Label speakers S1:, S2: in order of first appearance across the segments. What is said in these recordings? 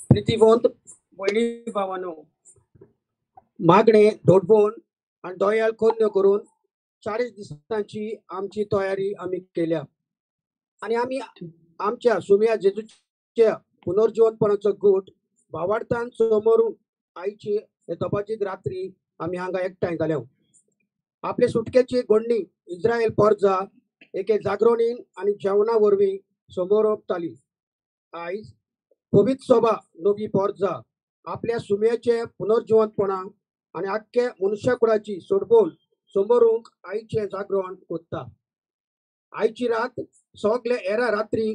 S1: प्रितीवंत भयणी भावानो, मागणे दोडबोन आनी दोयाल कोन्य करून 40 दिसांची आमची तयारी आमी केल्या आनी आमी आमच्या सुम्या जेजूच्या पुनर्जीवनपणाचो गूट भावार्थान समोरून आयची हे तपाची रात्री आमी हांगा एकठांय जाल्या. आपले सुटकेची गोडणी इस्रायल पोरजा एके जागरणीन आनी जेवणा वरवीं समोरपताली. आयज पवित्र सभा नवी पोरजा आपल्या सुम्याचे पुनर्जीवनपणा आनी आख्खे मनुष्यकुळाची सोडबोल समोरूंक आयचें जागरण कोत्ता. आयची रात सगळे एरा रात्री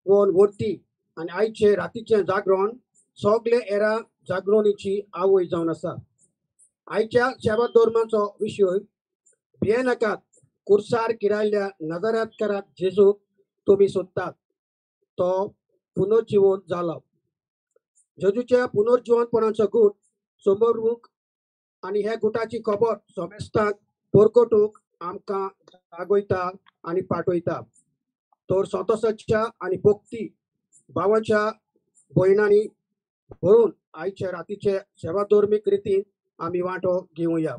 S1: वन वरती आनी आयचे रातीचें जागरण सगळे एरा जागरणीची आवय जावन आसा. आयच्या सेवा धर्माचो विशय भियेनाकात, कुर्सार किरायल्ल्या नजरात जेजूक तुमी सोदतात, तो पुनर्जीवन जाला. जेजूच्या पुनर्जीवनपणाचो गूट समोरूंक आनी ह्या गुटाची खबर समेस्तांक परगटूंक आमकां जागयता आनी पाठयता. तर संतोषाच्या आनी भक्ती भावाच्या भयणांनी भरून आयच्या रातीचे सेवाधर्मीक रितीन आमी वांटो घेवया.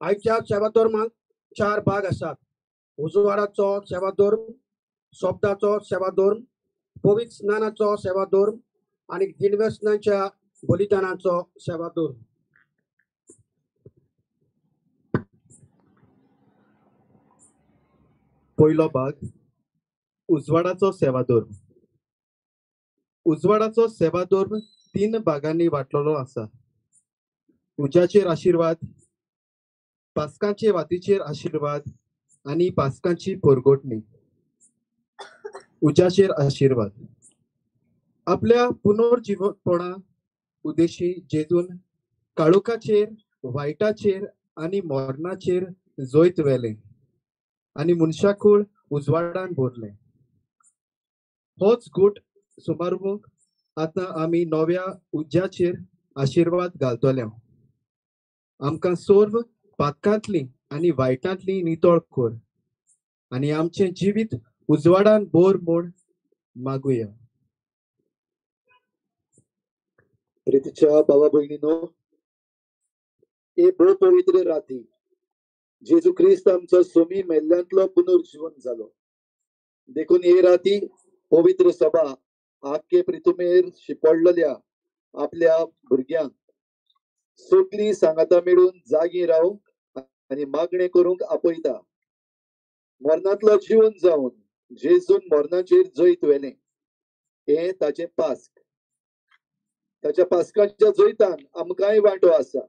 S1: आयच्या सेवाधर्माक 4 भाग आसात. उजवाडाचो सेवाधर्म, शब्दाचो सेवाधर्म, पवित्र स्नानाचो सेवाधर्म आनी दिनव्यसनाच्या बलिदानाचो सेवाधर्म.
S2: पयलो भाग, उजवाडाचो सेवाधर्म. उजवाडाचो सेवाधर्म 3 भागांनी वांटलेलो आसा. उज्याचेर आशिर्वाद, पास्कांचे वातीचेर आशिर्वाद आनी पास्कांची परगटणी. उज्याचेर आशिर्वाद. आपल्या पुनर्जीवनपणा उद्देशी जेजून काळोखाचेर, वायटाचेर आनी मरणाचेर जैत व्हेलें आनी मनशाकूळ उजवाडान भरलें. होच गूट सुमारूंक आतां आमी नव्या उज्याचेर आशिर्वाद घालतले. आमकां सर्व पातकांतली आनी वायटांतली नितळ कर आनी आमचें जिवीत उजवाडान भर म्हूण मागुया.
S3: प्रितीच्या भावा भयणीनो, हे भोव पवित्र राती जेजू क्रिस्त आमचो सोमी मेल्ल्यांतलो पुनर्जीवन जालो. देखून हे राती पवित्र सभा आख्खे प्रितुमेर शिपडलेल्या आपल्या भुरग्यांक सगळीं सांगाता मेळून जागी रावंक आनी मागणें करूंक आपयता. मरणांतलो जीवन जावन जेजून मरणाचेर जैत व्हेलें हें ताचें पास्क. ताच्या पास्काच्या जैतान आमकांय वांटो आसा.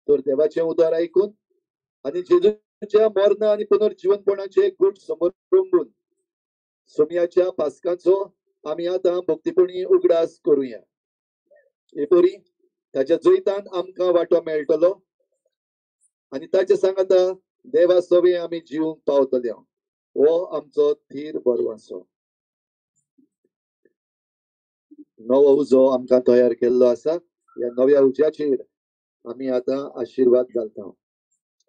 S3: तर देवाचें उतर आयकून आनी जेजूच्या मरण आनी पुनर्जीवनपणाचे गूट समोर सोमयाच्या पास्काचो आमी आतां भक्तीपणी उगडास करुया. हे परी ताच्या जैतान आमकां वांटो मेळटलो आनी ताच्या सांगाता देवा सवे आमी जिवंक पावतले. हो आमचो थीर भरवंसो. नवो उजो आमकां तयार केल्लो आसा. ह्या नव्या उज्याचेर आमी आतां आशिर्वाद घालता.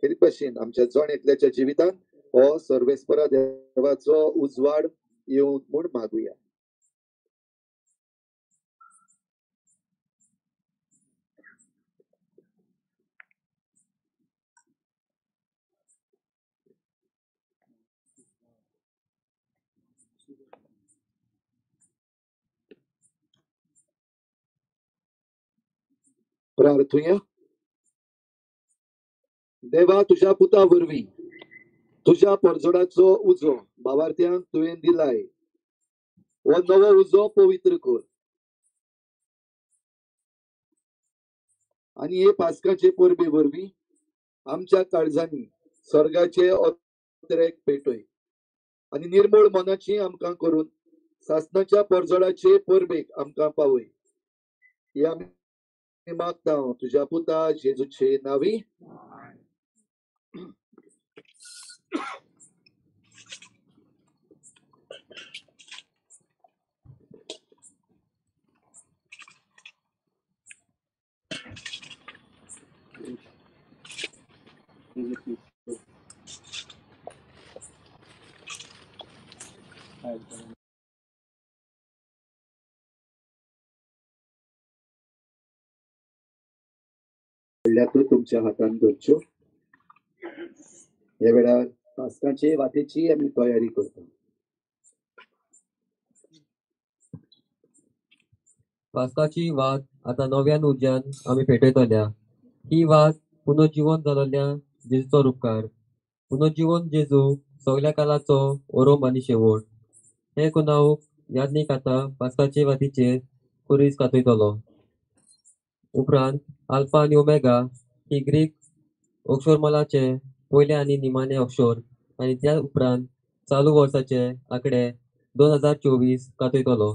S3: खेरीत भाशेन आमच्या जण एकल्याच्या जिवितांत हो सर्वेस्परा देवाचो उजवाड येवन म्हूण मागुया. प्रार्थुया. देवा, तुज्या पुता वरवीं तुज्या परजोडाचो उजो भावार्थ्यांक तुवें दिलाय. हो नवो उजो पवित्र कर आनी हे पास्काचे परबे वरवीं आमच्या काळजांनी स्वर्गाचे अत्रेक पेटय आनी निर्मळ मनाची आमकां करून सासणाच्या परजोडाचे परबेक आमकां पावय. हे आमी मागता तुज्या पुता जेजूचे नावी. तुमच्या हातान करच्यो. ह्या वेळार पास्काचे वातेची आमी तयारी करता.
S4: पास्काची वात आतां नव्यान उज्यान आमी पेटयतल्या. ही वात पुनर्जीवन जाल्ल्या जेजूचो रुपकार. पुनर्जीवन जेजू सगल्या कालाचो ओरोम आनी शेवट. हे कुनावूक यादनीक आतां पास्काचे वातीचेर खुरीस कातयतलो. उपरांत आल्फा आनी ओमेगा ही ग्रीक अक्षरमालाचे पयले आनी निमाणे अक्षर आनी त्या उपरांत चालू वर्साचे आंकडे 2024 कातयतलो.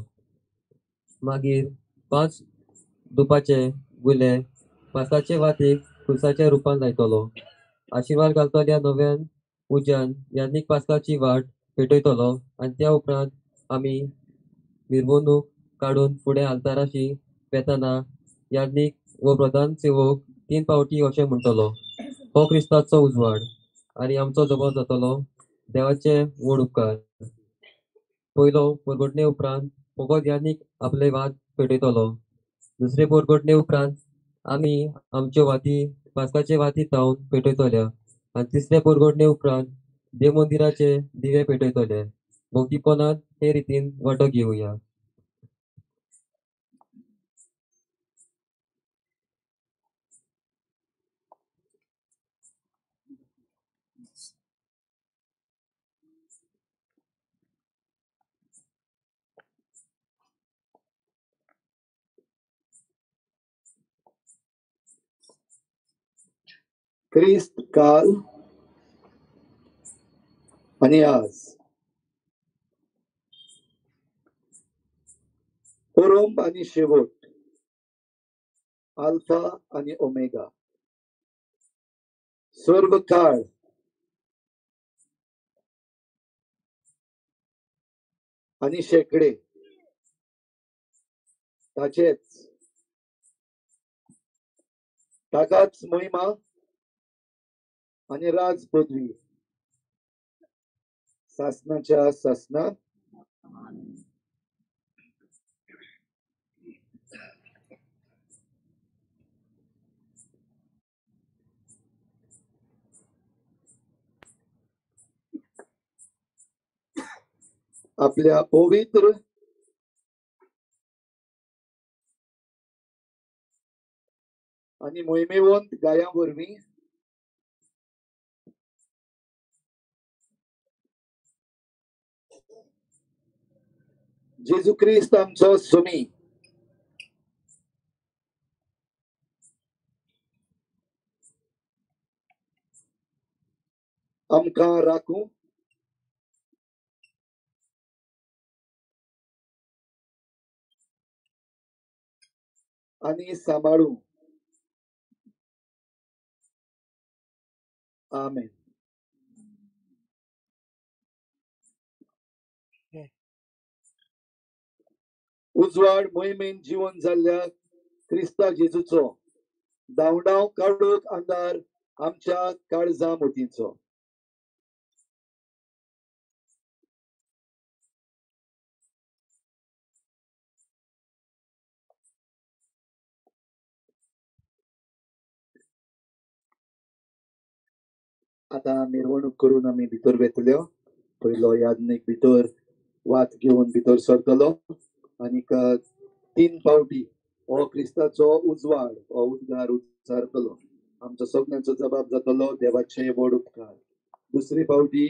S4: मागीर 5 दुपाचे गुले पास्काचे वातीक खुर्साच्या रुपान लायतलो. आशिर्वाद घालतल्या नव्यान उज्यान यादनीक पास्काची वाट पेटयतलो आनी त्या उपरांत आमी मिरवणूक काडून फुडें आल्ताराशी वेतना यादनीक वो प्रधान सेवक 3 फावटी अशें म्हणटलो, हो क्रिस्ताचो उजवाड आनी आमचो जबाब जातलो. देवाचे व्हड उपकार. पयलो परगटणे उपरांत फकत यादनीक आपले वात पेटयतलो. दुसरे परगटणे उपरांत आमी आमच्यो वाती पास्काचे वाती जावन पेटयतल्या आनी तिसरे परगटणे उपरांत देवमंदिराचे दिवे पेटयतले. भक्तीपणांत हे रितीन वांटो घेवया.
S3: क्रिस्त काल आनी आज ओरोम आनी शेवट, आल्फा आनी ओमेगा, सर्व काळ आनी शेकडे ताचेच, ताकाच महिमा आनी राज पदवी सासनाच्या सासनात. आपल्या पवित्र आनी मोहिमेवंत गायां वरवीं जेजू क्रिस्त आमचो स्वामी आमकां राखूं आनी सांबाळूं. आमेन. उजवाड मोहिमेन जिवन जाल्ल्या क्रिस्ता जेजूचो धांवडाव काडूक अंधार आमच्या काळजा मोतींचो. आतां मिरवणूक करून आमी भितर वेतल्यो. पयलो याज्ञीक भितर वात घेवन भितर सरतलो आनीक 3 पावटी हो क्रिस्ताचो उजवाड हो उद्गार उच्चारतलो. आमचो सगळ्यांचो जबाब जातलो देवाचे व्हड उपकार. दुसरी पावटी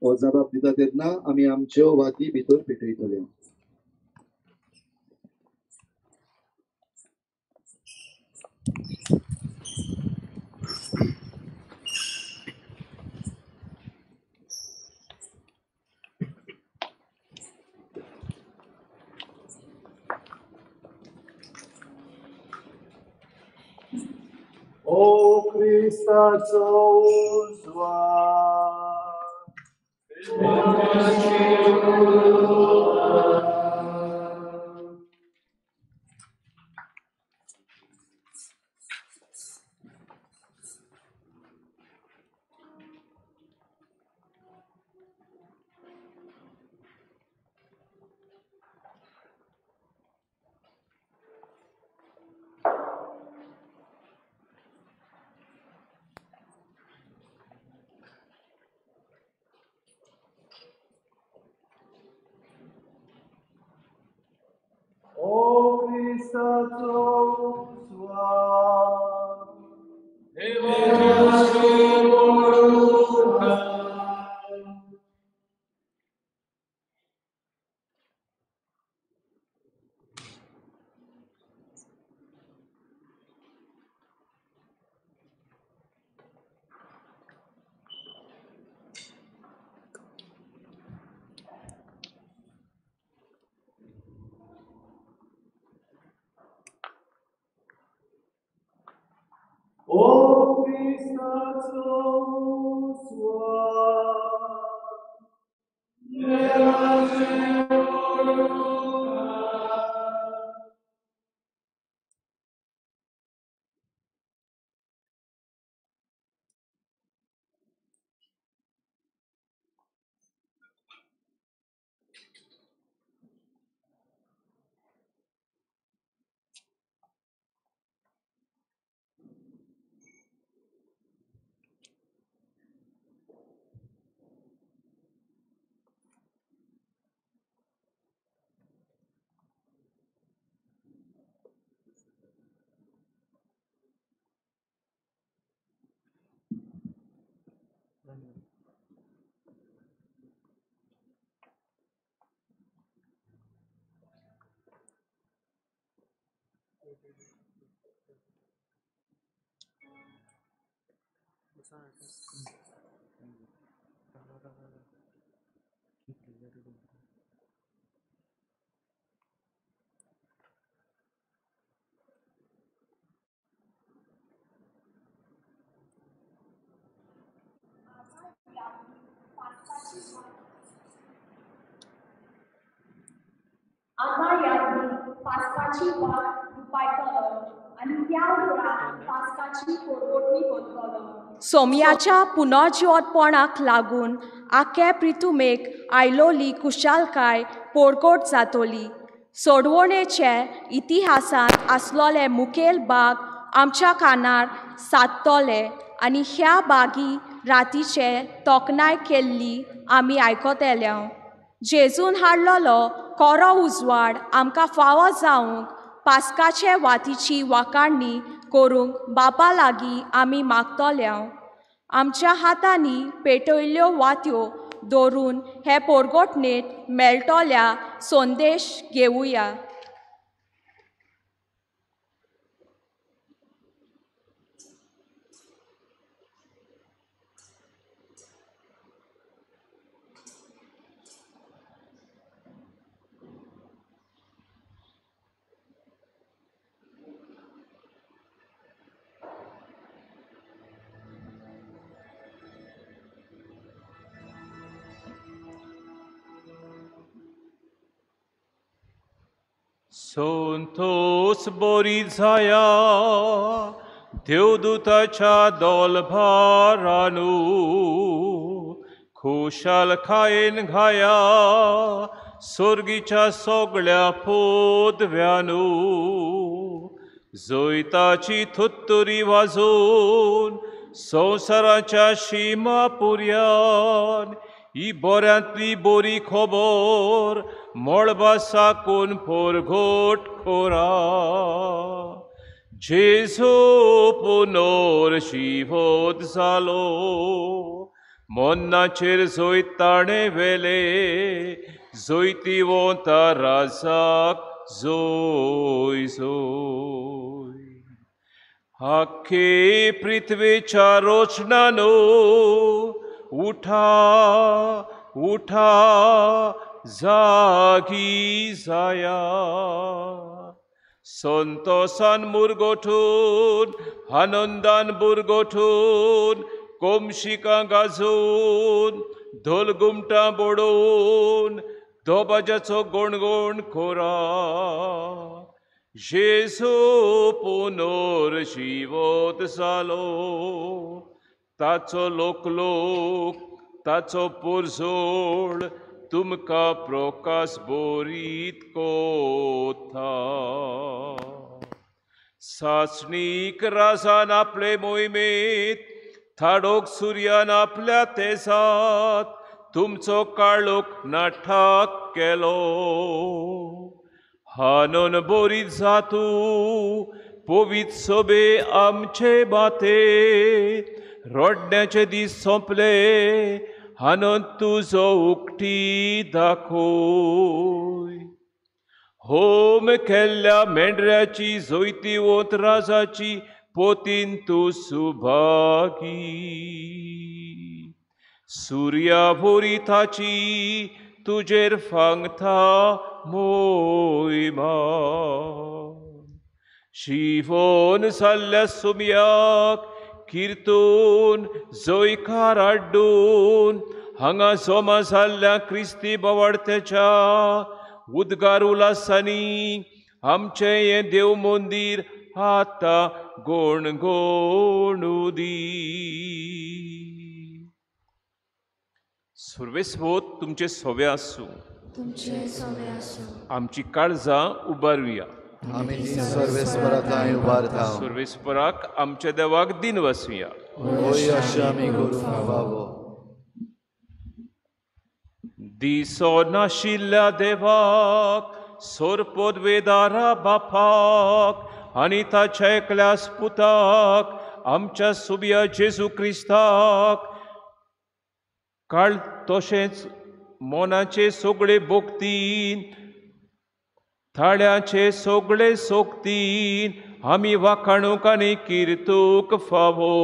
S3: हो जबाब दिता तेन्ना आमी आमच्यो वाती भितर पेटयतल्यो.
S5: O क्रिस्ताचो उजवाड O क्रिस्ताचो उजवाड देवाचे व्हड उपकार. O क्रिस्ताचो उजवाड देवाचे व्हड उपकार.
S6: आतां याज्ञीक पास्काची वात रुपायतलो आनी त्या उपरांत पास्काची पोरवटणी करतलो. सोमयाच्या पुनर्जिवतपणाक लागून आख्या प्रितुमेक आयलोली कुशालकाय पोरकोट जातली. सोडवणेचे इतिहासांत आसलोले मुखेल भाग आमच्या कानार सादतले आनी ह्या बागी रातीचे तोखणाय केल्ली आमी आयकतले. जेजून हाडलेलो कोरो उजवाड आमकां फावो जावंक पास्काचे वातीची वाखाणणी करूंक बापा लागीं आमी मागतले. आमच्या हातांनी पेटयल्ल्यो वात्यो दवरून हे पोरगोटणेंत मेळटल्या संदेश घेवया.
S7: संतोष बरी जाया देवदूताच्या दोलभारानू खुशालकायेन घाया सोर्गीच्या सगळ्या पोदव्यानू जैताची थुत्तुरी वाजोवन संवसाराच्या शिमा पुर्यान ही बऱ्यांतली बरी खबर मळबा साकून पोरघोट कोरा. जेजू पुनर्जिवत जालो मन्नाचेर जैत ताणें व्हेलें जैतिवंता राजाक जोय जोय. आख्खे पृथ्वेच्या रोचनानो उठा उठा जागी जाया. संतोषान मुरगोठून आनंदान बुरगोठून कोमशिकां गाजोवन धोल गुमटां बडोवन दोबाजाचो गणगण कोरा. जेजू पुनर्जिवत जालो ताचो लोकलोक ताचो पुरजोळ तुमकां प्रकाश बोरीत कोता. सासणीक राजान आपले मोहिमेंत थाडोक सुर्यान आपल्या तेजात तुमचो काळोख नाठाक केलो. हानून बोरीत जातू पवीत सोबे आमचे माते रडण्याचे दीस सोंपले हानून तुजो उकटी दाखय. होम केल्ल्या मेंढऱ्याची जैतिवंत राजाची पोतीन तूं सुभागी. सुर्या भोरी ताची तुजेर फांगता मोयमा. शिवोन जाल्ल्या सुम्याक किर्तून जयकार हाडून हांगा जमा जाल्ल्या क्रिस्ती बावाडत्याच्या उद्गार उल्हासांनी आमचें हें देव मंदीर आतां गणगणू दी. सर्वेस्वत तुमचे सोवे आसूं. आमची काळजां उबारुया.
S8: आमी सर्वेस्पराक उबारता.
S7: सर्वेस्पराक आमच्या देवाक दिन वसुया.
S8: होय अशें आमी करूंक फावो.
S7: दिसो नाशिल्ल्या देवाक सोरपोदवेदारा बापाक आनी ताच्या एकल्या पुताक आमच्या सुब्या जेजू क्रिस्ताक काळ तशेंच मोनाचे सगळे भोगतीन थाळ्याचे सगळे सोगतीन आमी वाखाणूक आनी किर्तूक फावो.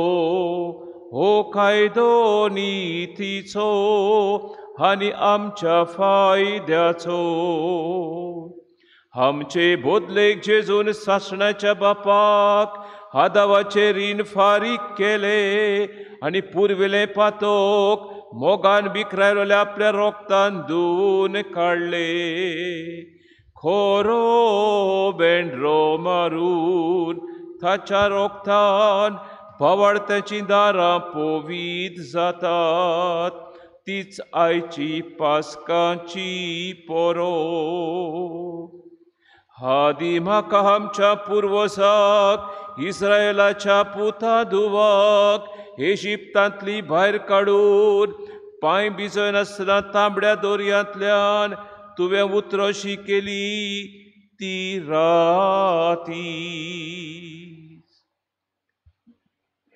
S7: हो कायदो नितीचो आनी आमच्या फायद्याचो. आमचे बदलेक जेजून सासणाच्या बापाक आदावाचें रीण फारीक केलें आनी पुर्विल्लें पातोक मोगान विकरायलोल्या आपल्या रोगतान धुवन काडलें. खोरो बेंड्रो मारून ताच्या रोगतान भावार्थ्याचीं दारां पवीत जातात. तीच आयची पास्काची पोरो. आदी म्हाका आमच्या पुर्वजाक इस्रायलाच्या पुता धुवाक इजिप्तांतली भायर काडून पांय भिजयनासतना तांबड्या दोरयांतल्यान तुवें उतरोशी केली ती राती.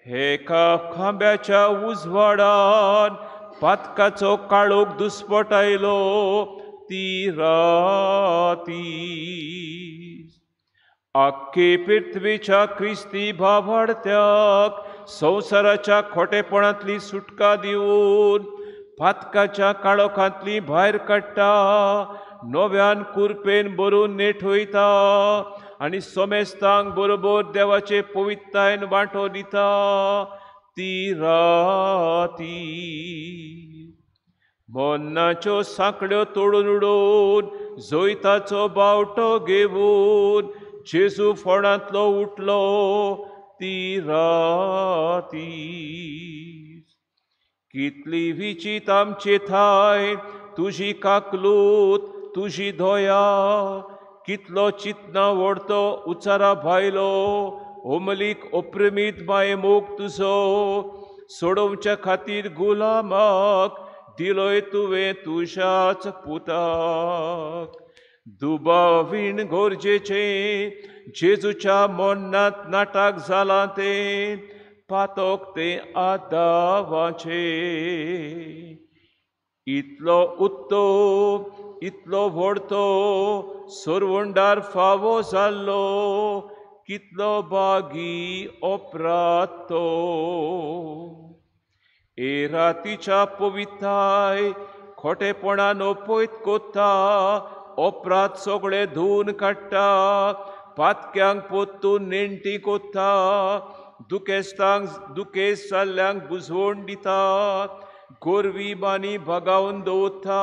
S7: एका खांब्याच्या उजवाडान पातकाचो काळोख दुस्पट आयलो ती राती. आख्खे पृथ्वीच्या क्रिस्ती भावार्थ्याक संवसाराच्या खोटेपणांतली सुटका दिवन पातकाच्या काळोखांतली भायर काडटा, नव्यान कुरपेन भरून नेठोयता आनी सोमेस्तांक बरोबर देवाचे पवित्रतायेन वांटो दिता ती राती. मन्नाच्यो सांकड्यो तोडून उडोवन जैताचो बावटो घेवन जेजू फोंडांतलो उठलो ती राती. कितली विचीत आमचे थाय तुजी काकलूत तुजी दया, कितलो चितना व्हडतो उचारा भायलो ओमलीक ओप्रेमीत माये मोग तुजो, सोडोवच्या खातीर गुलामाक दिलोय तुवें तुज्याच पुताक. दुबावीण गरजेचें जेजूच्या मरणांत नाटक जालां तें पातक तें आदावाचें. इतलो उत्तम इतलो व्हडतो सरवंडार फावो जाल्लो कितलो बागी अपराध तो. ए रातीच्या पविताय खोटेपणान पयत कोत्ता अपराध सगळे धुवन काडटा, पातक्यांक पोत्तून नेणटी कोत्ता, दुखेस्तांक दुखेस जाल्ल्यांक बुजवण दिता, गोरवी बानी भागावन दवरता,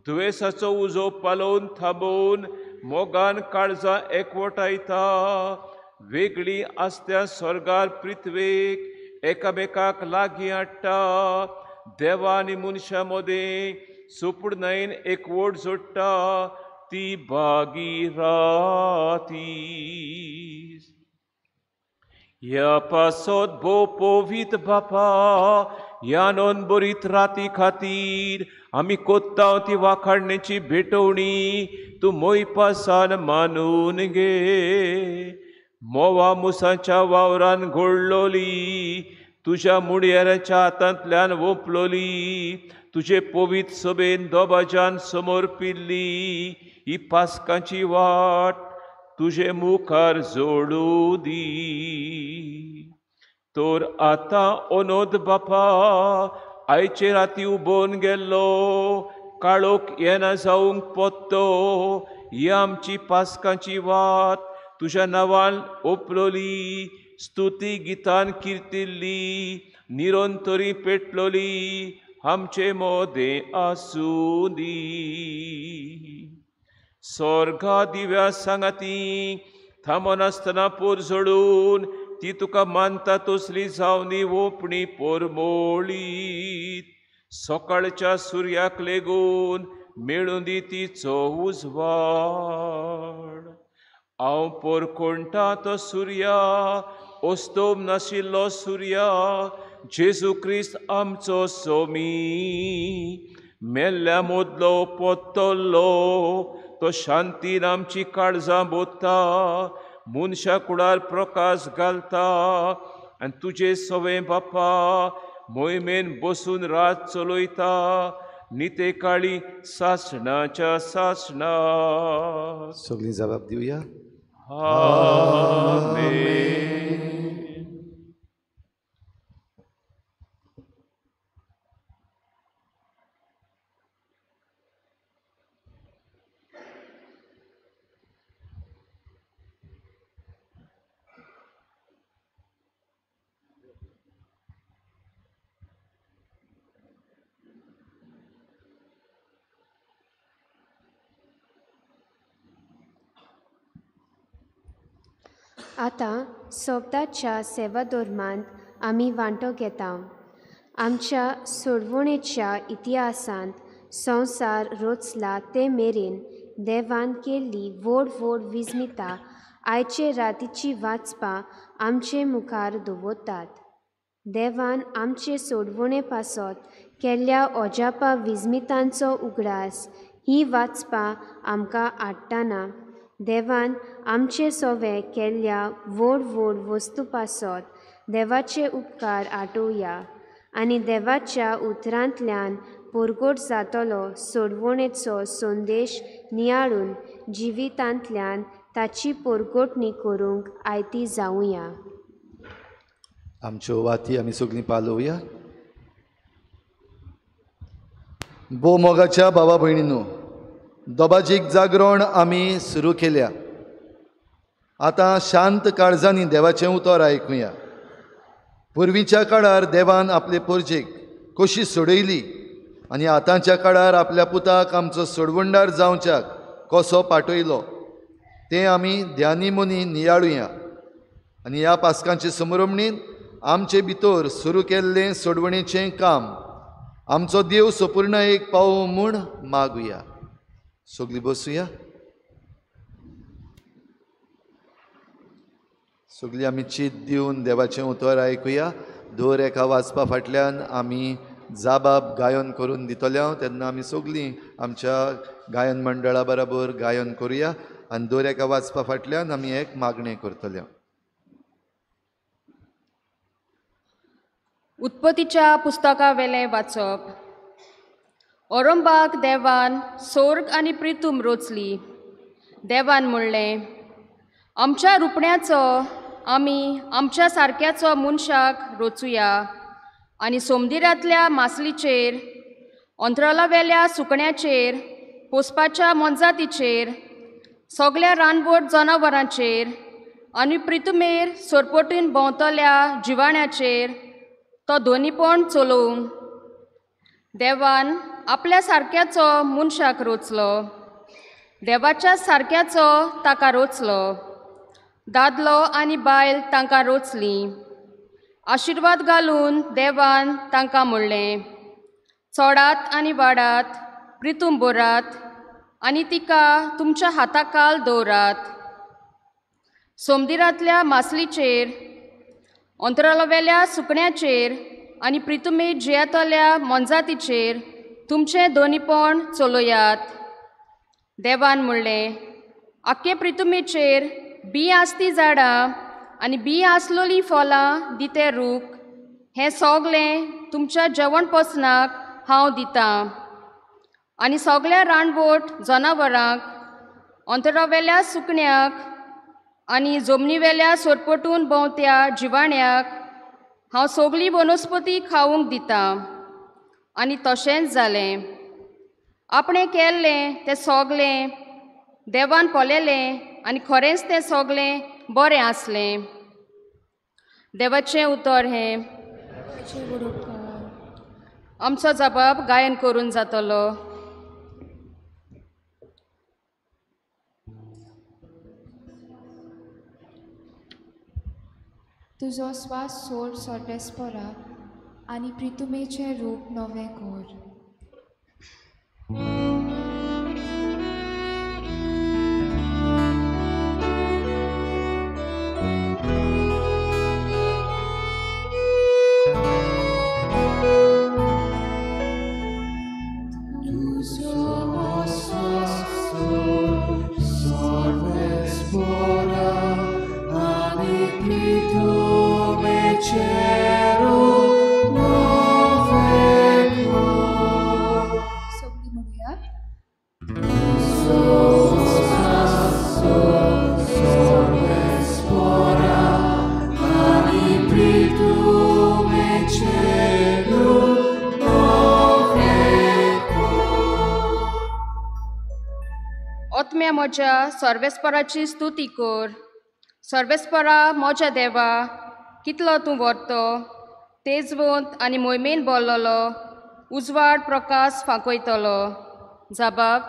S7: दुयेंसाचो उजो पालोवन थांबोवन मोगान काळजां एकवटायता, वेगळी आसत्या स्वर्गार पृथ्वेक एकामेकाक लागीं हाडटा, देवा आनी मनशां मदें सुपूर्णायेन एकवट जोडटा ती बागी राती. ह्या पासत भोव पवित बापा ह्या नोंदबरीत राती खातीर आमी कोत्ता ती वाखाणण्याची भेटवणी तूं मोयपासान मानून घे. मोवा मुसाच्या वावरान घोळलोली तुज्या मुडयाराच्या हातांतल्यान वोंपलोली तुजे पवित्र सभेन दोबाजान समोर पिल्ली ही पास्कांची वाट तुजे मुखार जोडू दी. तर आतां अनोद बापा आयचे राती उबोवन गेल्लो काळोख येना जावंक पत्तो ही आमची पास्कांची वात तुज्या नांवान ओपलोली स्तुती गितान किर्तिल्ली निरंतरी पेटलोली आमचे मोदें आसूं दी. स्वर्गा दिव्या सांगाती थांबनासतना पोरजोडून ती तुका मानता तसली जावनी ओंपणी पोरमोळीत सकाळच्या सुर्याक लेगून मेळूं दी तिचो उजवाड. हांव पोरकोणटा तो सुर्या ओस्तोम नाशिल्लो सुर्या जेजू क्रिस्त आमचो सोमी मेल्ल्या मोदलो पोत्तल्लो तो शांतीन आमची काळजां बोत्ता मनशा कुडार प्रकाश घालता आनी तुजे सवे बापा मोहिमेन बसून रात चलयता निते काळी सासणाच्या सासणा.
S8: सगळी जबाब दिवया.
S7: आमेन.
S9: आतां सोबदाच्या सेवा धर्मांत आमी वांटो घेता. आमच्या सोडवणेच्या इतिहासांत संवसार रचला ते मेरेन देवान केल्ली व्हड व्हड विस्मिता आयचे रातीची वाचपां आमचे मुखार दवरतात. देवान आमचे सोडवणे पासत केल्ल्या अजापा विस्मितांचो उगडास ही वाचपां आमकां हाडटना देवान आमचे सोवे केल्ल्या व्हड व्हड वस्तू पासत देवाचे उपकार आठोवया आनी देवाच्या उतरांतल्यान परगट जातलो सोडवणेचो संदेश नियाळून जिवितांतल्यान ताची परगटणी करूंक आयती जावया.
S8: आमच्यो वाती आमी सगळीं पालोवया. भोव मोगाच्या भावा भयणीनो, दोबाजीक जागरण आमी सुरू केल्या. आतां शांत काळजांनी देवाचें उतर आयकुया. पुर्वीच्या काळार देवान आपले पोरजेक कशी सोडयली आनी आतांच्या काळार आपल्या पुताक आमचो सोडवणदार जावच्याक कसो पाठयलो तें आमी ध्यानी मनी नियाळुया. आनी ह्या पास्कांचे समरमणीन आमचे भितर सुरू केल्लें सोडवणेचें काम आमचो देव सपूर्ण एक पावो म्हूण मागुया. सगळीं बसुया. सगळीं आमी चीत दिवन देवाचें उतर आयकुया. दर एका वाचपा फाटल्यान आमी जाबाब गायन करून दितले हांव, तेन्ना आमी सगळीं आमच्या गायन मंडळा बराबर गायन करुया आनी दर एका वाचपा फाटल्यान आमी एक मागणें करतले.
S10: उत्पत्तीच्या पुस्तका वेलें वाचप. ओरंबाक देवान सोर्ग आनी प्रितूम रोचली. देवान म्हणलें, आमच्या रुपण्याचो आमी आमच्या सारक्याचो मनशाक रोचुया आनी सोमदिरांतल्या मासलीचेर, अंतराळावेल्या सुकण्याचेर, पोसपाच्या मोनजातीचेर, सगल्या रानवट जनावरांचेर आनी प्रितुमेर सोरपोटीन भोंवतल्या जिवाण्याचेर तो दोनीपण चलोवं. देवान आपल्या सारक्याचो मनशाक रोचलो, देवाच्या सारक्याचो ताका रोचलो. दादलो आनी बायल तांकां रोचली. आशिर्वाद घालून देवान तांकां म्हणलें, चोडात आनी वाडात, प्रितूम भरात आनी तिका तुमच्या हाताखाल दवरात. सोमदिरांतल्या मासलीचेर, अंतराळावेल्या सुकण्याचेर आनी प्रितुमे जियेतल्या मोनजातीचेर तुमचें दोनीपण चलयात. देवान म्हणलें, आख्खे प्रितुमेचेर बी आसती झाडां आनी बी आसलोलीं फळां दिते रूख, हें सगलें तुमच्या जेवण पसनाक हांव दितां. आनी सगल्या रानवट जनावरांक, अंतरावेल्या सुकण्याक आनी जमनीवेल्या सोरपटून भोंवत्या जिवाण्याक हांव सगली वनस्पती खावंक दितां. आनी तशेंच जालें. आपणें केल्लें तें सगलें देवान पळयलें आनी खरेंच तें सगलें बरें आसलें. देवाचें उतर हें. आमचो जबाब गायन करून जातलो.
S11: तुजो स्वास सोड सोड्डेस्पोरा आनी प्रितुमेचें रूप नवें कोर.
S10: आत्म्या म्हज्या सर्वेस्पराची स्तुती कर. सर्वेस्परा म्हज्या देवा, कितलो तूं व्हरतो, तेजवंत आनी मोहिमेन बोल्लोलो उजवाड प्रकाश फांकयतलो. जबाब.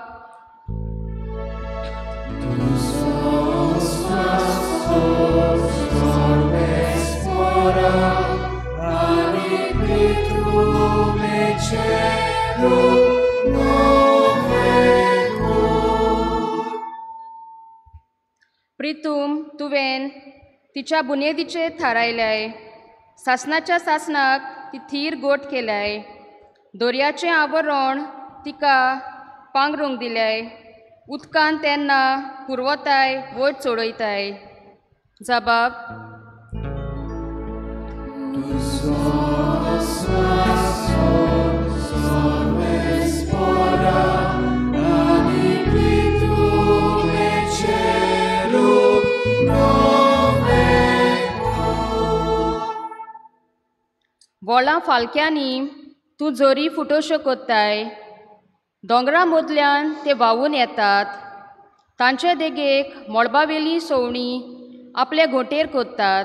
S10: प्रितूम तुवें तिच्या बुन्यादीचेर थारायल्याय, सासणाच्या सासणाक ती थीर गोट केल्याय, दर्याचें आवरण तिका पांगरूंक दिल्याय, उदकान तेन्ना पुरवताय वयर चडयताय. जबाब. व्हडा फालक्यांनी तूं जोरी फुटोश्यो कोत्ताय, दोंगरा मदल्यान ते व्हांवून येतात, तांचे देगेक मळबावेलीं सवणीं आपले घोंटेर कोत्तात,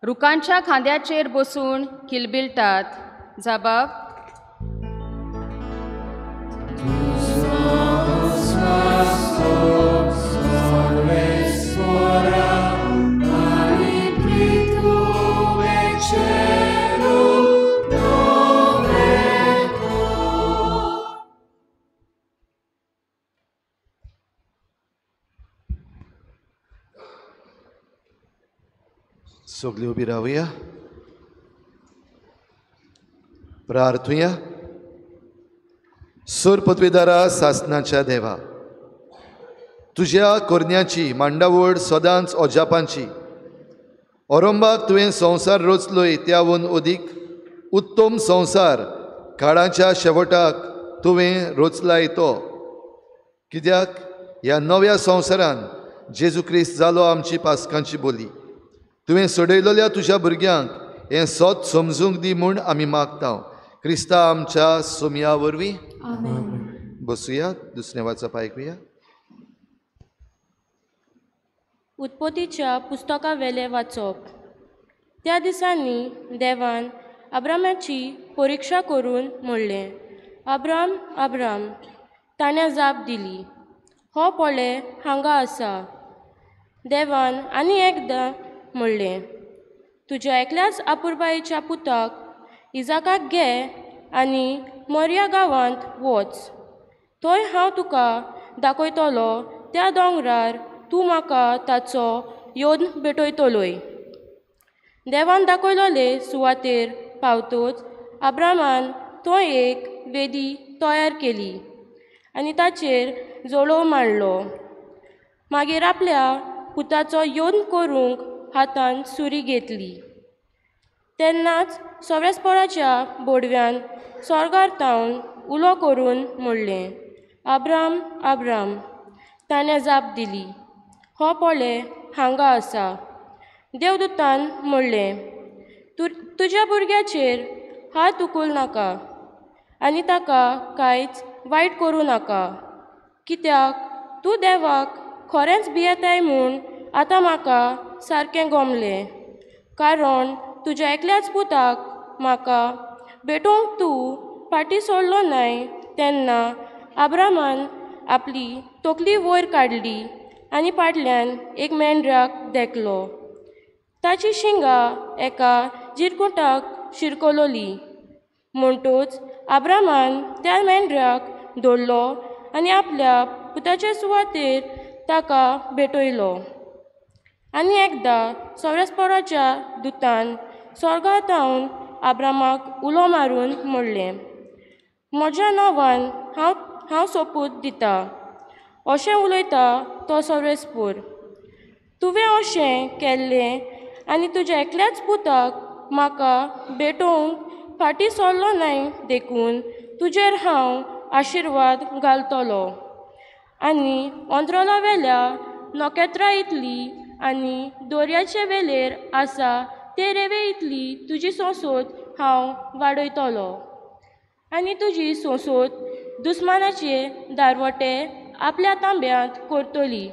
S10: रुखांच्या खांद्याचेर बसून किलबिलतात. जबाब.
S8: सगळीं उबी रावया, प्रार्थुया. सोर पदवेदारा सासनाच्या देवा, तुज्या कोरन्याची मांडावळ सदांच अजापांची. ओरंबाक तुवें संवसार रचलोय त्यावून अदीक उत्तम संवसार काळाच्या शेवटाक तुवें रचलाय तो. कित्याक ह्या नव्या संवसारान जेजू क्रिस्त जालो आमची पास्कांची बोली. तुवें सोडयलेल्या तुज्या भुरग्यांक हें सत समजूंक दी म्हूण आमी मागता, क्रिस्ता आमच्या सोमया वरवीं. बसुया, दुसरें वाचप आयकुया.
S12: उत्पत्तीच्या पुस्तका वेलें वाचप. त्या दिसांनी देवान अब्रामाची परिक्षा करून म्हणलें, अब्राम, अब्राम. ताणें जाप दिली, हो पळय हांगा आसा. देवान आनी एकदां म्हणलें, तुज्या एकल्याच अपुरबायेच्या पुताक इजाकाक घे आनी मोरया गांवांत वच. थंय हांव तुका दाखयतलो त्या दोंगरार तूं म्हाका ताचो योद्न भेटयतलोय. देवान दाखयलोले सुवातेर पावतोच अब्रामान थंय एक वेदी तयार केली आनी ताचेर जोळोव मांडलो. मागीर आपल्या पुताचो योद्न करूंक हातान सुरी घेतली. तेन्नाच सोरेस्पोराच्या बोडव्यान सोर्गार तावन उलो करून म्हणलें, अब्राम, अब्राम. ताणें जाप दिली, हो पळय हांगा आसा. देवदूतान म्हणलें, तुज्या भुरग्याचेर हात उखल नाका आनी ताका कांयच वायट करूं नाका, कित्याक तूं देवाक खरेंच भियेताय म्हूण आतां म्हाका सारकें गोमलें. कारण तुज्या एकल्याच पुताक म्हाका भेटोवंक तूं फाटीं सोडलो नाय. तेन्ना अब्रामान आपली तकली वयर काडली आनी फाटल्यान एक मेंढराक देखलो. ताची शिंगां एका जिरकुटाक शिरकलोली. म्हणटूच अब्रामान त्या मेंढराक धरलो आनी आपल्या पुताचे सुवातेर ताका भेटयलो. आनी एकदां सोरेस्पोराच्या दुतान सोर्गांत अब्रामाक उलो मारून म्हणलें, म्हज्या नांवान हांव सोपूत दिता, अशें उलयता तो सोरेस्पोर. तुवें अशें केल्लें आनी तुज्या एकल्याच पुताक म्हाका भेटोवंक फाटीं सरलो नाय, देखून तुजेर हांव आशिर्वाद घालतलो आनी अंतराळा वेल्या नखेत्रां इतली आनी दर्याचे वेलेर आसा ते रेंवे इतली तुजी सोंसोत हांव वाडयतलो आनी तुजी सोंसोत दुस्मानाचे दारवटे आपल्या तांब्यांत करतली.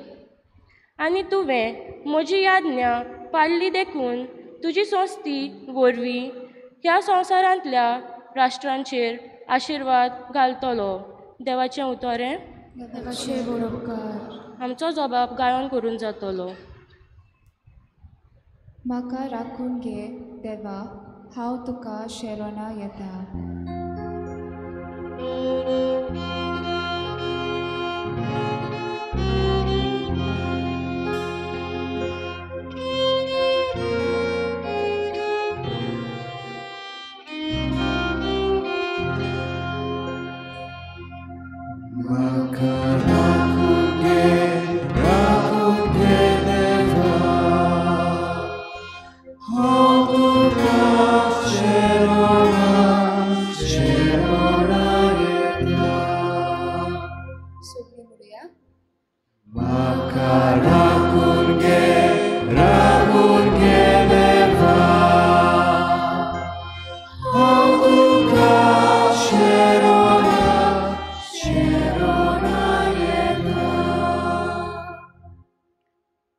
S12: आनी तुवें म्हजी याज्ञा पाळ्ळी देखून तुजी संस्ती वरवीं ह्या संवसारांतल्या राष्ट्रांचेर आशिर्वाद घालतलो. देवाचें उतर हें. आमचो जबाब गायन करून जातलो.
S11: म्हाका राखून घे देवा, हांव तुका शेरोना येता.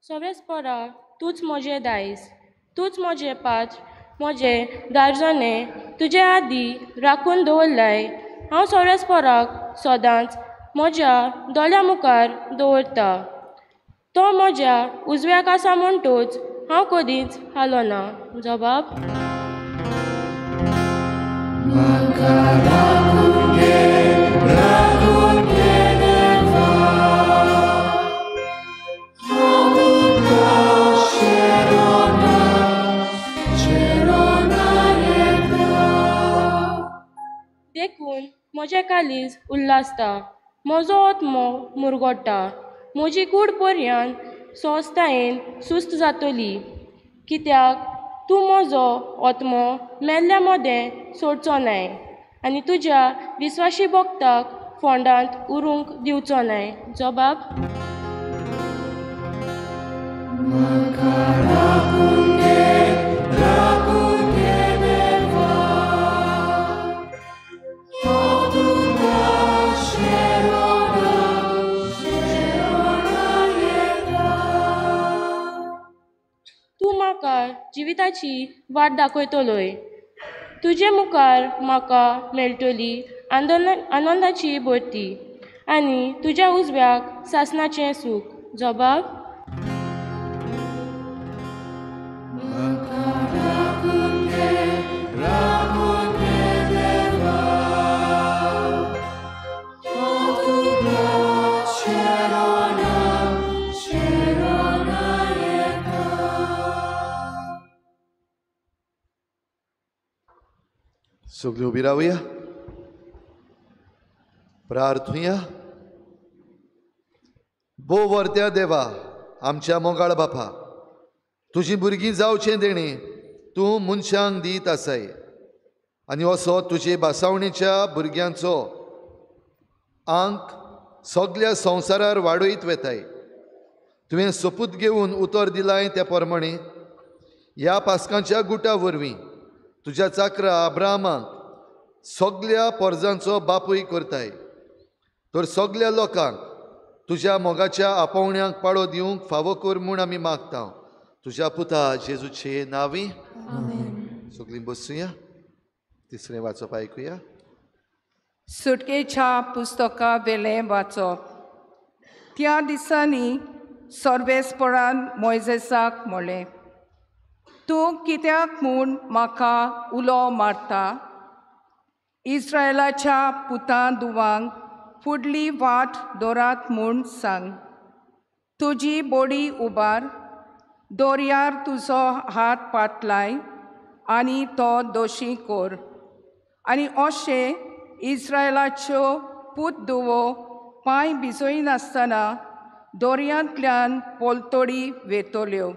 S12: सोरेस्पोरा, तूंच म्हजें दायज, तूंच म्हजें पात्र, म्हजें दारजणें तुजे आदीं राखून दवरलाय. हांव सोरेस्पोराक सदांच म्हज्या दोळ्यां मुखार दवरता. तो म्हज्या उजव्याक आसा म्हणटूच हांव कदींच हालोना. जबाब. दीस उल्हासता, म्हजो आत्मो मुरगोटा, म्हजी कूड पर्यान सोस्तायेन सुस्त जातली, कित्याक तूं म्हजो आत्मो मेल्ल्या मदें सोडचो नाय आनी तुज्या विस्वाशी भक्ताक फोंडांत उरूंक दिवचो नाय. जबाब. तूं म्हाका जिविताची वाट दाखयतलोय, तुजे मुखार म्हाका मेळटली आनंदाची भरती आनी तुज्या उजव्याक सासणाचें सूख. जबाब.
S8: सगळीं उबी रावया, प्रार्थुया. भोव वर्त्या देवा, आमच्या मोगाळ बापा, तुजी भुरगीं जावचें देणें तूं मनशांक दीत आसाय आनी असो तुजे भासावणेच्या भुरग्यांचो आंक सगल्या संवसारार वाडयत वेताय. तुवें सोपूत घेवन उतर दिलाय त्या प्रमाणे ह्या पास्कांच्या गुटा वरवीं तुज्या चाकरा अब्राहमाक सगल्या पोरजांचो बापूय करताय. तर सगल्या लोकांक तुज्या मोगाच्या आपोवण्याक पाळो दिवंक फावो कर म्हूण आमी मागता, तुज्या पुता जेजूचे नांवी. सगळीं बसुया. तिसरें वाचप आयकुया.
S13: सुटकेच्या पुस्तका वेलें वाचप. त्या दिसांनी सर्वेस्परान मोयजेसाक म्हणलें, तूं कित्याक म्हूण म्हाका उलो मारता? इस्रायलाच्या पुतां दुवांक फुडली वाट दवरात म्हूण सांग. तुजी बोडी उबार, दर्यार तुजो हात पातलाय आनी तो दोशी कर, आनी अशें इस्रायलाच्यो पूत दुवो पांय भिजयनासतना दर्यांतल्यान पोलतोडी वेतल्यो.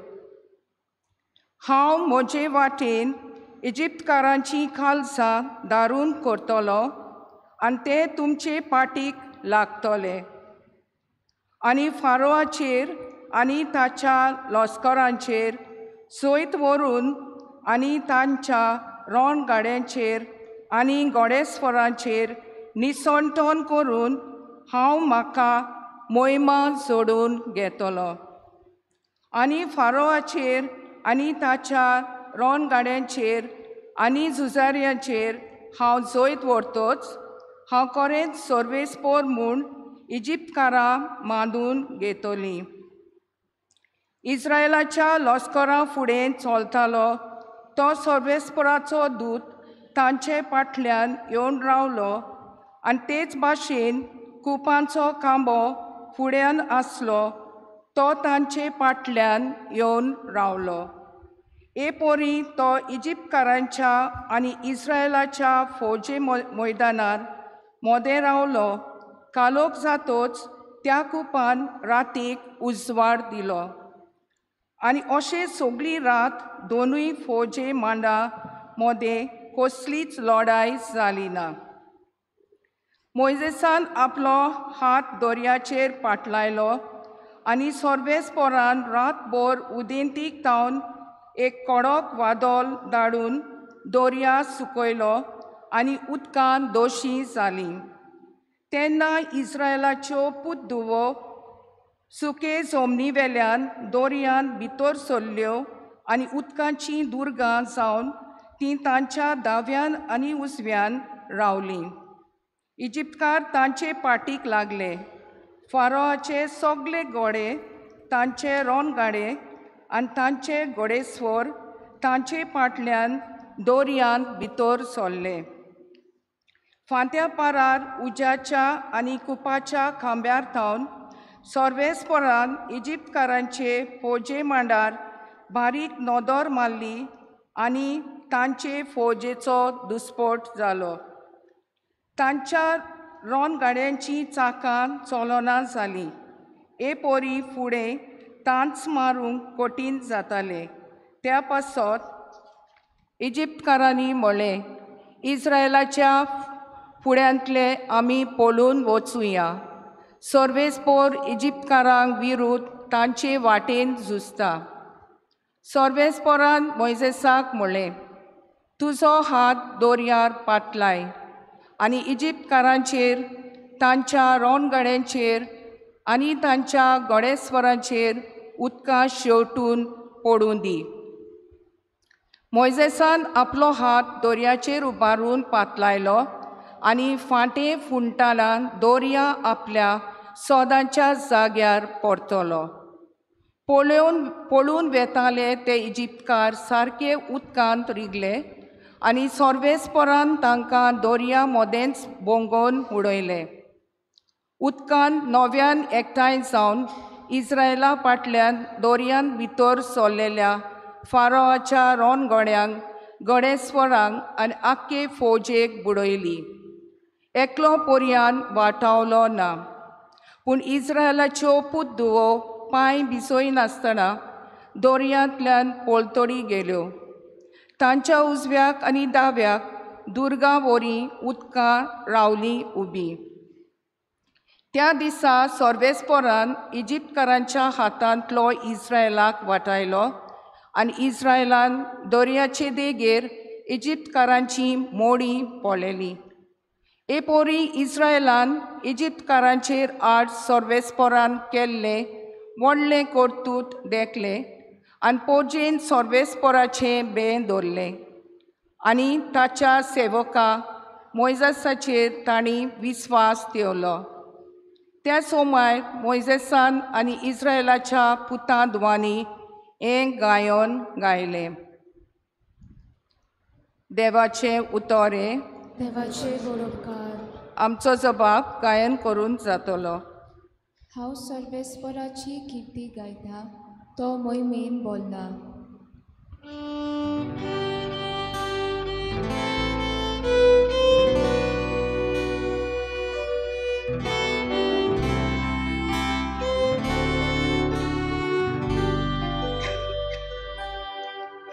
S13: हांव म्हजे वाटेन इजिप्तकारांची खालसां दारून करतलो आनी ते तुमचे पाटीक लागतले, आनी फारोआचेर आनी ताच्या लश्करांचेर सयत व्हरून आनी तांच्या रणगाड्यांचेर आनी घोडेस्वरांचेर निसणटण करून हांव म्हाका मोहिमा जोडून घेतलो. आनी फारोआचेर आनी ताच्या रणगाड्यांचेर आनी झुजाऱ्यांचेर हांव जैत व्हरतोच हांव खरेंच सर्वेस्पोर म्हूण इजिप्तकारां मांदून घेतलीं. इस्रायलाच्या लश्करा फुडें चलतालो तो सर्वेस्पराचो दूत तांचे फाटल्यान येवन रावलो आनी तेच भाशेन कुपांचो खांबो फुड्यान आसलो तो तांचे फाटल्यान येवन रावलो. हे परी तो इजिप्तकारांच्या आनी इस्रायलाच्या फौजे मैदानार मोदें रावलो. कालोख जातोच त्या कुपान रातीक उजवाड दिलो आनी अशें सगळी रात दोनूय फौजे मांडा मोदें कसलीच लढाय जाली ना. मोयजेसान आपलो हात दर्याचेर पाटलायलो आनी सर्वेस्पोरान रातभर उदेंतीक तावन एक कडक वादळ धाडून दर्या सुकयलो आनी उदकान दोशी जाली. तेन्ना इस्रायलाच्यो पूत-धुवो सुके जमनी वेल्यान दर्यांत भितर सरल्यो आनी उदकाचीं दुर्गां जावन तीं तांच्या दाव्यान आनी उजव्यान रावलीं. इजिप्तकार तांचे पाटीक लागले. फारोआचे सगळे घोडे, तांचे रणगाडे आनी तांचे घोडेस्वर तांचे फाटल्यान दर्यांत भितर सरले. फांत्या पारार उज्याच्या आनी कुपाच्या खांब्यार थावन सर्वेस्परान इजिप्तकारांचे फौजे मांडार बारीक नदर मारली आनी तांचे फौजेचो दुस्पोट जालो. तांच्या रोनगाड्यांचीं चाकां चलना जालीं. ए पोरी फुडें तांच मारूंक कठीण जातालें. त्या पासत इजिप्तकारांनी म्हणलें, इस्रायलाच्या फुड्यांतले आमी पळून वचुया. सर्वेस्पोर इजिप्तकारांक विरुद्ध तांचे वाटेन झुजता. सर्वेस्पोरान मोयजेसाक म्हणलें, तुजो हात दर्यार पातलाय आनी इजिप्तकारांचेर, तांच्या रोनगाड्यांचेर आनी तांच्या घोडेस्वरांचेर उदकां शेवटून पडूं दी. मोयजेसान आपलो हात दर्याचेर उबारून पातलायलो आनी फांटे फुंडटाना दर्या आपल्या सदांच्या जाग्यार परतलो. पळून वेताले ते इजिप्तकार सारके उदकांत रिगले आनी सर्वेस्परान तांकां दर्या मदेंच भोंगोवन उडयले. उदकांत नव्यान एकठांय जावन इस्रायला फाटल्यान दर्यांत भितर सरलेल्या फारोआच्या रोनगोड्यांक, गडेस्वरांक आनी आख्खे फौजेक बुडयली. एकलो पर्यान वाटावलो ना. पूण इस्रायलाच्यो पुतधुवो पांय भिजयनासतना दर्यांतल्यान पलतडी गेल्यो. तांच्या उजव्याक आनी दाव्याक दुर्गा वरी उदकां रावलीं उबीं. त्या दिसा सर्वेस्पोरान इजिप्तकारांच्या हातांतलो इस्रायलाक वाटायलो आनी इस्रायलान दर्याचे देगेर इजिप्तकारांची मोडी पळयली. ए पोरी इस्रायलान इजिप्तकारांचेर आड सर्वेस्पोरान केल्लें व्हडलें कर्तूत देखलें आनी पोजेन सर्वेस्पोराचें बें दवरलें आनी ताच्या सेवका मोयजेसाचेर तांणी विस्वास ठेवलो. त्या सोमार मोयजेसान आनी इस्रायलाच्या पुतां धुवांनी हें गायन गायलें. देवाचें उतर हें.
S11: देवाचे बरोबकार.
S13: आमचो जबाब गायन करून जातलो.
S11: हांव सर्वेस्पराची किर्ती गायता, तो मोहिमेन बोल्ला.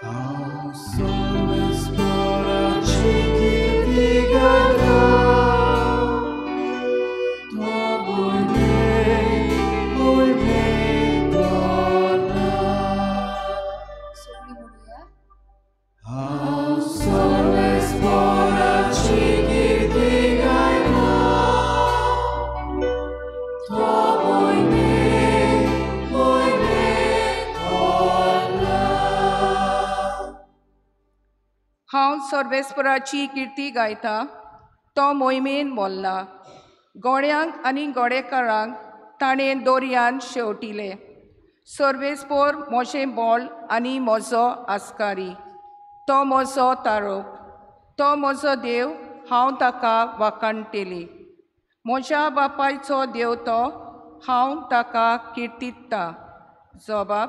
S5: हांव सर्वेस्पराची किर्ती गायता, तो मोहिमेन बोल्ला.
S11: सगळीं म्हणुया.
S5: हांव सर्वेस्पराची किर्ती गायता, तो मोहिमेन बोल्ला.
S13: हांव सर्वेस्पराची किर्ती गायता, तो मोहिमेन बोल्ला. गोड्यांक आनी गोडेकारांक ताणें दर्यान शेवटिले. सर्वेस्पोर म्हजें बोल आनी म्हजो आस्कारी, तो म्हजो तारोक, तो म्हजो देव, हांव ताका वाखाणटेली. म्हज्या बापायचो देव तो, हांव ताका किर्तिता. जबाब.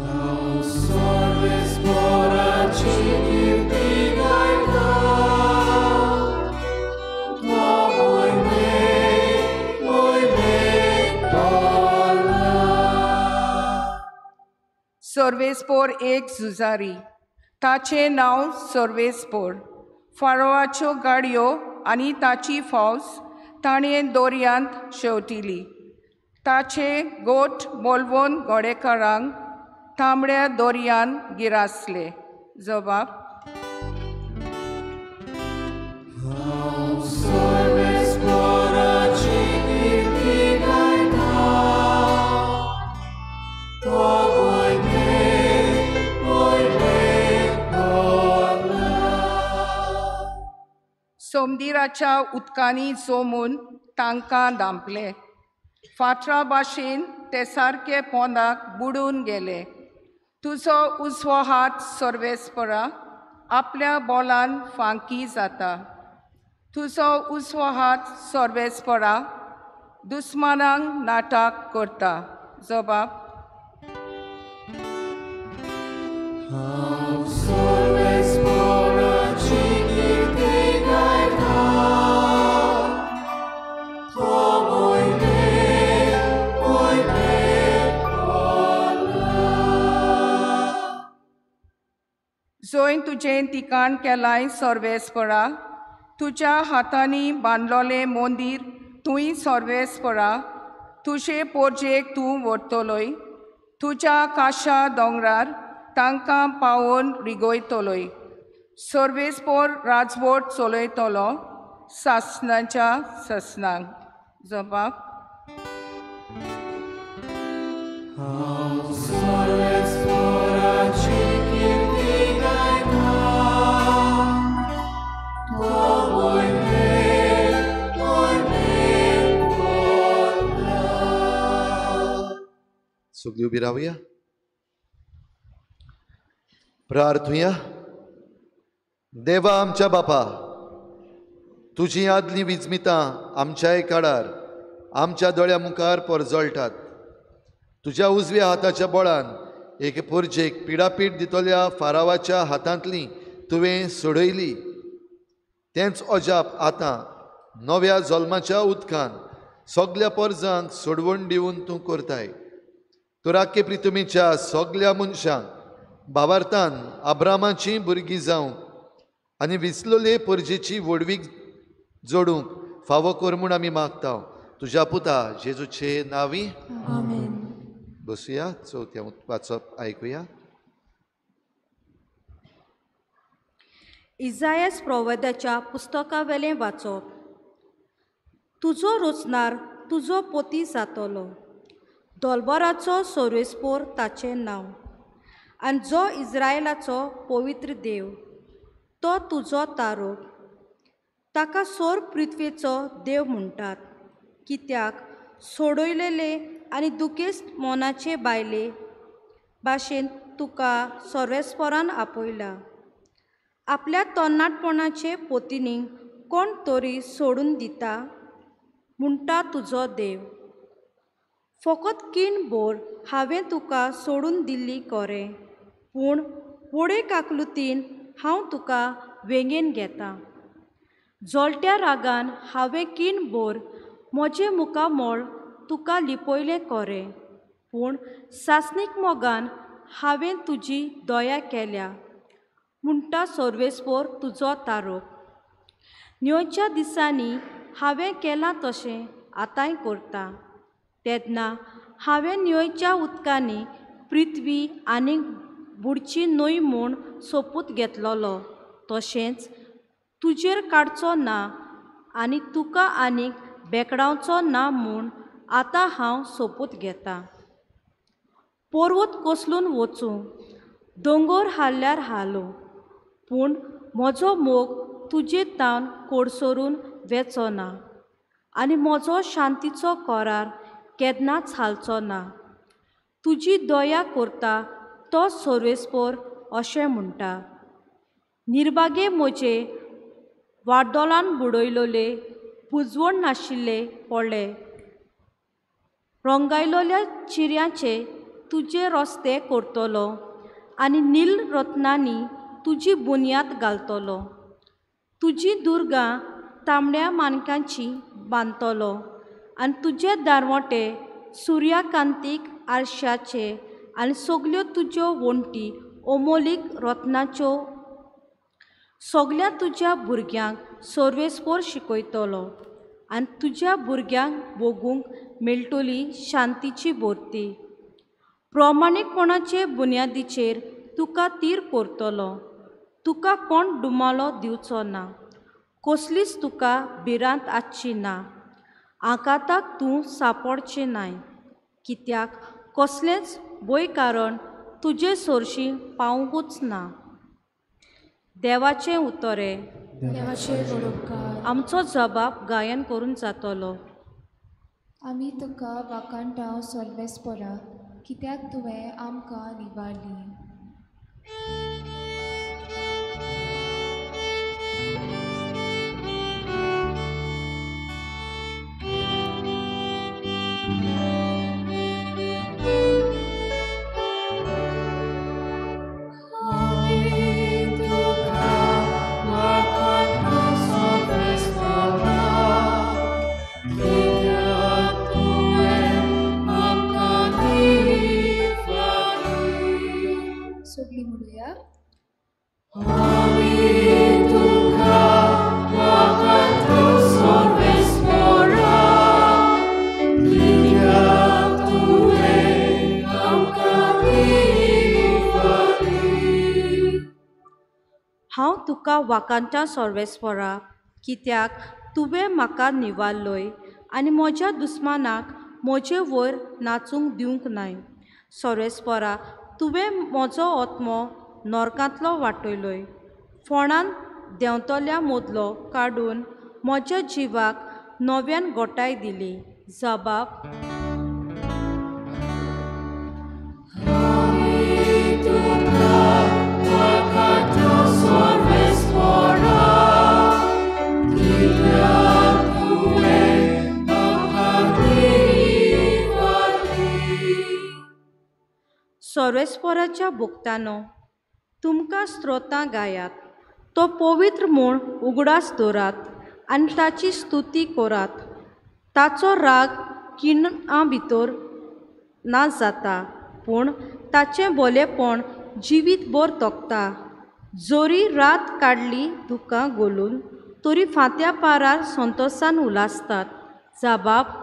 S5: हांव सर्वेस्पराची किर्ती गायता, तो मोहिमेन बोल्ला.
S13: सर्वेस्पोर एक झुजारी, ताचें नांव सर्वेस्पोर. फारोआच्यो गाडयो आनी ताची फौज ताणें दर्यांत शेवटिली. ताचे गोठ बोलवून घोडेकारांक तांबड्या दर्यान गिरासले. जबाब.
S5: हांव सर्वेस्पराची किर्ती गायता, तो मोहिमेन बोल्ला.
S13: सोमदिराच्या उदकांनी जोमून तांकां धांपले. फातरा भाशेन ते सारके पोंदाक बुडून गेले. तुजो उजवो हात सर्वेस्परा आपल्या बोलान फांकी जाता. तुजो उजवो हात सर्वेस्परा दुस्मानांक नाटक करता. जबाब.
S5: हांव सर्वेस्पराची किर्ती गायता,
S13: जंय तुजें ठिकाण केलाय सर्वेस्परा, तुज्या हातांनी बांदलोलें मंदीर तूंय सर्वेस्परा, तुजे पोरजेक तूं व्हरतलोय, तुज्या काशा दोंगरार तांकां पावोवन रिगयतलोय. सर्वेस्पोर राजवट चलयतलो सासणाच्या सासणाक. जबाब.
S5: हांव सर्वेस्पोराची कीर्ती गायतां, तो वयर वयर वता.
S8: सगळीं उबी रावया, प्रार्थुया. देवा आमच्या बापा, तुजी आदलीं विजमितां आमच्याय काळार आमच्या दोळ्या मुखार परजळटात. तुज्या उजव्या हाताच्या बळान एके पोरजेक पिडापीड दितल्या फारावाच्या हातांतली तुवें सोडयली. तेंच अजाप आतां नव्या जल्माच्या उदकान सगल्या पोरजांक सोडवण दिवन तूं करताय. तूं राखे प्रितुमीच्या सगल्या मनशांक भावार्थान अब्रामाची भुरगीं जावंक आनी विसलोले पोरजेची व्हडवीक जोडूंक फावो कर म्हूण आमी मागता तुज्या पुता जेजूचे नांवी.
S11: आमेन.
S8: बसुया, चवथें वाचप आयकुया.
S14: इजायस प्रवाद्याच्या पुस्तकावेलें वाचप. तुजो रोचणार तुजो पोती जातलो, दोलबराचो सर्वेस्पोर ताचें नांव, आनी जो इज्रायलाचो पवित्र देव तो तुजो तारोप. ताका सोर पृथ्वेचो देव म्हणटात, कित्याक सोडयलेले आनी दुखेस्त मनाचे बायले भाशेन तुका सर्वेस्पोरान आपयला. आपल्या तरणाटपणाचे पोतिनीक कोण तरी सोडून दिता म्हणटा तुजो देव. फकत कीण भर हांवें तुका सोडून दिल्ली कोरें, पूण व्हडे काकलुतीन हांव तुका वेंगेन घेतां. जळट्या रागान हांवें कीण भर म्हजें मुखामळ तुका लिपयलें कोरें, पूण सासणीक मोगान हांवें तुजी दया केल्या म्हणटा सर्वेस्पोर तुजो तारोप. न्हंयच्या दिसांनी हांवें केलां तशें आतांय करता. तेन्ना हांवें न्हंयच्या उदकांनी पृथ्वी आनी बुडची न्हय म्हूण सोपूत घेतलोलो, तशेंच तुजेर काडचो ना आनी तुका आनीक बेकडावचो ना म्हूण आतां हांव सोपूत घेतां. पर्वत कोसलून वचूं, दोंगोर हाल्ल्यार हालूं, पूण म्हजो मोग तुजे तावन कोडसरून वेचो ना आनी म्हजो शांतीचो करार केन्नाच हालचो ना. तुजी दया करता तो सर्वेस्पोर अशें म्हणटा. निर्भागे म्हजे वादोलान बुडयलोले पुजवण नाशिल्ले पोळे, रंगायलोल्या चिऱ्यांचे तुजे रस्ते करतलो आनी नील रत्नांनी तुजी बुन्याद घालतलो. तुजी दुर्गां तांबड्या मानकांची बांदतलो आनी तुजे दारवटे सुर्याकांतीक आरशाचे आनी सगल्यो तुज्यो वण्टी अमोलीक रत्नाच्यो. सगल्या तुज्या भुरग्यांक सर्वेस्पोर शिकयतलो आनी तुज्या भुरग्यांक भोगूंक मेळटली शांतीची भरती. प्रमाणीकपणाचे बुन्यादीचेर तुका तीर करतलो, तुका कोण डुमालो दिवचो ना, कसलीच तुका भिरांत आसची ना, आकांताक तूं सांपडचें नाय, कित्याक कसलेंच भंय कारण तुजे सरशीं पावूंकच ना. देवाचें उतरें. आमचो जबाब गायन करून जातलो.
S11: आमी तुका वाखाणटांव सर्वेस्पोरा, कित्याक तुवें आमकां निवारली. सगळीं म्हणुया.
S14: तुका वाखाणटा सर्वेस्परा, कित्याक तुवें म्हाका निवारलोय आनी म्हज्या दुस्मानाक म्हजे वयर नाचूंक दिवंक नाय. सर्वेस्परा, तुवें म्हजो आत्मो नरकांतलो वाटयलोय, फोंडान देंवतल्या मदलो काडून म्हज्या जिवाक नव्यान गोटाय दिली. जबाब. सर्वेस्पराच्या भक्तांनो, तुमकां स्त्रोतां गायात, तो पवित्र म्हूण उगडास दवरात आनी ताची स्तुती करात. ताचो राग किणां भितर ना जाता, पूण ताचें भोलेपण जिवीतभर तगता. जरी रात काडली दुकां घोलून, तरी फांत्या पारार संतोसान उलासतात. जबाब.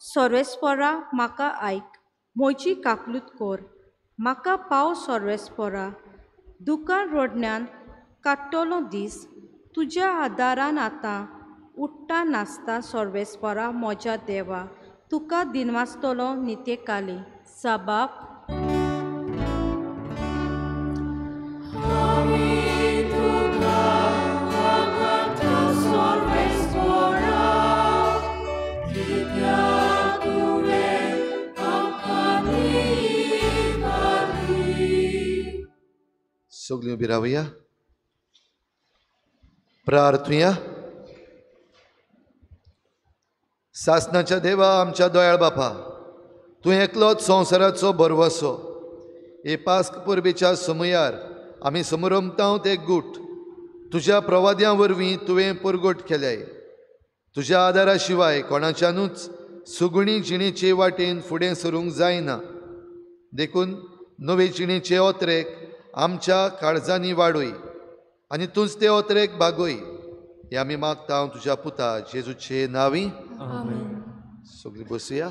S14: सर्वेस्परा, म्हाका आयक, म्हजी काकलूत कर, म्हाका पाव सर्वेस्परा. दुकां रडण्यान काडटलो दीस, तुज्या आदारान आतां उठ्ठा नाचता. सर्वेस्परा म्हज्या देवा, तुका दिनवासतलो नित्यकाली. जबाब.
S8: सगळीं उबी रावया, प्रार्थुया. सासणाच्या देवा, आमच्या दयाळ बापा, तूं एकलोच संवसाराचो भरवसो. हे पास्क परबेच्या समयार आमी समरमतांव ते गूट तुज्या प्रवाद्यां वरवीं तुवें परगट केल्याय. तुज्या आदारा शिवाय कोणाच्यानूच सुगुणी जिणेचे वाटेन फुडें सरूंक जायना. देखून नवे जिणेचे ओतरेक आमच्या काळजांनी वाडय आनी तूंच ते ओतरेक भागय. हे आमी मागता हांव तुज्या पुता जेजूचे नांवी. सगळीं बसया.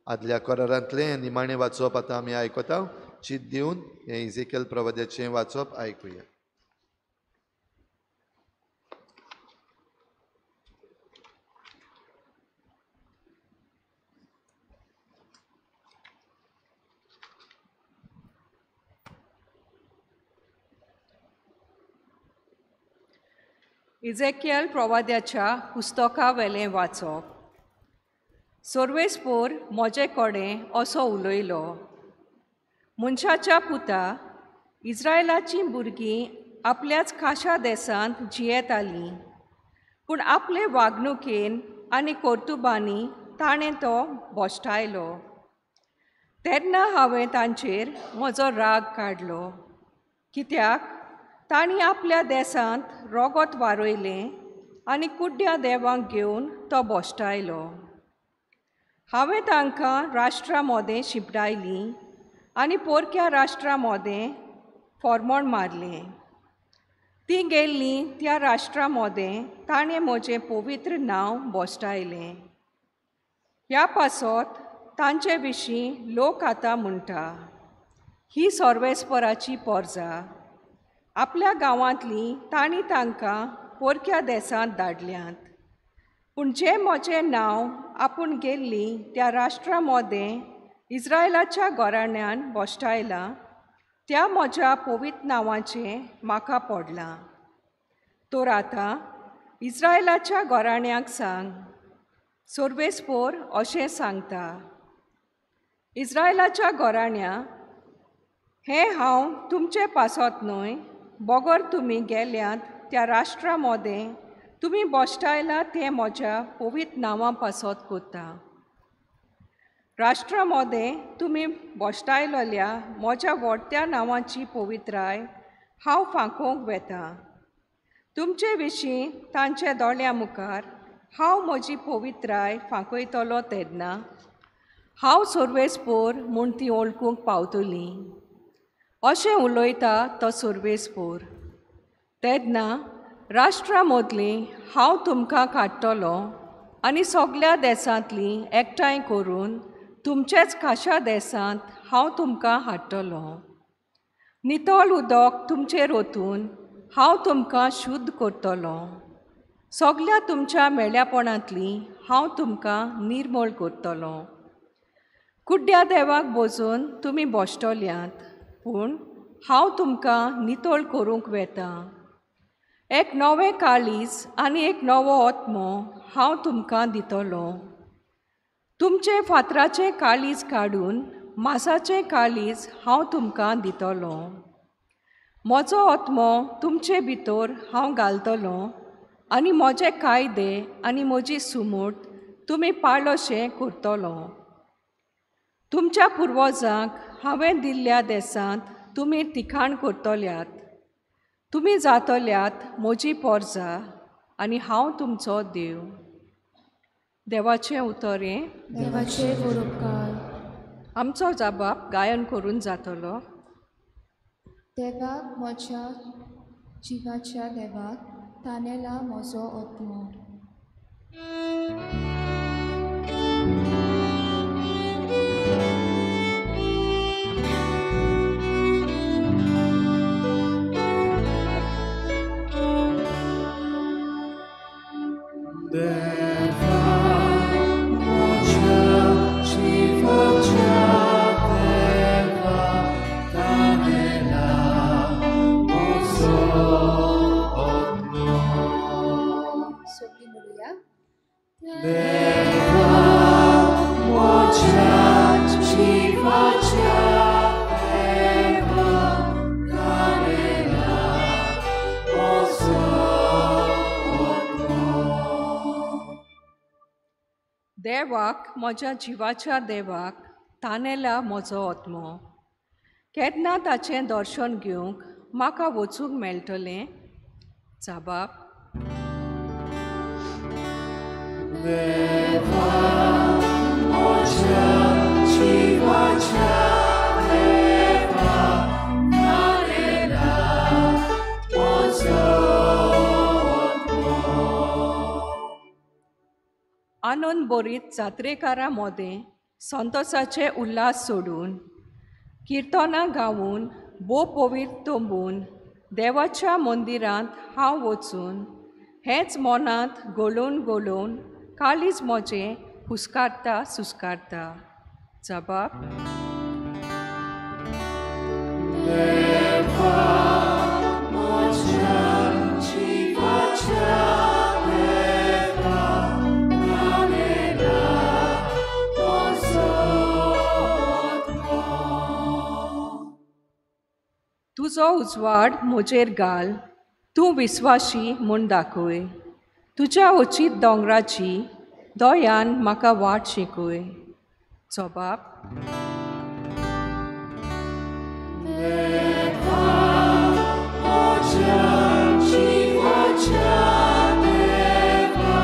S8: आदल्या करारांतलें निमाणें वाचप आतां आमी आयकता. चीत दिवन हें इजेकेल प्रवाद्याचें वाचप आयकुया.
S13: इजेकियल प्रवाद्याच्या पुस्तका वेलें वाचप. सर्वेस्पोर म्हजे कडेन असो उलयलो, मनशाच्या पुता, इस्रायलाचीं भुरगीं आपल्याच खाशा देसांत जियेतालीं, पूण आपले वागणुकेन आनी कर्तुबांनी ताणें तो भश्टायलो. तेन्ना हांवें तांचेर म्हजो राग काडलो, कित्याक तांणी आपल्या देसांत रोगोत वारयलें आनी कुड्ड्या देवांक घेवन तो भश्टायलो. हांवें तांकां राष्ट्रां मोदें शिंपडायलीं आनी पोरक्या राष्ट्रां मोदें फॉर्मोण मारलें. तीं गेल्लीं त्या राष्ट्रां मोदें ताणें म्हजें पवित्र नांव भश्टायलें. ह्या पासत तांचे विशीं लोक आतां म्हणटा, ही सर्वेस्पराची पोरजा. आपल्या गांवांतलीं तांणी तांकां पोरक्या देसांत धाडल्यांत, पूण जें म्हजें नांव आपूण गेल्लीं त्या राष्ट्रां मोदें इस्रायलाच्या घराण्यान भश्टायलां, त्या म्हज्या पवित्र नांवाचें म्हाका पडलां. तर आतां इस्रायलाच्या घराण्याक सांग, सर्वेस्पोर अशें सांगता, इस्रायलाच्या घराण्या, हें हांव तुमचे पासत न्हय, बगर तुमी गेल्यात त्या राष्ट्रां मोदें तुमी भश्टायलां तें म्हज्या पवित्र नांवां पासत करता. राष्ट्रां मोदें तुमी भश्टायलोल्या म्हज्या व्हडत्या नांवाची पवित्राय हांव फांकोवंक वेता. तुमचे विशीं तांच्या दोळ्यां मुखार हांव म्हजी पवित्राय फांकयतलो तेन्ना हांव सर्वेस्पोर म्हूण ती वळखूंक पावतली. अशें उलयता तो सर्वेस्पोर. तेन्ना राष्ट्रां मदलीं हांव तुमकां काडटलो आनी सगल्या देसांतलीं एकठांय करून तुमचेच खाशा देसांत हांव तुमकां हाडटलो. नितळ उदक तुमचेर ओतून हांव तुमकां शुद्ध करतलो. सगल्या तुमच्या मेळ्यापणांतलीं हांव तुमकां निर्मळ करतलो. कुड्ड्या देवाक बजून तुमी बसतल्यात, पूण हांव तुमकां नितळ करूंक वेता. एक नवें काळीज आनी एक नवो आत्मो हांव तुमकां दितलो. तुमचें फातराचें काळीज काडून मासाचें काळीज हांव तुमकां दितलो. म्हजो आत्मो तुमचे भितर हांव घालतलो आनी म्हजे कायदे आनी म्हजी सुमूट तुमी पाळोशें करतलो. तुमच्या पुर्वजांक हांवें दिल्ल्या देसांत तुमी तिखाण करतल्यात. तुमी जातल्यात म्हजी पोरजा आनी हांव तुमचो देव. देवाचें उतर हें.
S11: देवाचे उपकार.
S13: आमचो जाबाब गायन करून जातलो.
S11: देवाक म्हज्या जिवाच्या देवाक तानेला म्हजो आत्मो.
S13: देवाक म्हज्या जिवाच्या देवाक तानेला म्हजो आत्मो. केन्ना ताचें दर्शन घेवंक म्हाका वचूंक मेळटलें? जाबाब.
S5: देवा म्हज्या जिवाच्या देवा तानेला म्हजो आत्मो.
S13: आनंद बरीत जात्रेकारां मोदें संतोसाचे उल्हास सोडून किर्तनां गावून भोव पवित्र तोंबून देवाच्या मंदिरांत हांव वचून हेंच मनांत गोलोवन गोलोवन काळीज म्हजें हुस्कारता सुस्कारता. जबाब.
S5: देवा म्हज्या जिवाच्या देवा तानेला म्हजो आत्मो.
S13: तुजो उजवाड म्हजेर घाल, तूं विस्वाशी म्हूण दाखय. तुज्या उचीत दोंगराची दयान म्हाका वाट शिकय. जबाब.
S5: देवा म्हज्या जिवाच्या देवा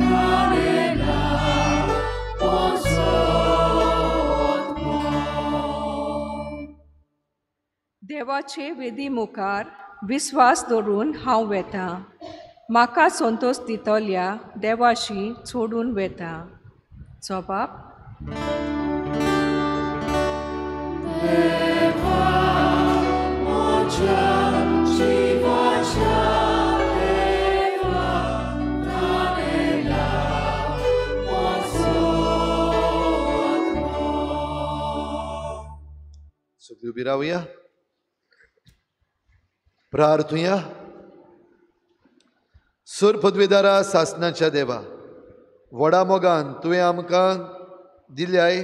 S5: तानेला म्हजो आत्मो.
S13: देवाचे वेदी मुखार विस्वास दवरून हांव वेता. म्हाका संतोश दितल्या देवाशी सोडून वेता. जबाब.
S5: देवा म्हज्या जिवाच्या देवा तानेला म्हजो आत्मो.
S8: सगळी उबी रावया, प्रार्थुया. सुर पदवेदारा सासनाच्या देवा, व्हडा मोगान तुवें आमकां दिल्याय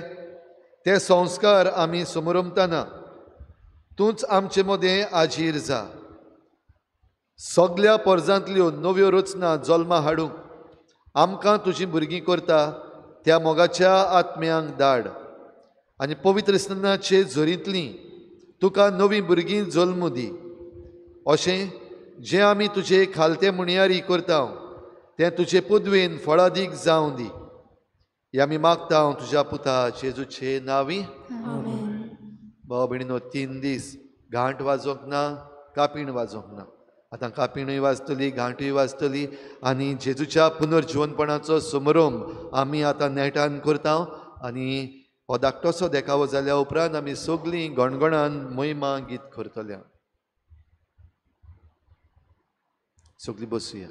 S8: ते संस्कार आमी समरमतना तूंच आमचे मदें आजीर जा. सगल्या पोरजांतल्यो नव्यो रचना जल्मा हाडूंक आमकां तुजीं भुरगीं करता त्या मोगाच्या आत्म्यांक धाड आनी पवित्र स्नानाचे झरींतलीं तुका नवीं भुरगीं जल्मू दी. अशें जें आमी तुजे खालते म्हणयारी करता तें तुजे पदवेन फळादीक जावं दी. हे आमी मागता तुज्या पुता जेजूचे नांवी. भाव भयणीनो, 3 दीस घांट वाजोवंक ना, कापीण वाजोवंक ना. आतां कापिणूय वाजतली, घांटूय वाजतली आनी जेजूच्या पुनर्जिवनपणाचो समारंभ आमी आतां नेटान करता. आनी हो धाकटोसो देखावो जाल्या उपरांत आमी सगळीं गणगणान महिमा गीत करतल्या. सगळीं बसुया.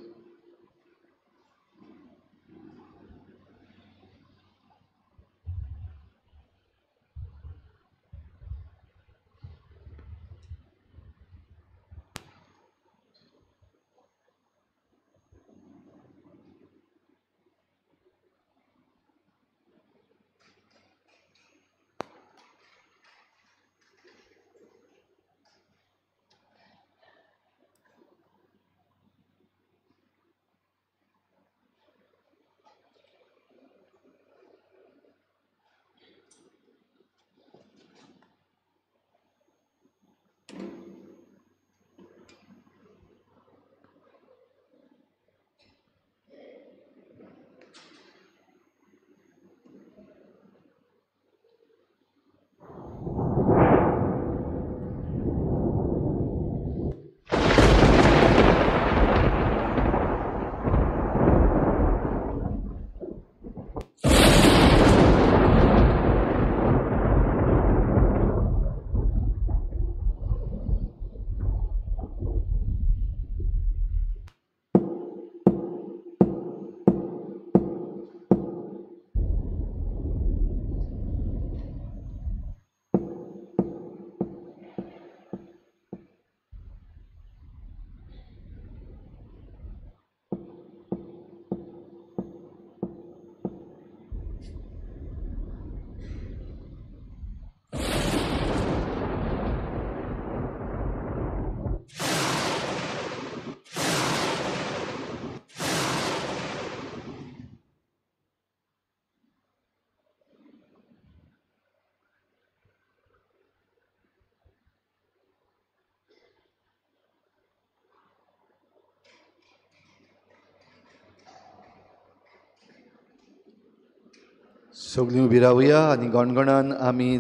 S8: सगळीं उबी रावया आनी गणगणान आमी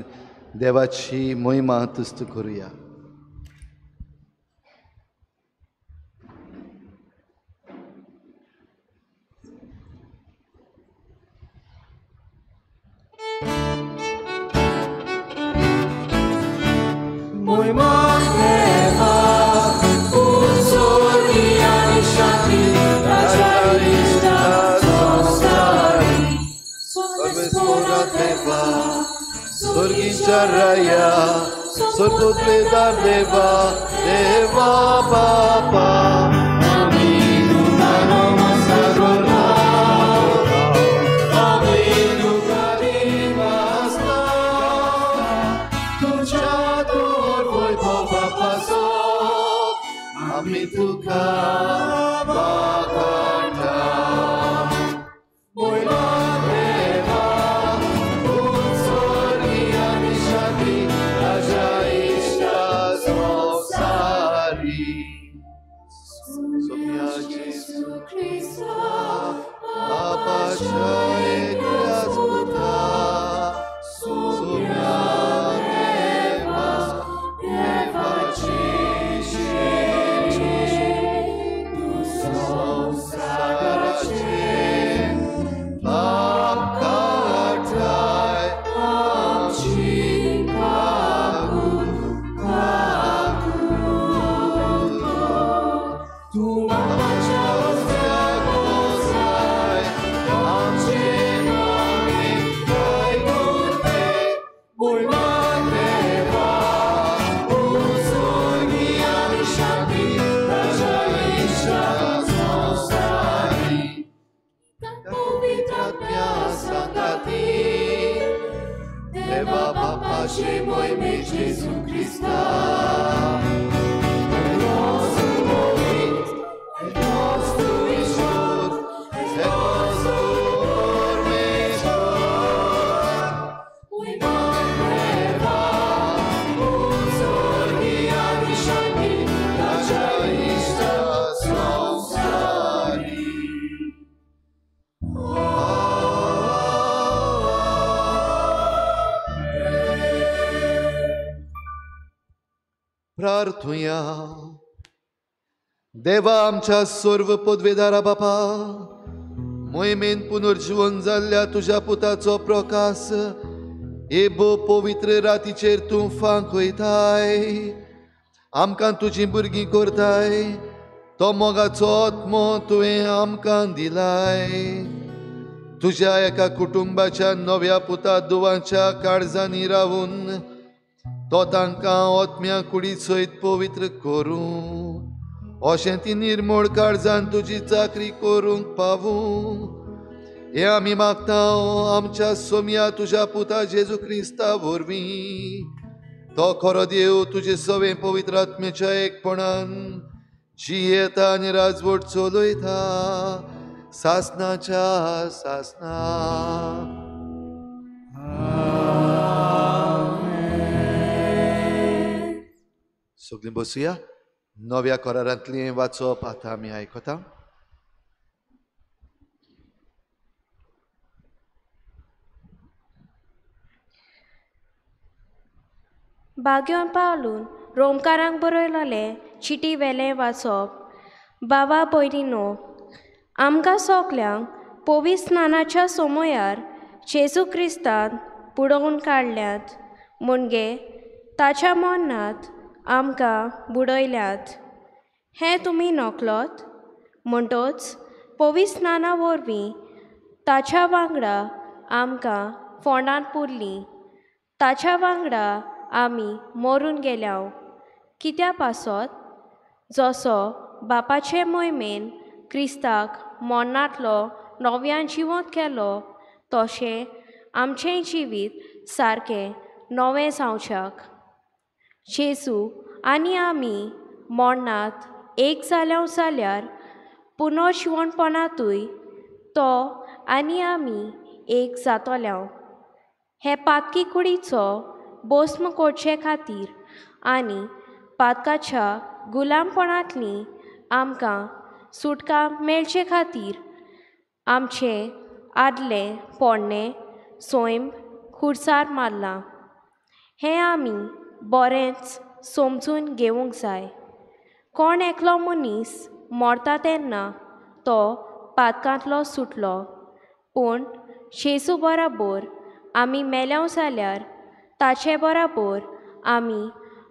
S8: देवाची महिमा तुस्त करुया. Raya, Sorputledar Deva, Deva Bapa, Aminu Namaskara, Aminu Karimasta, Tuja Tor Vaibhava Pasot, Amituka Bakanta, Moila. प्रार्थुया. देवा आमच्या सर्व पदवेदारा बापा, मोहिमेन पुनर्जीवन जाल्ल्या तुज्या पुताचो प्रकाश हे भोव पवित्र रातीचेर तूं फांक वयताय, आमकां तुजीं भुरगीं करताय. तो मोगाचो आत्मो तुवें आमकां दिलाय. तुज्या एका कुटुंबाच्या नव्या पुता दुवांच्या काळजांनी रावून तो तांकां आत्म्या कुडी सयत पवित्र करूं, अशें ती निर्मोळ काळजान तुजी चाकरी करूंक पावूं. हें आमी मागता आमच्या सोम्या तुज्या पुता जेजू क्रिस्ता वरवीं. तो खरो देव तुजे सवें पवित्र आत्म्याच्या एकपणान जियेता आनी राजवट चलयता सासनाच्या सासना. सगळीं बसुया. नव्या करारांतलें वाचप आतां आमी आयकता.
S12: बाग्योन पावलून रोमकारांक बरयलोलें चिटी वेलें वाचप. बाबा भयणीनो, आमकां सगल्यांक पवित्र स्नानाच्या समयार जेजू क्रिस्तान बुडोवन काडल्यात, म्हणजे ताच्या मरणांत आमकां बुडयल्यात. हें तुमी नकळत, म्हणटच पवित्र स्नाना वरवीं ताच्या वांगडा आमकां फोंडांत पुरलीं. ताच्या वांगडा आमी मरून गेल्या. कित्या पासत? जसो बापाचे मोहिमेन क्रिस्ताक मरणांतलो नव्यान जिवंत केलो, तशें आमचें जिवीत सारकें नवें जावच्याक. जेजू आनी आमी मरणांत एक जाल्या जाल्यार पुनर्जिवणपणांतूय तो आनी आमी एक जातल्या. हे पातकी कुडीचो भस्म करचे खातीर आनी पातकाच्या गुलामपणांतली आमकां सुटका मेळचे खातीर आमचें आदलें पोरणें सैम खुर्सार मारलां. हें आमी बरेंच समजून घेवंक जाय. कोण एकलो मनीस मरता तेन्ना तो पातकांतलो सुटलो, पूण जेजू बराबर आमी मेल्या जाल्यार ताचे बराबर आमी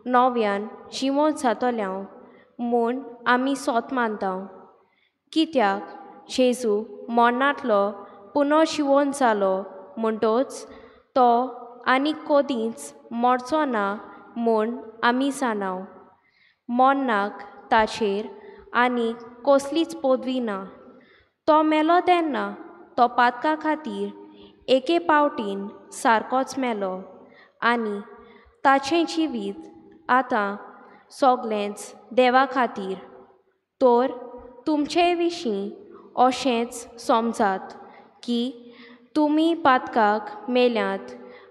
S12: नव्यान जिवंत जातल्या म्हूण आमी सोत मानता. कित्याक जेजू मरणांतलो पुनर्जिवंत जालो, म्हणटच तो आनी कदींच मरचो ना म्हूण आमी जाणा. मरणाक ताचेर आनी कसलीच पदवी ना. तो मेलो तेन्ना तो पातका खातीर एके पावटीन सारकोच मेलो आनी ताचें जिवीत आतां सगलेंच देवा खातीर. तर तुमचे विशीं अशेंच समजात की तुमी पातकाक मेल्यात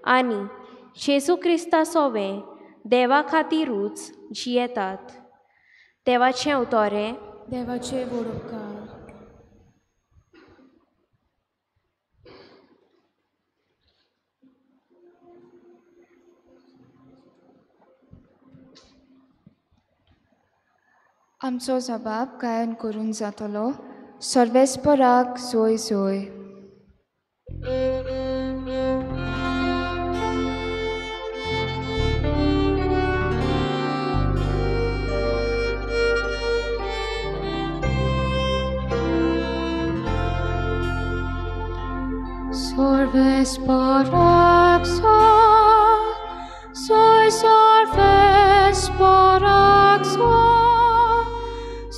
S12: आनी जेजू क्रिस्ता सोवें देवा खातीरूच जियेतात. देवाचें उतोरें.
S11: देवाचें व्हड उपकार. आमचो जबाब गायन करून जातलो. सर्वेस्पराक सोय सोय. सर्वेस्पराक सोय सोय, सर्वेस्पराक सोय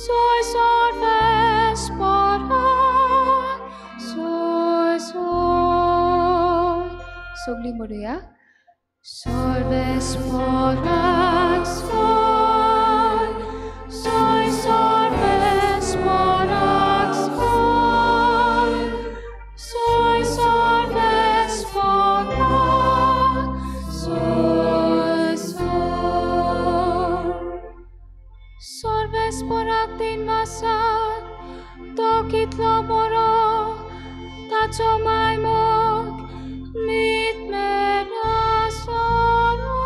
S11: सोय, सर्वेस्पराक सोय सोय. सगळीं म्हणुया. सर्वेस्पराक सोय सोय, सर्वेस्पराक सोय सोय, सर्वेस्पराक सोय सोय. सर्वेस्पराक तीन मासात तो कितलो बरो, ताचो मायमोग मीत मेरा आसतलो.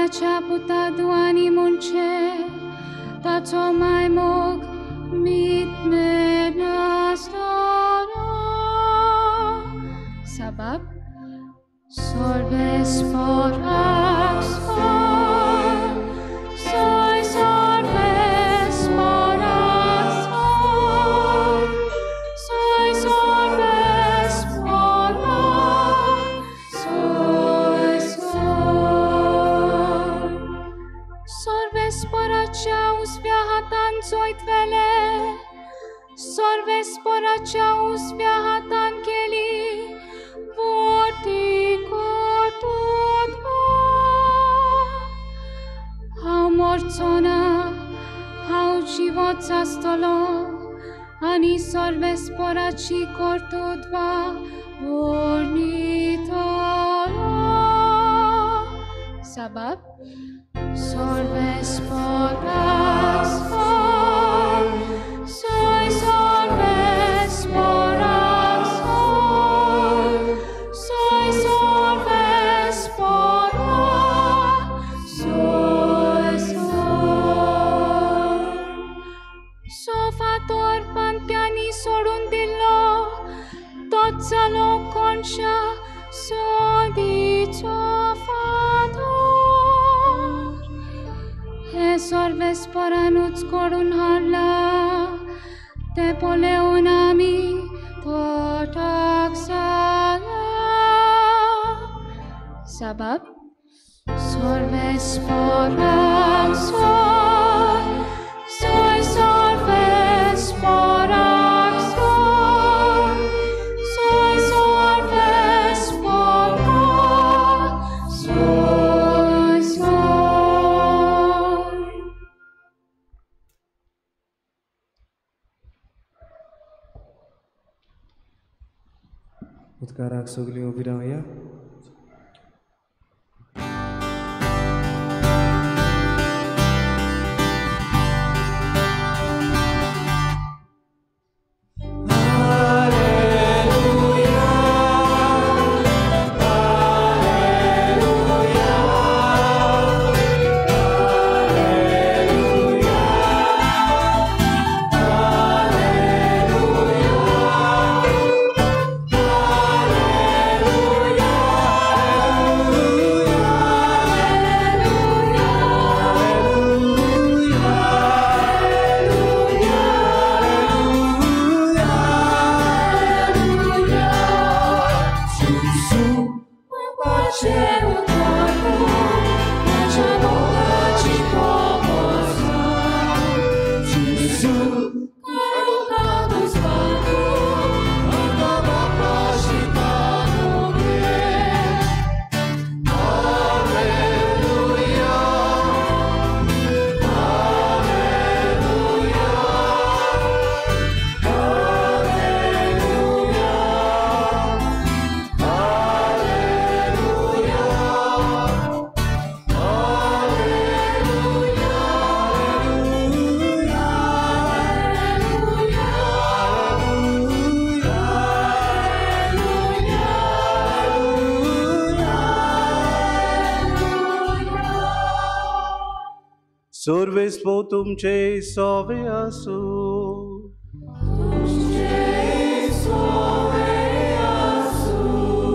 S11: दोयाळाच्या पुता दुवानी म्हणचे ताचो माय मोग मीत मेनासतना. Sabab Sorvesporak sor, soy sorvesporak sor, soy sorvesporak, soy sor. Sorvesporacea usvea hatan zoitvele, sorvesporacea usvea hatan cheli, हांव मरचो ना, हांव जिवोच आसतलो आनी सर्वेस्पराची कर्तृत्वा वर्णितलो. Sabab Sorvesporak sor, soy sorvesporak sor, soy sorvesporak, soy sor. Sofator पांत्यांनी सोडून दिलो, तोच जालो कोणशा सोदीचो फातर. हे सर्वेस्परानूच कडून हाडला ते पळोवन आमी तोटाक जाला. Sabab Sorvesporak sor, soy sorvesporak sor, soy sorvesporak, soy sor.
S15: उद्गाराक सगळीं उबी रावया.
S16: सर्वेस्पो तुमचे सोवे आसू.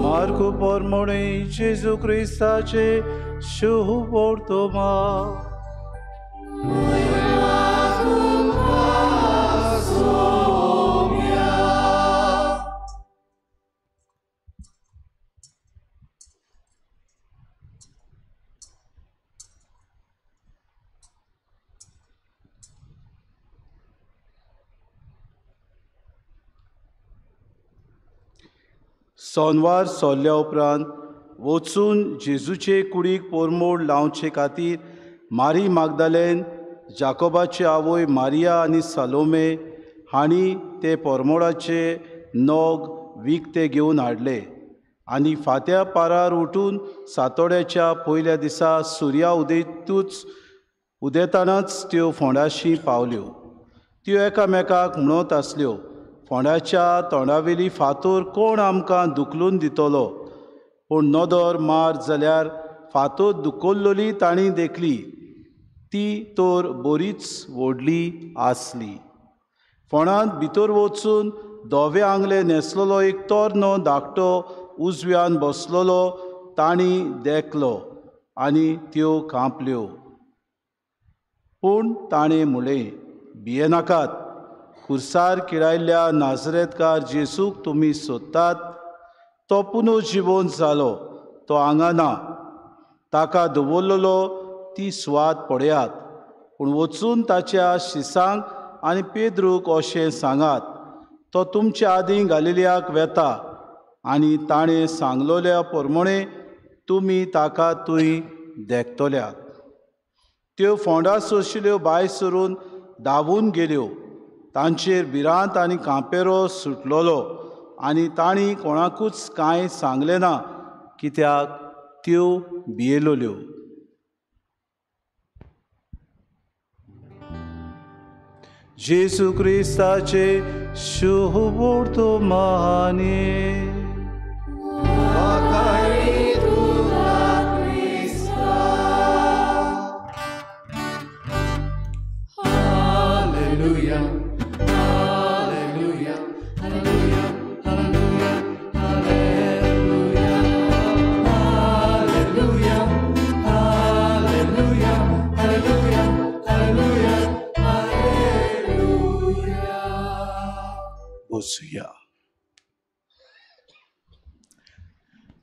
S16: मार्कू पोरमोणे जेजू क्रिस्ताचे शुभ वर्तमान. सोनवार सोल्ल्या उपरांत वचून जेजूचे कुडीक पोरमोड लावचे खातीर मारी मागदालेन, जाकोबाची आवय मारिया आनी सालोमे हांणी ते पोरमोडाचे नग विकते घेवन हाडले आनी फांत्या पारार उठून सातोड्याच्या पयल्या दिसा सुर्या उदेतानाच त्यो फोंडाशी पावल्यो. त्यो एकामेकाक म्हणत आसल्यो, फोंडाच्या तोंडावेली फातोर कोण आमकां धुकलून दितलो? पूण नदर मार जाल्यार फातोर दुकोल्लोली तांणी देखली. ती तर बरीच व्हडली आसली. फोंडांत भितर वचून धवे आंगले न्हेसलेलो एक तरनो धाकटो उजव्यान बसलेलो तांणी देखलो आनी त्यो कांपल्यो. पूण ताणें म्हळें, भियेनाकात, खुर्सार किळायल्ल्या नाजरेतकार जेजूक तुमी सोदतात. तो पुनर्जिवन जालो, तो हांगा ना. ताका दवरलेलो ती सुवात पळयात. पूण वचून ताच्या शिसांक आनी पेद्रूक अशें सांगात, तो तुमच्या आदीं गालिलियाक वेता आनी ताणें सांगलोल्या प्रमाणें तुमी ताका थंय देखतल्यात. त्यो फोंडा सोंशिल्ल्यो भायर सरून धांवून गेल्यो. तांचेर भिरांत आनी कांपेरो सुटलोलो आनी तांणी कोणाकूच कांय सांगलें ना, कित्याक त्यो भियेलोल्यो. जेजू क्रिस्ताचे शुभवर्तमाने.
S5: Hallelujah, hallelujah, hallelujah, hallelujah, hallelujah, hallelujah, hallelujah, hallelujah, hallelujah.
S16: Bosuya.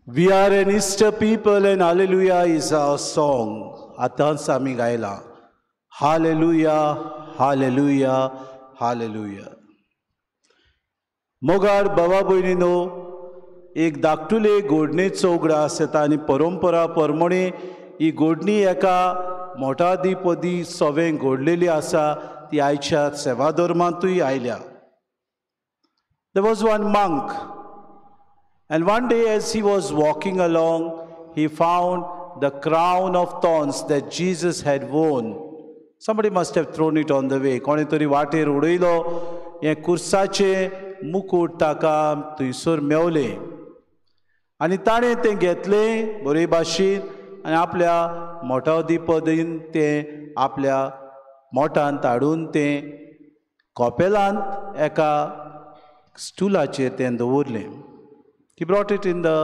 S16: We are an Easter people and hallelujah is our song. आतांच आमी गायला हालेलुया, हालेलुया, हालेलुया. मोगार बाबा भयणीनो, एक धाकटुले गोडणेचो उगडास येता आनी परंपरा प्रमाणे ही गोडणी एका मोठादीपदी सवें घडलेली आसा, ती आयच्या सेवा धर्मांतूय आयल्या. There was one monk, and one day as he was walking along, he found the crown of thorns that Jesus had worn. Somebody must have thrown it on the way. कोणे तरी वाटेर उडयलो हें कुर्साचें मुकूट ताका थंयसर मेवलें आनी ताणें तें घेतलें बरे भाशेन आनी आपल्या मोठादीपदीन तें आपल्या मोठांत हाडून तें कॉपेलांत एका स्टुलाचेर तें दवरलें. He brought it in the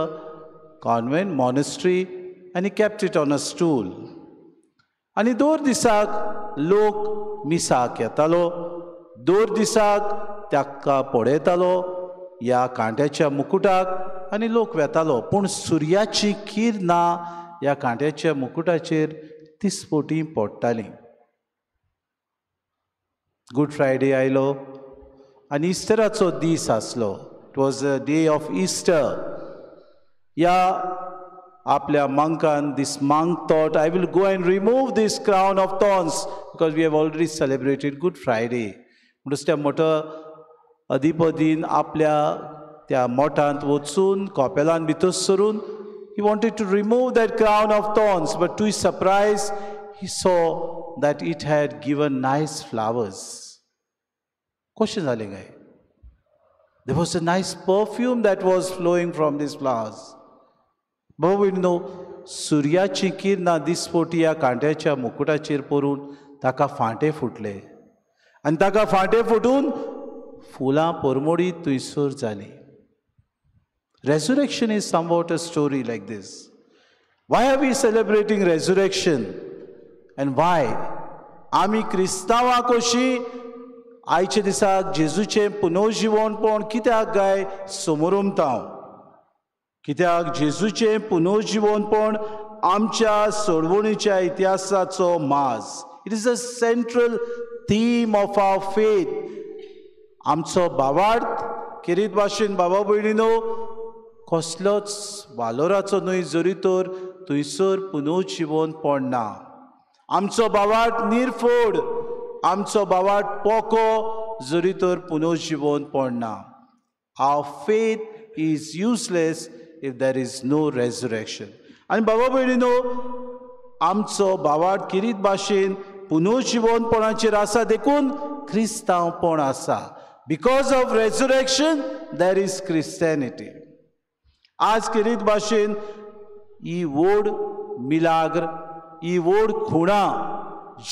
S16: convent monastery and he kept it on a stool. आनी दर दिसाक लोक मिसाक येतालो, दर दिसाक ताका पळयतालो ह्या कांट्याच्या मुकुटाक आनी लोक वेतालो. पूण सुर्याची किरणां ह्या कांट्याच्या मुकुटाचेर तिसपोटी पडटालीं. गुड फ्रायडे आयलो आनी इस्टराचो दीस आसलो. It was a day of Easter. ह्या आपल्या मंकान, this monk thought, I will go and remove this crown of thorns because we have already celebrated Good Friday. म्हणटच त्या मोठो अधिपदीन आपल्या त्या मोठांत वचून कॉपेलान भितर सरून he wanted to remove that crown of thorns, but to his surprise he saw that it had given nice flowers. कशें जालें काय? There was a nice perfume that was flowing from these flowers. बाबा भयणीनो, सुर्याची किरणां दिसपोटी ह्या कांट्याच्या मुकुटाचेर पडून ताका फांटे फुटले आनी ताका फांटे फुटून फुलां परमोडी थंयसर जालीं. Resurrection is somewhat a story like this. Why are we celebrating resurrection and why? आमी क्रिस्तांवां कशीं आयच्या दिसाक जेजूचें पुनर्जिवनपण कित्याक काय समोरमता? कित्याक जेजूचें पुनर्जिवनपण आमच्या सोडवणीच्या इतिहासाचो माज. It is a central theme of our faith. आमचो भावार्थ खेरीत भाशेन बाबा भयणीनो कसलोच वालोराचो न्हय जरी तर थंयसर पुनर्जिवनपण ना. आमचो भावार्थ निर्फोड, आमचो भावार्थ पोको जरी तर पुनर्जिवनपण ना. Our faith is useless if there is no resurrection. आनी बाबा भयणीनो, आमचो भावार्थ खेरीत भाशेन पुनर्जिवनपणाचेर आसा, देखून क्रिस्तांवपण आसा. Because of resurrection there is Christianity. आज खेरीत भाशेन ही व्हड मिलाग्र, ही व्हड खुणां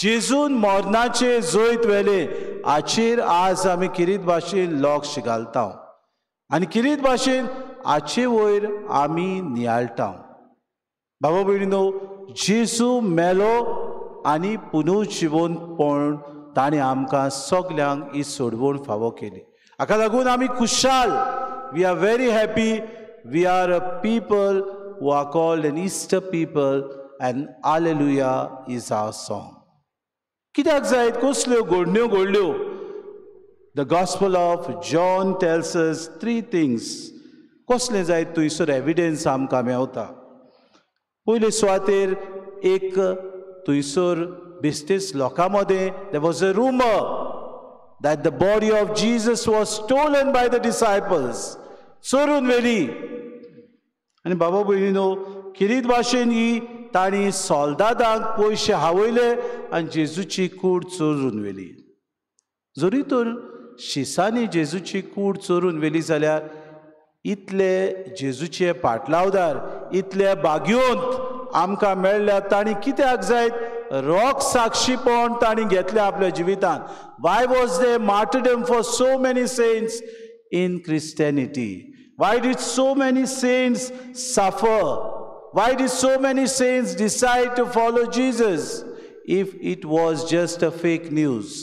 S16: जेजून मरणाचे जैत व्हेलें हाचेर आज आमी किरीत भाशेन लक्ष घालता आनी किरीत भाशेन हाचे वयर आमी नियाळटा. बाबा भयणीनो, जेजू मेलो आनी पुनर्जिवनपण ताणें आमकां सगल्यांक ही सोडवण फावो केली. हाका लागून आमी खुशाल. We are very happy. We are a people who are called an Easter people and Alleluia is our song. कित्याक जायत कसल्यो घडण्यो घडल्यो? The Gospel of John tells us three things. कसलें जायत थंयसर एविडन्स आमकां मेवता. पयले सुवातेर एक थंयसर बेस्तेच लोकां मदें there was a rumour that the body of Jesus was stolen by the disciples. चोरून व्हेली. आनी बाबा भयणीनो, किरीत भाशेन ही तांणी सोल्दादांक पयशे हावयले आनी जेजूची कूड चोरून व्हेली. जरी तर शिसांनी जेजूची कूड चोरून व्हेली जाल्यार इतले जेजूचे पाटलावदार, इतले भाग्योंत आमकां मेळ्ळ्या तांणी कित्याक जायत रोख साक्षीपण तांणी घेतलें आपल्या जिवितांत. Why was there martyrdom for so many saints in Christianity? Why did so many saints suffer? Why did so many saints decide to follow Jesus if it was just a fake news?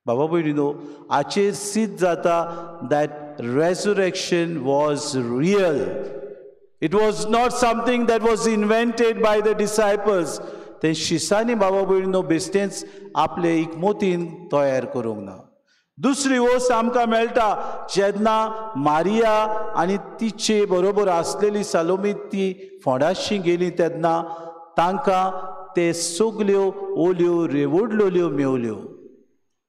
S16: Baba भयणीनो, हाचेर सिद्ध जाता that resurrection was real. It was not something that was invented by the disciples. ते शिसांनी बाबा भयणीनो बेश्टेंच आपले इकमोतीन तयार करूंक ना. दुसरी वस्त आमकां मेळटा जेन्ना मारिया आनी तिचे बरोबर आसलेली सालोमी ती फोंडाशी गेली तेन्ना तांकां ते सगल्यो ओल्यो रेवडलेल्यो मेवल्यो.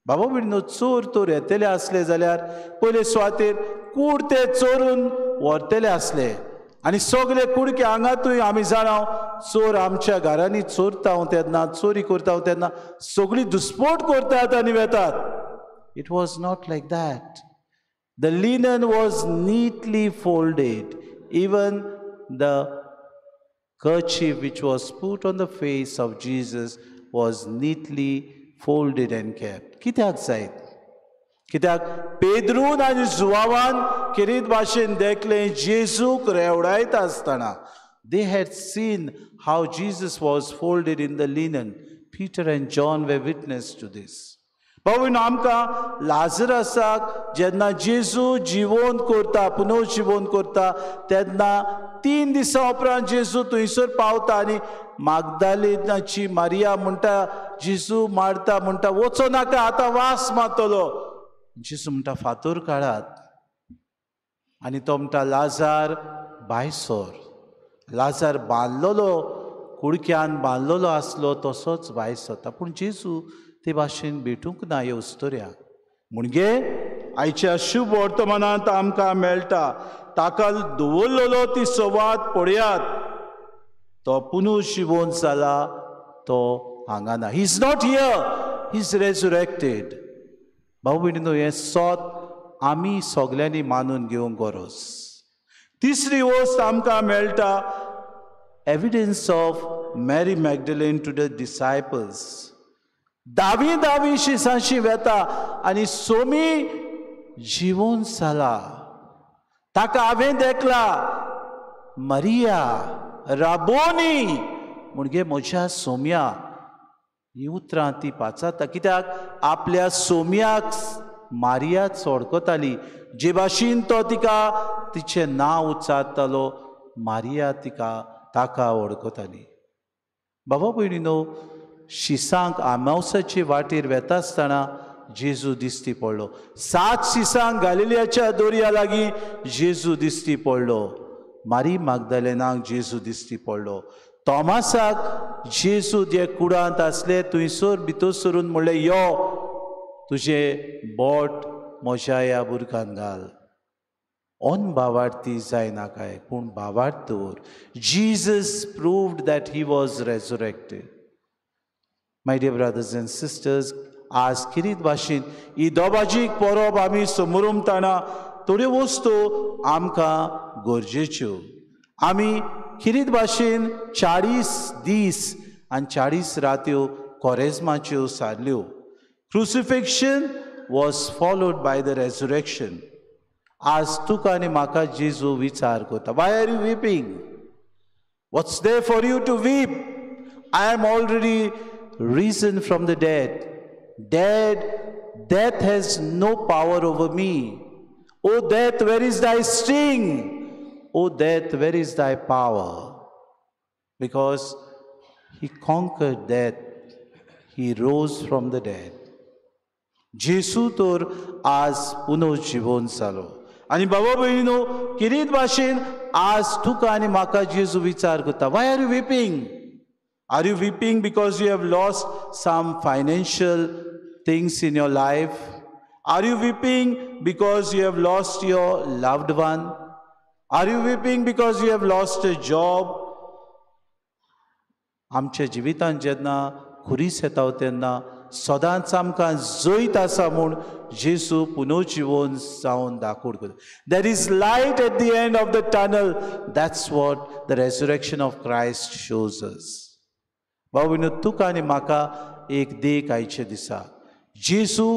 S16: बाबा भयणीनो, चोर तर येतले आसले जाल्यार पयले सुवातेर कूड ते चोरून व्हरतले आसले आनी सगले कुडके हांगातूय आमी जाणा चोर आमच्या घरांनी चोरता तेन्ना, चोरी करता तेन्ना सगळी दुस्पोट करतात आनी वेतात. It was not like that. The linen was neatly folded. Even the kerchief which was put on the face of Jesus was neatly folded and kept. कित्याक जायत? कित्याक पेद्रून आनी जुवावान किरीत भाशेन देखलें जेजूक रेवडायता आसतना. They had seen how Jesus was folded in the linen. Peter and John were witness to this. बाबा आमकां लाजरसाक जेन्ना जेजू जिवोन करता, पुनर्जिवोन करता तेन्ना 3 दिसां उपरांत जेजू थंयसर पावता आनी मागदालेनाची मारिया म्हणटा, जेजू मारता म्हणटा वचो नाका आतां वास मारतलो. जेजू म्हणटा फातोर काडात आनी तो म्हणटा लाजार भायर सर. लाजार बांदलेलो, कुडक्यान बांदलेलो आसलो तसोच भायर सरता. पूण जेजू ते भाशेन भेटूंक ना ह्या उस्तोऱ्याक. म्हणजे आयच्या शुभ वर्तमानांत आमकां मेळटा ताका दवरलेलो ती संवाद पळयात, तो पुनर्जिवोन जाला, तो हांगा ना. He is not here, he is resurrected. भाऊ भयणीनो, हें सत आमी सगल्यांनी मानून घेवंक गरज. तिसरी वस्त आमकां मेळटा evidence of Mary Magdalene to the disciples. दावी दावी शिसांशी वेता आनी सोमी जिवोन जाला, ताका हांवें देखला. मरिया राबोनी म्हणजे म्हज्या सोम्या, ही उतरां ती पाचाता. कित्याक आपल्या सोम्याक मारिया वळखताली. जे भाशेन तो तिका तिचें नांव उच्चारतालो, मारिया तिका ताका वळखताली. बाबा भयणीनो, शिसांक आमावसाचे वाटेर वेता आसतना जेजू दिश्टी पडलो. 7 शिसांक गालिलियाच्या दर्या लागीं जेजू दिश्टी पडलो. मारी मागदालेनाक जेजू दिश्टी पडलो. तॉमासाक जेजू जे कुडांत आसले थंयसर भितर सरून म्हणलें, यो तुजें बोट म्हज्या ह्या बुरकान घाल. अनभावार्थी जायना काय, पूण भावार्थ दवर. Jesus proved that he was resurrected. My dear brothers and sisters, आज किरीत भाशेन ही दोबाजीक परब आमी समोरमताना थोड्यो वस्तू आमकां गरजेच्यो. आमी किरीत भाशेन 40 दीस आनी 40 रात्यो कोरेज्माच्यो सारल्यो. Crucifixion was followed by the resurrection. आज तुका आनी म्हाका जेजू विचार करता, why are you weeping? What's there for you to weep? I am already risen from the dead. Death has no power over me. O death, where is thy sting? O death, where is thy power? Because he conquered death, he rose from the dead. जेजू तर आज पुनर्जीवन जालो. आनी बाबा भयणीनो, किरीत भाशेन आज तुका आनी म्हाका जेजू विचार करता, why are you weeping? Are you weeping because you have lost some financial things in your life? Are you weeping because you have lost your loved one? Are you weeping because you have lost a job? आमच्या जिवितांत जेन्ना खुरीस येता तेन्ना सदांच आमकां जैत आसा म्हूण जेजू पुनर्जीवन जावन दाखोवड करता. There is light at the end of the tunnel. That's what the resurrection of Christ shows us. बाबू तुका आनी म्हाका एक देख आयचे दिसा, जेजू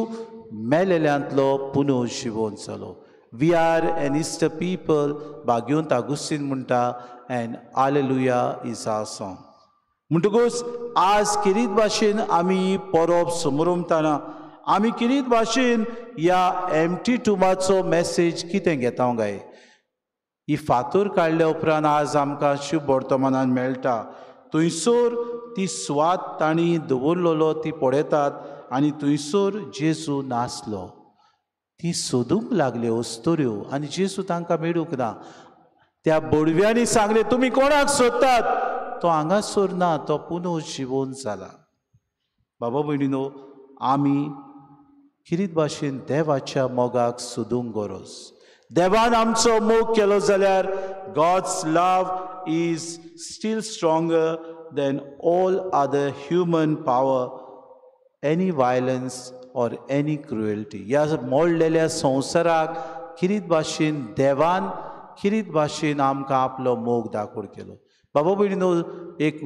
S16: मेलेल्यांतलो पुनर्जीवन जालो. We are an Easter people, भाग्योंत Augustine म्हणटा, and Alleluia is our song. म्हणटकूच आज किरीत भाशेन आमी परब समरमताना आमी किरीत भाशेन ह्या एम्प्टी टुमाचो मॅसेज कितें घेता काय? ही फातोर काडल्या उपरांत आज आमकां शुभ वर्तमानान मेळटा. थंयसर ती सुवात तांणी दवरलेलो ती पळयतात आनी थंयसर जेजू नासलो. ती सोदूंक लागल्यो अस्तुऱ्यो आनी जेजू तांकां मेळूंक ना. त्या बडव्यांनी सांगलें, तुमी कोणाक सोदतात? तो हांगासर ना, तो पुनर्जीवन जाला. बाबा भयणीनो, आमी किरीत भाशेन देवाच्या मोगाक सोदूंक गरज. देवान आमचो मोग केलो जाल्यार God's love is still stronger than all other human power, any violence or any cruelty. ह्या मोडलेल्या संवसाराक किरीत भाशेन देवान किरीत भाशेन आमकां आपलो मोग दाखोवड केलो. बाबा भयणीनो, एक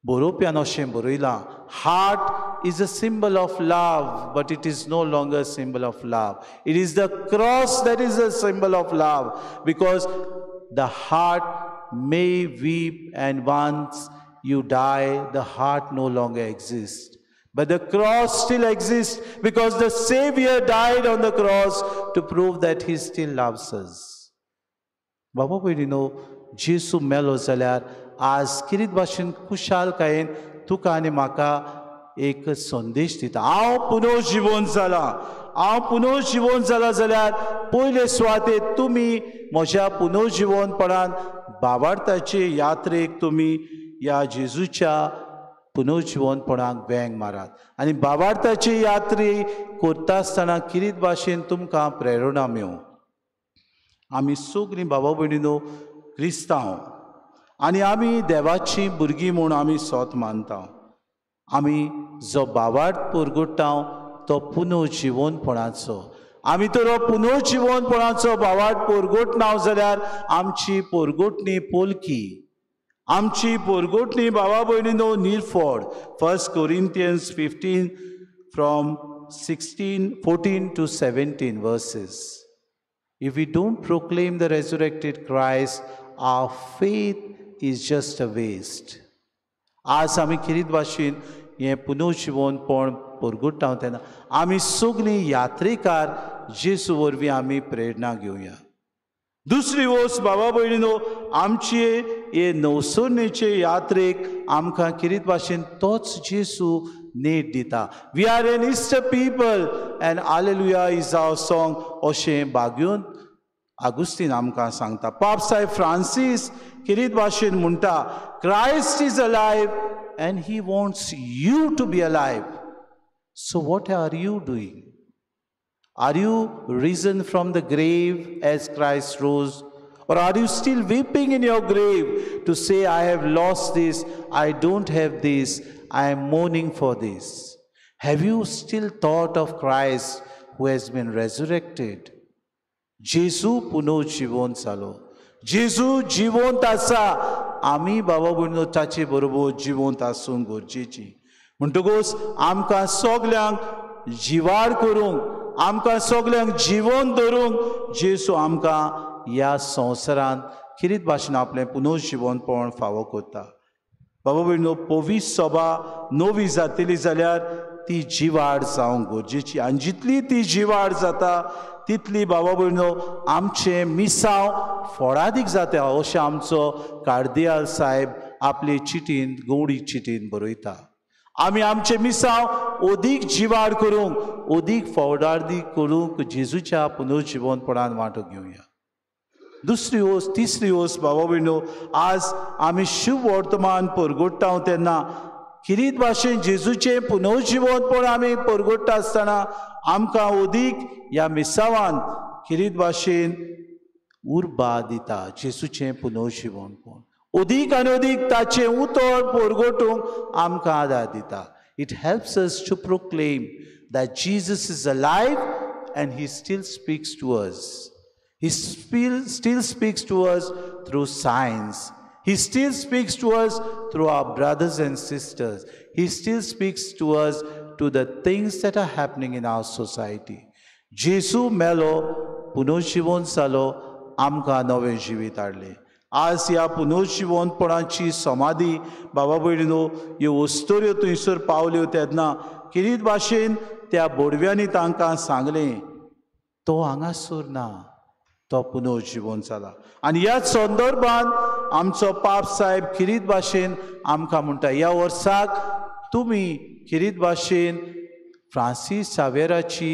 S16: बरोवप्यान अशें बरयलां, heart is a symbol of love, but it is no longer symbol of love. It is the cross that is a symbol of love, because the heart may weep and once you die, the heart no longer exist. But the cross still exists because the Savior died on the cross to prove that he still loves us. बाबा भयणीनो, जेजू मेलो जाल्यार आज किरीत भाशेन खुशालकायेन तुका आनी म्हाका एक संदेश दिता, हांव पुनर्जीवन जाला. हांव पुनर्जीवन जाला जाल्यार पयले सुवातेर तुमी म्हज्या पुनर्जीवनपणान बाबार्थाचे यात्रेक तुमी ह्या जेजूच्या पुनर्जीवनपणाक वेंग मारात आनी बाबार्थाची यात्रे करता आसतना किरीत भाशेन तुमकां प्रेरणा मेळूं. आमी सगळीं बाबा भयणीनो क्रिस्तांव आनी आमी देवाची भुरगीं म्हूण आमी सोत मानता. आमी जो बाबार्थ पुरगुट्टा तो पुनर्जीवनपणाचो. आमी तर हो पुनर्जीवनपणाचो बाबार्थ पुरगुटना जाल्यार आमची पुरगुटणी पोलकी, आमची पुरगुटणी बाबा भयणीनो निर्फोड. 1 Corinthians 15 from 14 to 17 verses. If we don't proclaim the resurrected Christ, our faith is just a waste. आज आमी किरीत भाशेन हें पुनर्जीवनपण पुरगुट्टा तेन्ना आमी सगळीं यात्रेकार जेजू वरवीं आमी प्रेरणा घेवया. दुसरी वस्त बाबा भयणीनो, आमचे हे नवसरणेचे यात्रेक आमकां किरीत भाशेन तोच जेजू नेट दिता. We are an Easter people and Alleluia is our song अशें बाग्योन आगुस्तीन आमकां सांगता. पाप साहेब फ्रांसीस किरीत भाशेन म्हणटा, Christ is alive and he wants you to be alive. So what are you doing? Are you risen from the grave as Christ rose? Or are you still weeping in your grave to say, I have lost this, I don't have this, I am mourning for this? Have you still thought of Christ who has been resurrected? जेजू पुनर्जीवन जालो, जेजू जिवंत आसा. आमी बाबा भयणीनो ताचे बरोबर जिवंत आसूंक गरजेची. म्हणटकूच आमकां सगल्यांक जिवार करूंक, आमकां सगल्यांक जिवन धरूंक जेजू आमकां ह्या संवसारांत किरीत भाशेन आपलें पुनर्जिवनपण फावो करता. बाबा भयणीनो, पवित्र सभा नवी जातली जाल्यार ती जिवाड जावंक गरजेची आनी जितली ती जिवाड जाता तितली बाबा भयणीनो आमचें मिसांव फळादीक जाता अशें आमचो कार्दियाल साहेब आपले चिटीन, गौडी चिटीन बरयता. आमी आमचें मिसांव अदीक जिवाड करूंक, अदीक फळादीक करूंक जेजूच्या पुनर्जिवनपणान वांटो घेवया. दुसरी वस्त, तिसरी वस्त बाबा भयणीनो, आज आमी शुभ वर्तमान परगोडटा तेन्ना किरीत भाशेन जेजूचें पुनर्जिवनपण आमी परगोडटा आसतना आमकां अदीक ह्या मिसावान किरीत भाशेन उर्बा दिता. जेजूचें पुनर्जिवनपण अदीक आनी अदीक ताचें उतर परगोटूंक आमकां आदार दिता. It helps us to proclaim that Jesus is alive and he still speaks to us. He still speaks to us through signs. He still speaks to us through our brothers and sisters. He still speaks to us to the things that are happening in our society. जेजू मेलो, पुनर्जिवन जालो, आमकां नवें जिवीत हाडलें. आज ह्या पुनर्जिवनपणाची समाधी बाबा भयणीनो ह्यो वस्तुऱ्यो थंयसर पावल्यो तेन्ना किरीत भाशेन त्या बोडव्यांनी तांकां सांगलें, तो हांगासर ना, तो पुनर्जिवन जाला. आनी ह्या संदर्भान आमचो पाप साहेब किरीत भाशेन आमकां म्हणटा, ह्या वर्साक तुमी किरीत भाशेन फ्रांसीस सावेराची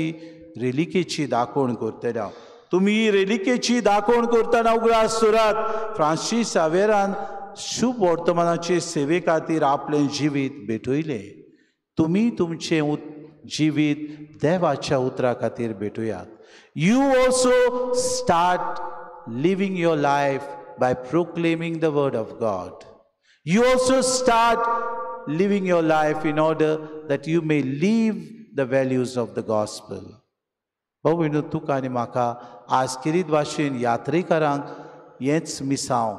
S16: रेलिकेची दाखोवण करतले. तुमी रेलिकेची दाखोवण करतना उगडास दवरात, फ्रांसीस सावेरान शुभ वर्तमानाचे सेवे खातीर आपलें जिवीत भेटयलें. तुमी तुमचें जिवीत देवाच्या उतरा खातीर भेटयात. You also start living your life by proclaiming the word of God. You also start living your life in order that you may live the values of the gospel. भाऊ भयणीनो, तुका आनी म्हाका आज किरीत भाशेन यात्रेकारांक हेंच मिसांव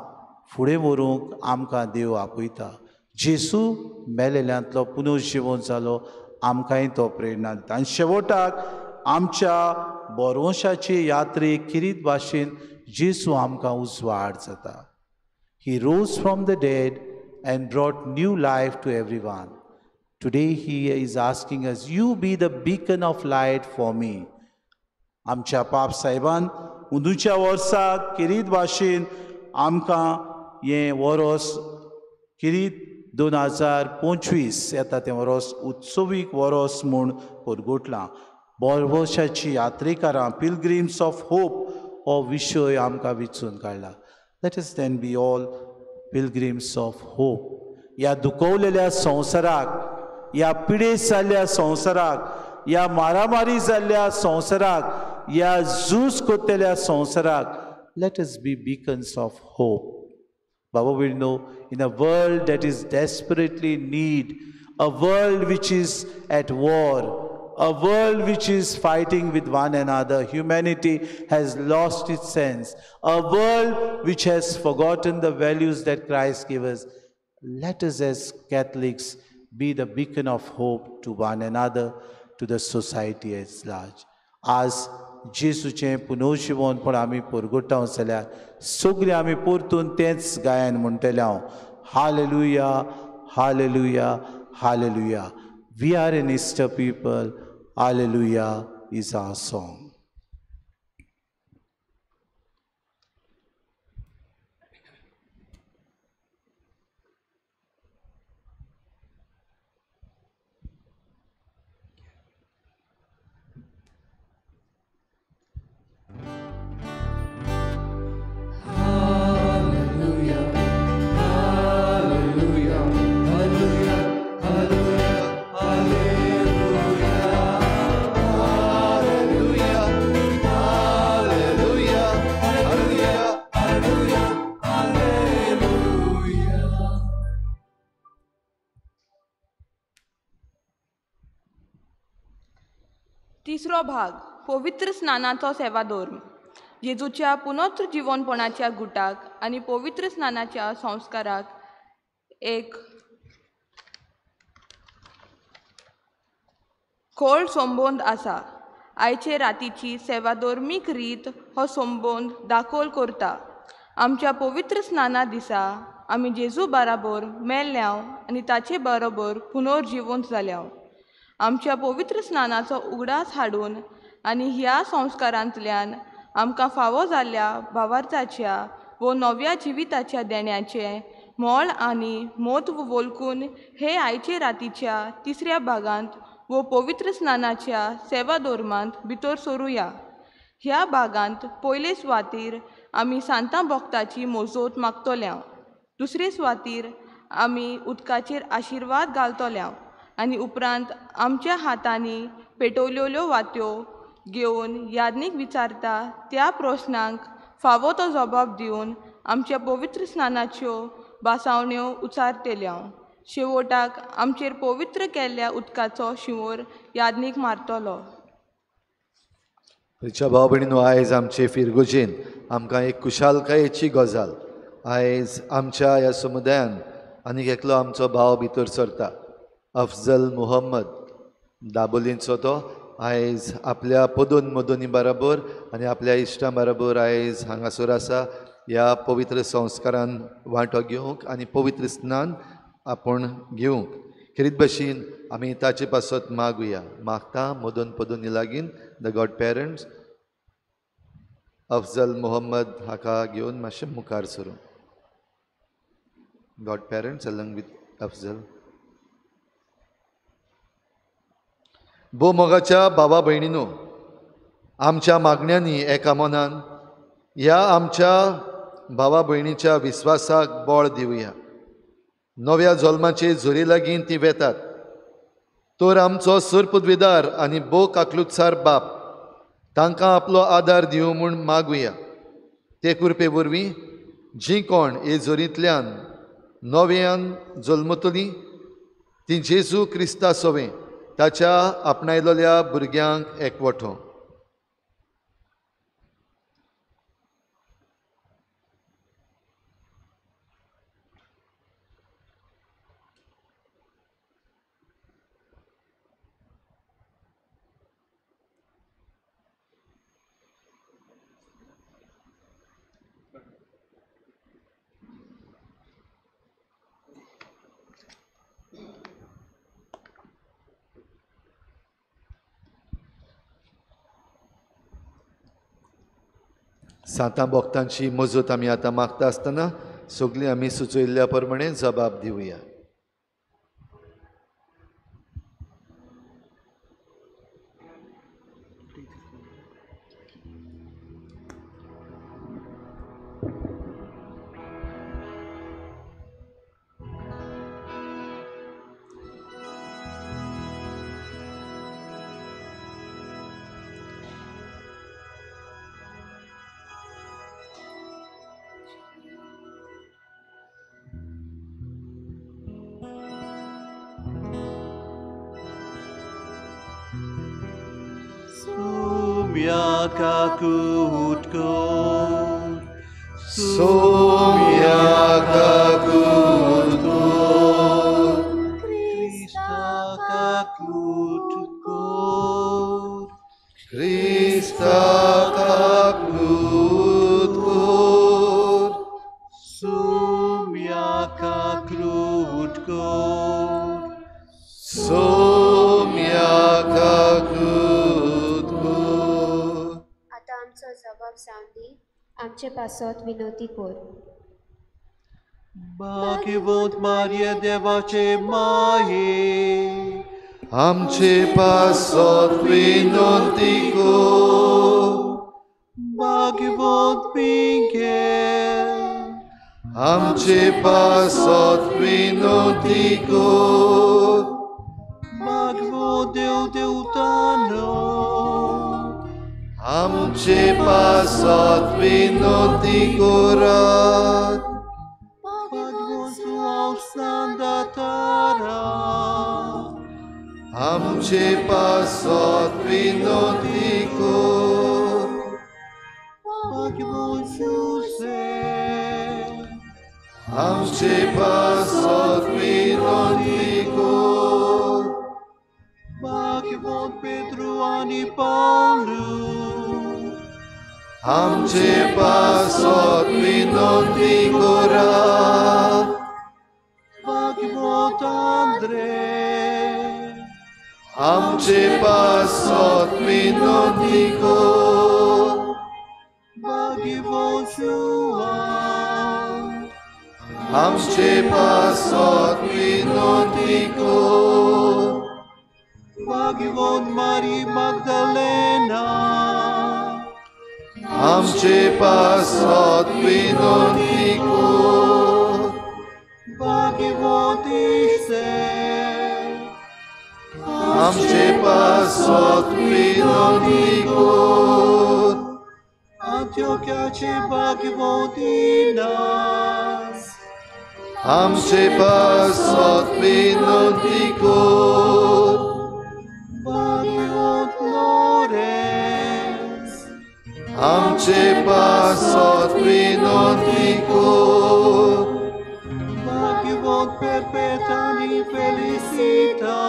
S16: फुडें व्हरूंक आमकां देव आपयता. जेजू मेलेल्यांतलो पुनर्जिवन जालो, आमकांय तो प्रेरणा दिता. आनी शेवटाक आमच्या बोरवंशाचे यात्रेक किरीत भाशेन जेजू आमकां उजवाड जाता. He rose from the dead and brought new life to everyone. Today he is asking us, you be the beacon of light for me. आमच्या पाप साहेबान अंदूच्या वर्साक किरीत भाशेन आमकां हें वरोस किरीत 2025 येता तें वरोस उत्सवीक वरोस म्हूण परगोटलां. बोरवशाची यात्रेकारां, पिलग्रीम्स ऑफ होप हो विशय आमकां विचून काडला. Let us then be all pilgrims of hope. ह्या दुखवलेल्या संवसाराक, ह्या पिडेस्त जाल्ल्या संवसाराक, ह्या मारामारी जाल्ल्या संवसाराक, ह्या झूज करतल्या संवसाराक, let us be beacons of hope. Baba भयणीनो, in a world that is desperately need, a world which is at war, a world which is fighting with one another, humanity has lost its sense, a world which has forgotten the values that Christ gave us. Let us as Catholics be the beacon of hope to one another, to the society at large. आज जेजूचें पुनर्जिवनपण आमी परगोटा जाल्यार सगळीं आमी परतून तेंच गायन म्हणटले हांव, hallelujah, hallelujah, hallelujah. We are an Easter people. Hallelujah is our song.
S5: Hallelujah, hallelujah, hallelujah, hallelujah, hallelujah, hallelujah, hallelujah, hallelujah, hallelujah, hallelujah.
S12: तिसरो भाग, पवित्र स्नानाचो सेवाधर्म. जेजूच्या पुनर्जिवनपणाच्या गुटाक आनी पवित्र स्नानाच्या संस्काराक एक खोल संबंद आसा. आयचे रातीची सेवाधर्मीक रीत हो संबंद दाखोल करता. आमच्या पवित्र स्नाना दिसा आमी जेजू बराबर मेल्ल्याव आनी ताचे बरोबर पुनर्जिवंत जाल्याव. आमच्या पवित्र स्नानाचो उगडास हाडून आनी ह्या संस्कारांतल्यान आमकां फावो जाल्ल्या भावार्थाच्या वो नव्या जिविताच्या देण्याचें मोल आनी म्हत्व वळखून हे आयचे रातीच्या तिसऱ्या भागांत वो पवित्र स्नानाच्या सेवा धर्मांत भितर सरुया. ह्या भागांत पयले सुवातीर आमी सांतां भक्ताची मोजोत मागतल्या, दुसरे सुवातीर आमी उदकाचेर आशिर्वाद घालतल्या आनी उपरांत आमच्या हातांनी पेटवलेल्यो वात्यो घेवन याज्ञीक विचारता त्या प्रस्नांक फावो तो जबाब दिवन आमच्या पवित्र स्नानाच्यो भासावण्यो उचारतल्या. शेवटाक आमचेर पवित्र केल्ल्या उदकाचो शिंवोर याज्ञीक मारतलो.
S8: प्रिच्या भाव भयणीनो, आयज आमचे फिरगोजेन आमकां एक खुशालकायेची गजाल. आयज आमच्या ह्या समुदायान आनीक एकलो आमचो भाव भितर सरता, अफजल मुहम्मद दाबोलींचो. तो आयज आपल्या पदोन मदोनी बराबर आनी आपल्या इश्टां बराबर आयज हांगासर आसा ह्या पवित्र संस्कारान वांटो घेवंक आनी पवित्र स्नान आपूण घेवंक. खेरीत भशेन आमी ताचे पासत मागुया. मागता मदन पदोनी लागीं the God parents Afzal Mohammad हाका घेवन मातशें मुखार सरूं. God parents along with Afzal. भोव मोगाच्या भावा भयणीनो, आमच्या मागण्यांनी एका मनान ह्या आमच्या भावा भयणीच्या विस्वासाक बळ दिवया. नव्या जल्माचे झरी लागीं ती वेतात तर आमचो सरपदवीदार आनी भोव काकलुतसार बाप तांकां आपलो आदार दिवं म्हूण मागुया. ते कृपे वरवीं जीं कोण हे झरींतल्यान नव्यान जल्मतलीं तीं जेजू क्रिस्ता सवें ताच्या आपणायलेल्या भुरग्यांक एकवठो. सांतां भक्तांची मजत आमी आतां मागता आसतना सगळीं आमी सुचयल्ल्या प्रमाणे जबाब दिवया.
S9: आमचे पासत विनोती कोर.
S5: भाग्यवंत मारिया देवाचे माये,
S8: आमचे पासत विनोती कोर.
S5: भाग्यवंत मिगेल,
S8: आमचे पासत विनोती कोर.
S5: भाग्यवंत देव देवतानो,
S8: आमचे पासत विनोती कोरात. आमचे पासत विनोती कोर. आमचे पासत विनंती कर.
S5: भाग्यवंत पेद्रू आनी पावलू
S8: आमचे पासत विनंती करात.
S5: भाग्यवंत आंद्रे
S8: आमचे पासत विनंती कर.
S5: भाग्यवंत जुआंव
S8: आमचे पासत विनंती कर.
S5: भाग्यवंत मारी माग्दलेना
S8: आमचे पासत विनंती कर.
S5: भाग्यवंत इसेक
S8: आमचे पासत विनंती कर.
S5: आंत्योक्याचे भाग्यवंत इनास
S8: आमचे पासत विनंती कर.
S5: भाग्यवंत लोरेन्स
S8: आमचे पासत विनंती कर.
S5: भाग्यवंत परपेत आनी फेलिसिता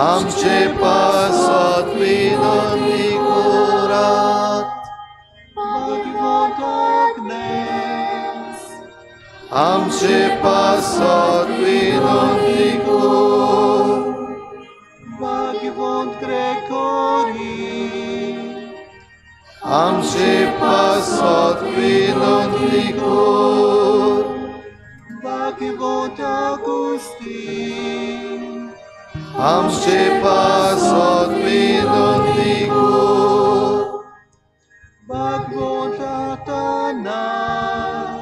S8: आमचे पासत विनंती करात.
S5: भाग्यवंत आग्नेस
S8: आमचे पासत विनंती कर.
S5: भाग्यवंत ग्रेगोरी
S8: आमचे पासत विनंती कर.
S5: भाग्यवंत आगुस्तीन
S8: आमचे पासत विनंती कर.
S5: भाग्यवंत आतानास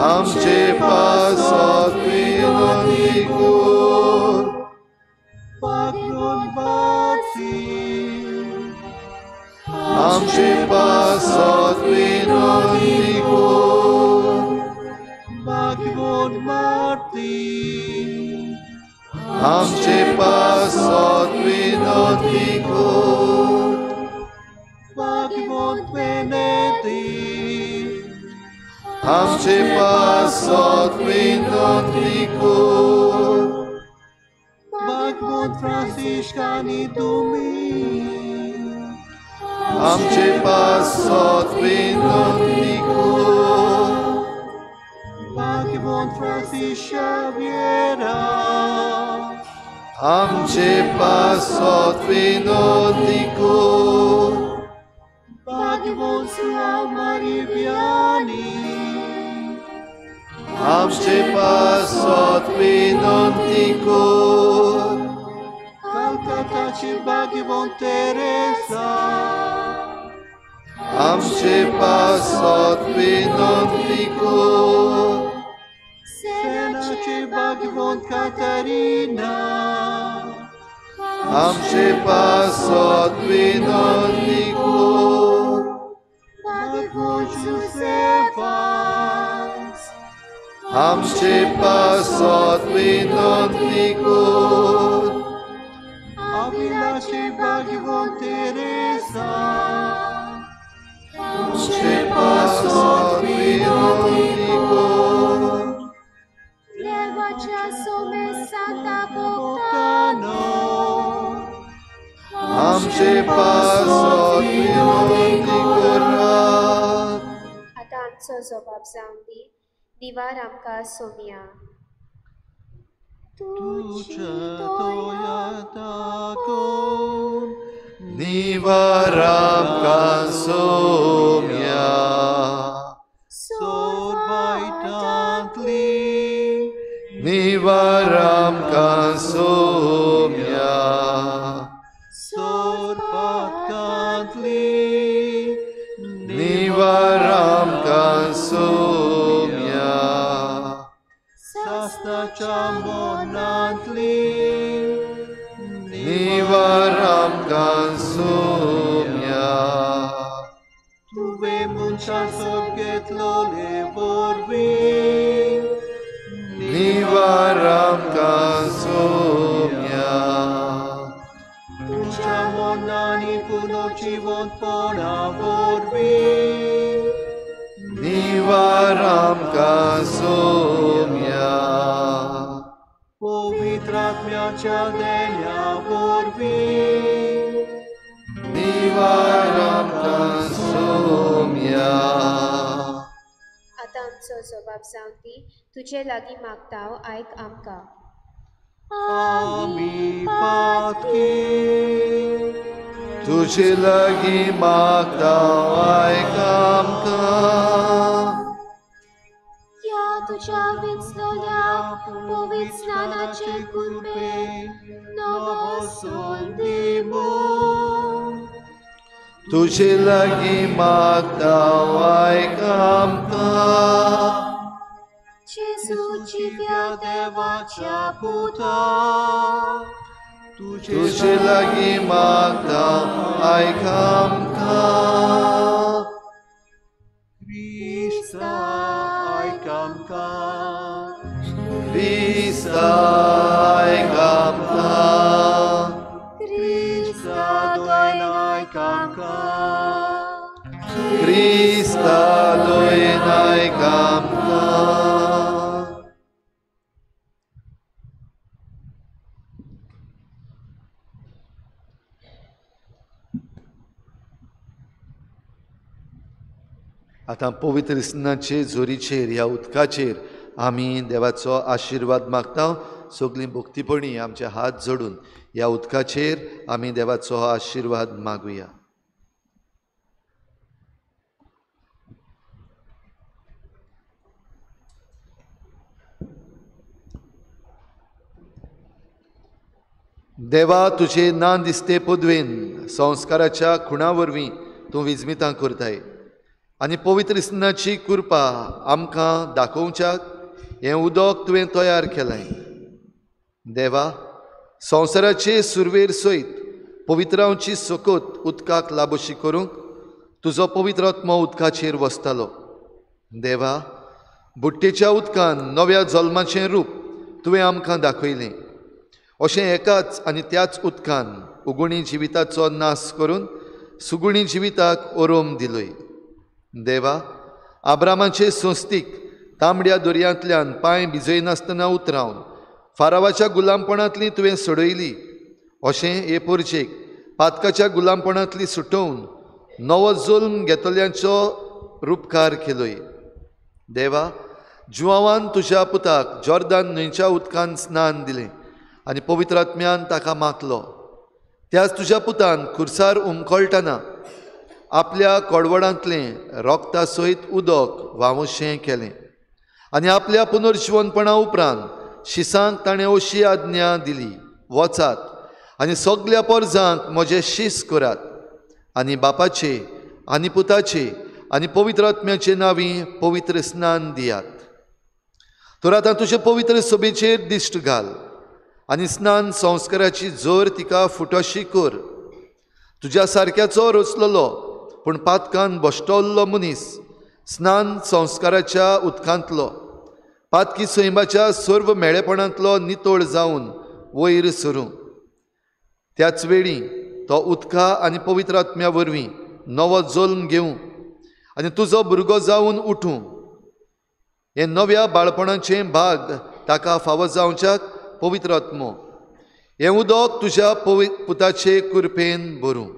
S8: आमचे पासत विनंती कर.
S5: भाग्यवंत बासील
S8: आमचे पासत विनंती कर.
S5: भाग्यवंत मार्तीन
S8: आमचे पासत विनंती कर.
S5: भाग्यवंत बेनेदीक
S8: आमचे पासत विनंती कर.
S5: भाग्यवंत फ्रांसिस्क आनी दुमींग
S8: आमचे पासत विनंती कर.
S5: भाग्यवंत फ्रांसिस्क शाव्येरा
S8: आमचे पासत विनंती कर.
S5: भाग्यवंत जुआंव मारी वियानी
S8: आमचे पासत विनंती कर.
S5: कलकत्ताची भाग्यवंत तेरेसा
S8: आमचे पासत विनंती कर.
S5: सेनाची भाग्यवंत कातरिना
S8: आमचे पासत विनंती कर.
S5: भाग्यवंत जुझे वाज
S8: आमचे पासत विनंती कर.
S5: अभिलाषी भाग्यवंत तेरेसा
S8: आमचे पासत विनंती कर.
S11: देवाच्या सोमेसांता भोगतानो
S8: आमचे पासत विनंती करात.
S9: आतां आमचो जबाब जावन दी. दिवार आमकां सोमया.
S5: तुझ्या दया दाखोवन
S8: निवार आमकां सोम्या.
S5: सोड वायटांतली
S8: निवार आमकां सोम्या.
S5: सोड पातकांतली
S8: निवार आमकां सोम्या.
S5: सासणाच्या मरणांतली
S8: निवार आमकां सोम्या.
S5: तुवें मनशां सोद घेतलोले वरवीं
S8: निवार आमकां सोम्या.
S5: तुज्या मरणांनी पुनर्जिवंतपणा वरवीं
S8: निवार निवार आमकां सोम्या.
S5: पवित्र आत्म्याच्या देण्या वरवीं
S8: निवार आमकां सोम्या.
S9: आतां आमचो जबाब जावन दी, तुजे लागीं मागता आयक आमकां.
S5: आमी पातकी
S8: तुजे लागीं मागता आयक आमकां.
S9: ह्या तुज्या विंचलोल्या पवित्र स्नानाचे कृपेन नवो सोल दी म्हूण.
S8: तुजे लागीं मागता आयक आमकां.
S9: जेजू जिव्या
S5: देवाच्या पुता
S8: तुजे लागीं मागता आयक आमकां.
S5: क्रिस्ता आयक आमकां.
S8: क्रिस्ता आयक आमकां.
S5: क्रिस्ता दोन आयक आमकां.
S8: क्रिस्ता दोन आयक आमकां. आतां पवित्र स्नानाचे जोरीचेर ह्या उदकाचेर आमी देवाचो आशिर्वाद मागता. सगळीं भक्तीपणी आमचे हात जोडून ह्या उदकाचेर आमी देवाचो आशिर्वाद मागुया. देवा, तुजे ना दिसते पदवेन संस्काराच्या खुणा वरवीं तूं विजमितां करताय आनी पवित्र स्नानाची कृपा आमकां दाखोवच्याक हें उदक तुवें तयार केलें. देवा, संवसाराचे सुरवेर सयत पवित्रांची सकत उदकाक लाबोशी करूंक तुजो पवित्र आत्मो उदकाचेर वसतालो. देवा, बुट्टेच्या उदकान नव्या जल्माचें रूप तुवें आमकां दाखयलें. अशें एकाच आनी त्याच उदकान उगुणी जिविताचो नाश करून सुगुणी जिविताक ओरोम दिलोय. देवा, आब्रामाचे संस्थीक तांबड्या दर्यांतल्यान पांय भिजयनासतना उतरावन फारावाच्या गुलामपणांतली तुवें सोडयली. अशें हे पोरचेक पातकाच्या गुलामपणांतली सुटोवन नवो जल्म घेतल्यांचो रुपकार केलोय. देवा, जुवावान तुज्या पुताक जॉर्दान न्हंयच्या उदकान स्नान दिलें आनी पवित्र आत्म्यान ताका मातलो. त्याच तुज्या पुतान खुर्सार उमकळटना आपल्या कोडवडांतलें रोगता सयत उदक व्हांवशें केलें आनी आपल्या पुनर्जिवनपणा उपरांत शिसांक ताणें अशी आज्ञा दिली, वचात आनी सगल्या पोरजांक म्हजें शीस करात आनी बापाचे आनी पुताचे आनी पवित्र आत्म्याचे नांवी पवित्र स्नान दियात. तर आतां तुजे पवित्र सभेचेर दिश्ट घाल आनी स्नान संस्काराची जोर तिका फुटोशी कर. तुज्या सारक्याचो रचलोलो पूण पातकान बश्टवल्लो मनीस स्नान संस्काराच्या उदकांतलो पातकी सैमाच्या सर्व मेळेपणांतलो नितळ जावन वयर सरूं. त्याच वेळी तो उदका आनी पवित्र आत्म्या वरवीं नवो जल्म घेवं आनी तुजो भुरगो जावन उठूं. हें नव्या बाळपणाचें भाग ताका फावो जावच्याक पवित्र आत्मो हें उदक तुज्या पुताचे कृपेन भरूं.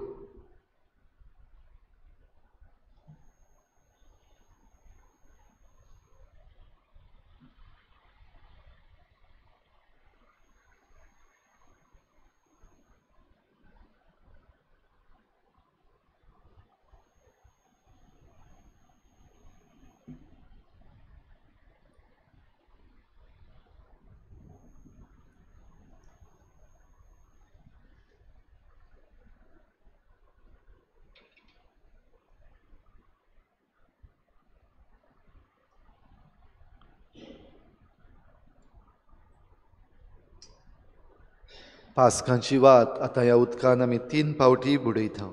S8: पास्कांची वात आतां ह्या उदकान आमी 3 फावटी बुडयता.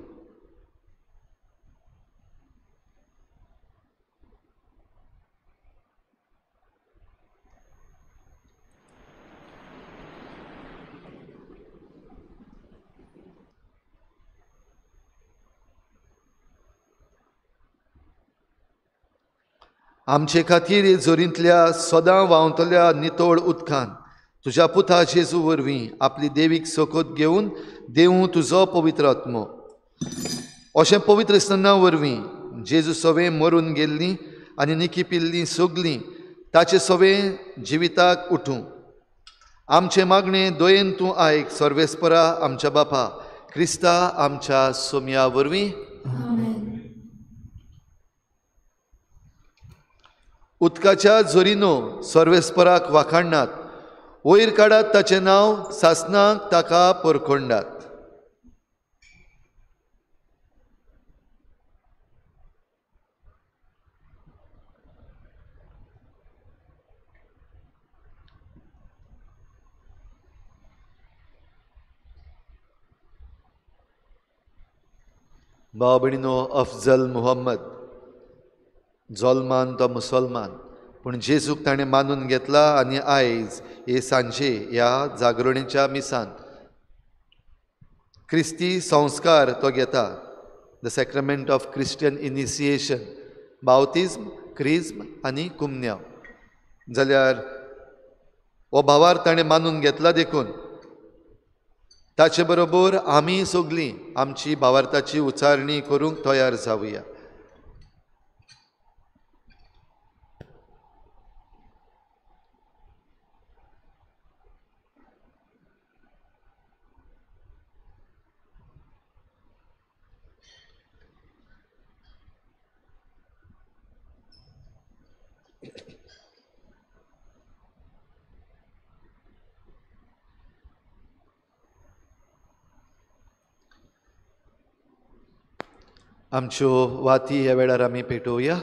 S8: आमचे खातीर जोरींतल्या सदां व्हांवतल्या नितळ उदकान तुज्या पुता जेजू वरवीं आपली देवीक सोकोत घेवन देवूं तुजो पवित्र आत्मो. अशें पवित्र स्नाना वरवीं जेजू सवें मरून गेल्लीं आनी निकी पिल्लीं सगलीं ताचे सवें जिविताक उठूं. आमचें मागणें दयेन तूं आयक सर्वेस्परा आमच्या बापा क्रिस्ता आमच्या सोमया वरवीं. उदकाच्या जोरीनो सर्वेस्पराक वाखाणनात, वयर काडात ताचें नांव, सासनाक ताका परखोंडात. भाव भयणीनो, अफजल मुहम्मद जल्मान तो मुसलमान, पूण जेजूक ताणें मानून घेतला आनी आयज हे सांजे ह्या जागरणेच्या मिसान क्रिस्ती संस्कार तो घेता. The sacrament of Christian initiation, बावतिज्म, क्रिज्म आनी कुमन्यांव. जाल्यार हो भावार ताणें मानून घेतला देखून ताचे बरोबर आमी सगळीं आमची भावार्थाची उच्चारणी करूंक तयार जावया. आमच्यो वाती ह्या वेळार आमी पेटोवया.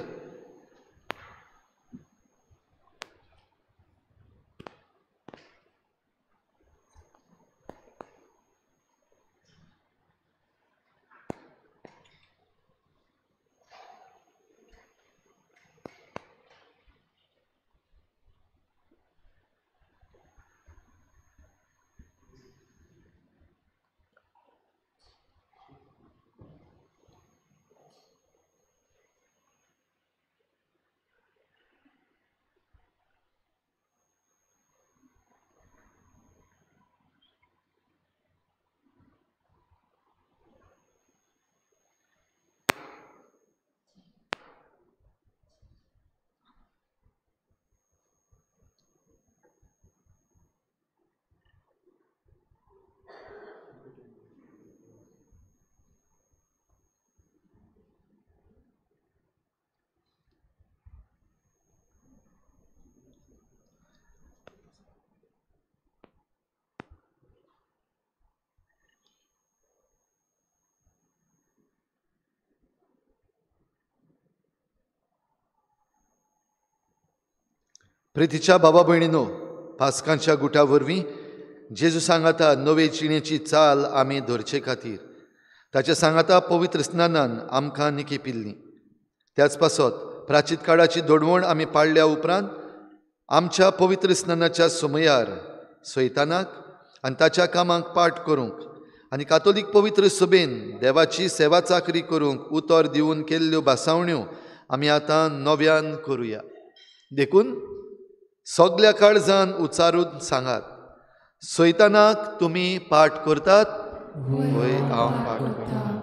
S8: प्रितीच्या बाबा भयणीनो, पास्कांच्या गुटा वरवीं जेजू सांगाता नवे जिणेची चाल आमी धरचे खातीर ताच्या सांगाता पवित्र स्नानान आमकां निकी पिल्ली. त्याच पासत प्राचीत काळाची दोडवण आमी पाळल्या उपरांत आमच्या पवित्र स्नानाच्या समयार सैतानाक आनी ताच्या कामाक पाठ करूंक आनी कातोलीक पवित्र सभेन देवाची सेवा चाकरी करूंक उतर दिवन केल्ल्यो भासावण्यो आमी आतां नव्यान करुया. देखून सगल्या काळजान उच्चारून सांगात, सैतानाक तुमी पाठ करतात, वय हांव पाठ करतां.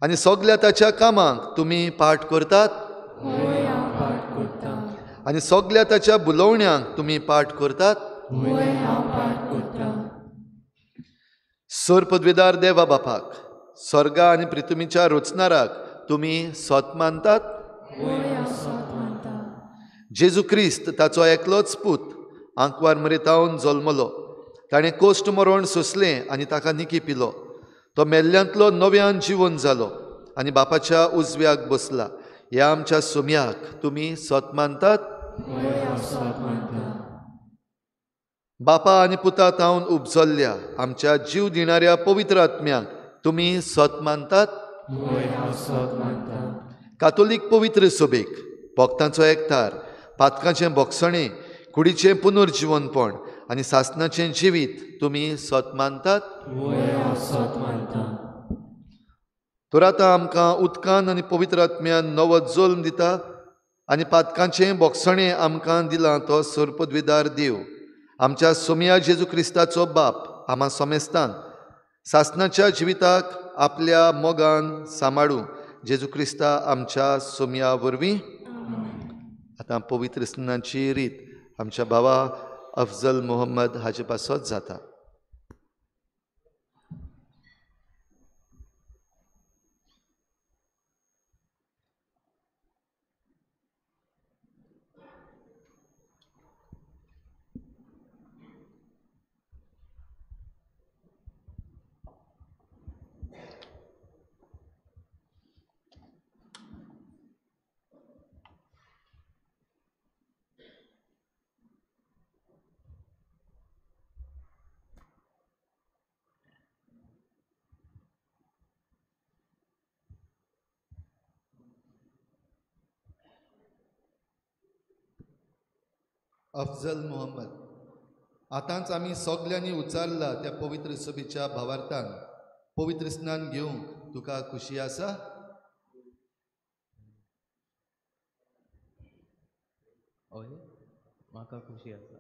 S8: आनी सगल्या ताच्या कामाक तुमी पाठ करतात, आनी सगल्या ताच्या बुलोवण्यांक तुमी पाठ करतात. सर पदवेदार देवा बापाक, स्वर्गा आनी पृथ्वीच्या रचणाराक तुमी सत मानतात. जेजू क्रिस्त ताचो एकलोच पूत आंकवार मरेतावन जल्मलो, ताणें कोश्ट मरण सोंसलें आनी ताका निकी पिलो. तो मेल्ल्यांतलो नव्यान जिवन जालो आनी बापाच्या उजव्याक बसला. ह्या आमच्या सोम्याक तुमी सत मानतात. बापा आनी पुता तावन उपजल्ल्या आमच्या जीव दिणाऱ्या पवित्र आत्म्याक तुमी सत मानतात. कातोलीक पवित्र सभेक, भक्तांचो एकतार, पातकांचें भोगसणें, कुडीचें पुनर्जिवनपण आनी सासनाचें जिवीत तुमी सत मानतात. तर आतां आमकां उदकान आनी पवित्र आत्म्यान नवो जल्म दिता आनी पातकांचें बोगसणें आमकां दिलां तो सर्पद्विदार देव आमच्या सोमया जेजू क्रिस्ताचो बाप आमा सोमेस्तान सासनाच्या जिविताक आपल्या मोगान सांबाळूं जेजू क्रिस्ता आमच्या सोमया वरवीं। आतां पवित्र स्नानाची रीत आमच्या भावा अफजल मोहम्मद हाचे पासत जाता। अफजल मोहम्मद आतांच आमी सगल्यांनी उचारला त्या पवित्र सभेच्या भावार्थान पवित्र स्नान घेवंक तुका खुशी आसा?
S15: हय, म्हाका खुशी आसा।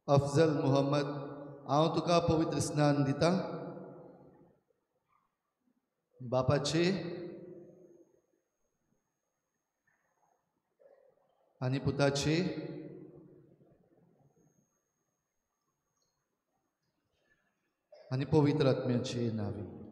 S8: अफजल मोहम्मद हांव तुका पवित्र स्नान दिता बापाचे आनी पुताचे आनी पवित्र आत्म्याचे नांवे।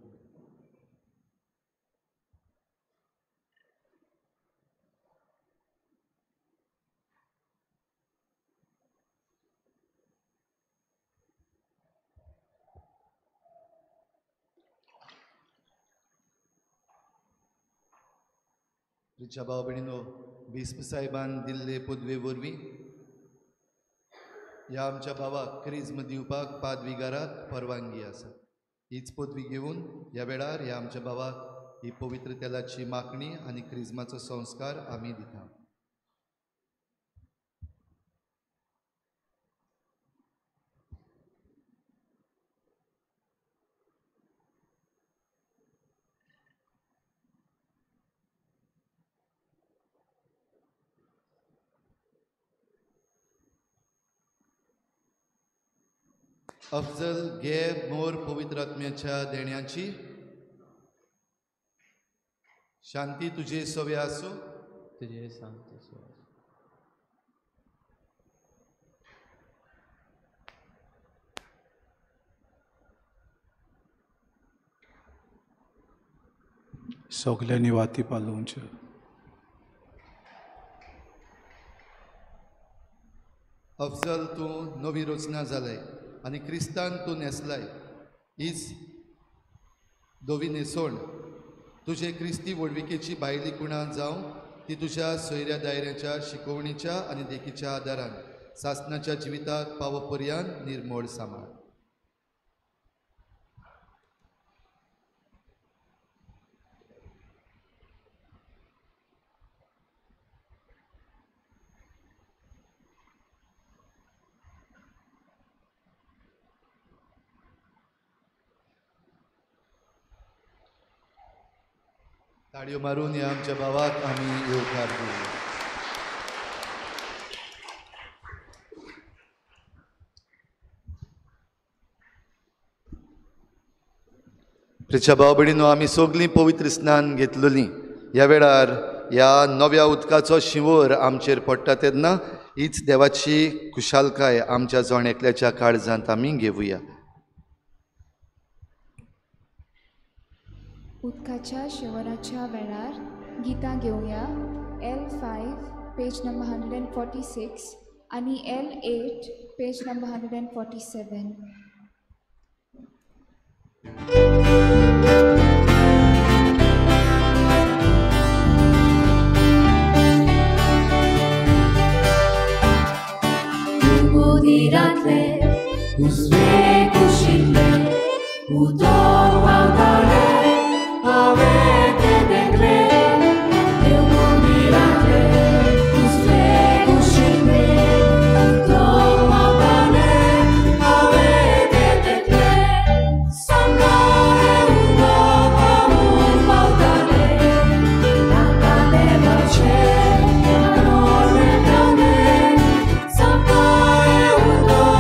S8: प्रिच्या भाव भयणीनो, बिस्प साहेबान दिल्ले पदवे वरवीं ह्या आमच्या भावाक क्रिज्म दिवपाक पादविगाराक परवानगी आसा। हीच पदवी घेवन ह्या वेळार ह्या आमच्या भावाक ही पवित्र तेलाची मागणी आनी क्रिज्माचो संस्कार आमी दिता। अफजल घे मोर पवित्र आत्म्याच्या देण्याची शांती तुझे सवे आसो।
S15: तुझे शांती सवे।
S16: सगल्यांनी वाती पालोवच्यो।
S8: अफजल तूं नवी रचना जालय आनी क्रिस्तान तूं न्हेसलाय हीच धवी न्हेसवण तुजे क्रिस्ती व्हडविकेची भायली कुणां जावं ती तुज्या सोयऱ्या दायऱ्याच्या शिकोवणीच्या आनी देखीच्या आदारान सासनाच्या जिविताक पावो पर्यंत निर्मोळ सांबाळ। ताळयो मारून ह्या आमच्या भावाक आमी येवकार दिवया। प्रिच्या भाव भयणीनो, आमी सगळीं पवित्र स्नान घेतलेलीं। ह्या वेळार ह्या नव्या उदकाचो शिंवर आमचेर पडटा तेन्ना हीच देवाची खुशालकाय आमच्या जण एकल्याच्या काळजांत आमी घेवया।
S11: उदकाच्या शिंवराच्या वेळार गितां घेवया L5 page number 146 आनी L8 page number 147.
S5: Usve kushile, udor valdale, avete degle, eumondirate. Usve kushile, udor valdale, avete degle, sangare udor valdale, naka devace, adormetane, sangare udor.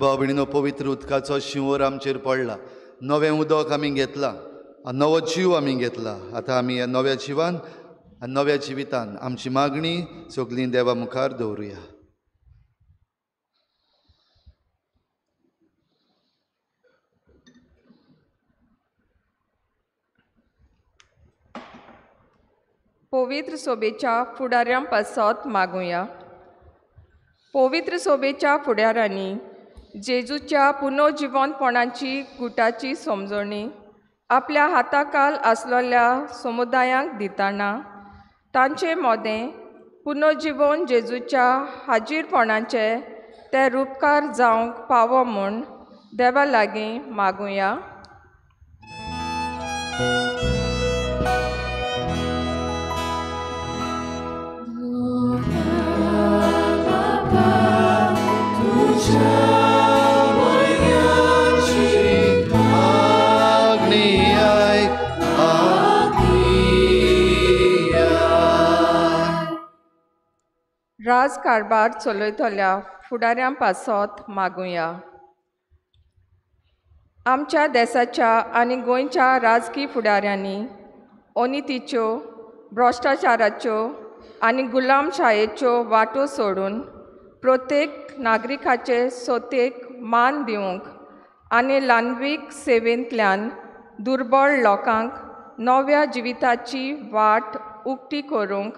S8: भाव भयणीनो, पवित्र उदकाचो शिंवर आमचेर पडला. नवें उदक आमी घेतलां, नवो जीव आमी घेतला. आतां आमी ह्या नव्या जिवान आनी नव्या जिवितान आमची मागणी सगळीं देवा मुखार दवरुया.
S13: पवित्र सोबेच्या फुडाऱ्यां पासत मागुया. पवित्र सोबेच्या फुडाऱ्यांनी जेजूच्या पुनर्जिवनपणाची गुटाची समजणी आपल्या हाताकाल आसलेल्या समुदायांक दितना तांचे मदें पुनर्जिवन जेजूच्या हाजीरपणाचे ते रुपकार जावंक पावो म्हूण देवा लागीं मागुया.
S8: मागणी आयक.
S13: राजकारभार चलयतल्या फुडाऱ्यां पासत मागुया. आमच्या देसाच्या आनी गोंयच्या राजकी फुडाऱ्यांनी अनितीच्यो, भ्रश्टाचाराच्यो आनी गुलामशायेच्यो वाटो सोडून प्रत्येक नागरिकाचे सोतेक मान दिवंक आनी ल्हानवीक सेवेंतल्यान दुर्बळ लोकांक नव्या जिविताची वाट उक्ती करूंक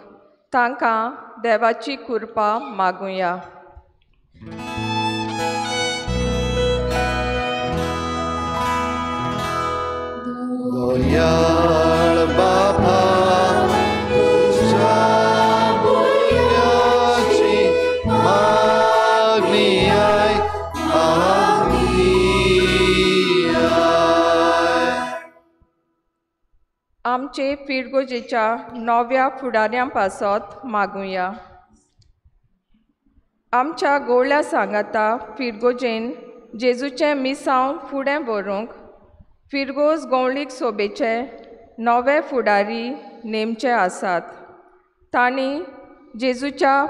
S13: तांकां देवाची कृपा मागुया.
S8: दयाळ बापा तुज्या भुरग्याची मागणी आयक, मागणी आयक.
S13: आमचे फिरगोजेच्या नव्या फुडाऱ्यां पासत मागुया. आमच्या गोवळ्या सांगाता फिरगोजेन जेजूचें मिसांव फुडें व्हरूंक फिरगोज गवळीक सोबेचे नवे फुडारी नेमचे आसात. तांणी जेजूच्या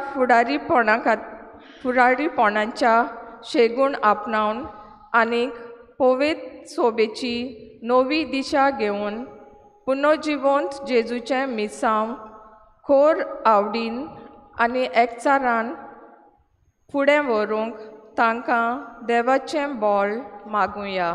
S13: फुडारीपणाच्या शेगूण आपणावन आनीक पवित्र सोबेची नवी दिशा घेवन पुनर्जिवंत जेजूचें मिसांव खोर आवडीन आनी एकचारान फुडें व्हरूंक तांकां देवाचें बळ मागुया.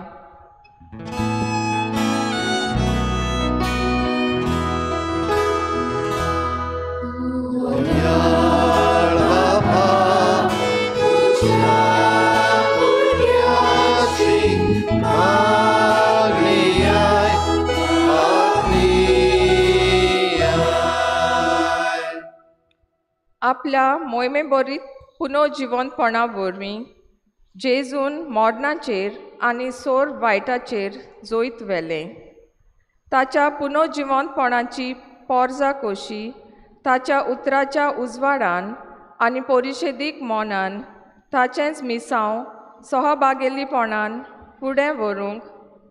S8: दयाळ बापा तुज्या भुरग्याची मागणी आयक, मागणी आयक.
S13: आपल्या मोहिमेभरीत पुनर्जिवंतपणा वरवीं जेजून मरणाचेर आनी सोर वायटाचेर जैत व्हेलें. ताच्या पुनर्जिवंतपणाची पोरजा कशी ताच्या उतराच्या उजवाडान आनी परिशेदीक मनान ताचेंच मिसांव सहभागेलीपणान फुडें व्हरूंक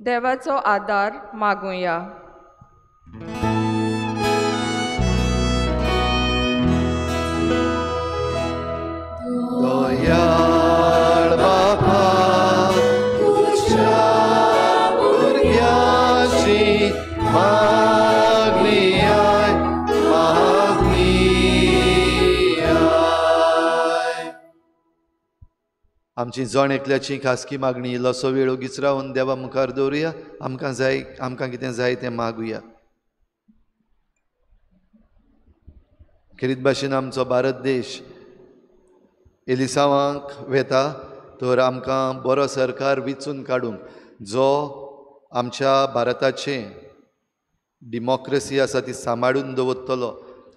S13: देवाचो आदार मागुया.
S8: दयाळ बापा तुज्या भुरग्याची मागणी आयक, मागणी आयक. आमची जण एकल्याची खासगी मागणी इल्लोसो वेळ ओगीच रावन देवा मुखार दवरुया. आमकां जाय, आमकां कितें जाय तें मागुया. खेरीत भाशेन आमचो भारत देश एलिसांवांक वेता तर आमकां बरो सरकार विचून काडूंक जो आमच्या भारताचें डिमॉक्रसी आसा ती सांबाळून दवरतलो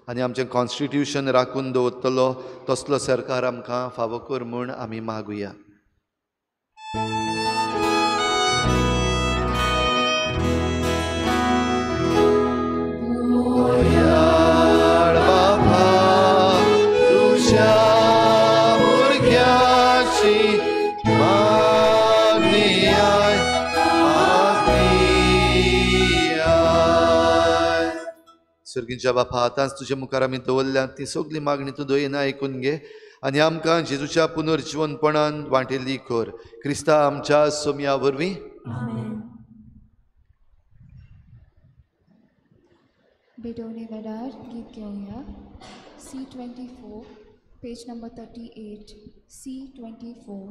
S8: आनी आमचें कॉन्स्टिट्युशन राखून दवरतलो तसलो सरकार आमकां फावो कर म्हूण आमी मागुया. दयाळ बापा तुज्या भुरग्याची मागणी आयक, मागणी आयक. सर्गीच्या बापा आतांच तुज्या मुखार आमी दवरल्या ती सगळी मागणी तूं दयेन आयकून घे आनी आमकां जेजूच्या पुनर्जिवनपणान वांटेल्ली कर. क्रिस्ता आमच्या सोमया वरवीं.
S11: भेटवणे वेळार गीत घेवया. C24 page number 38, C24.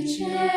S5: C'è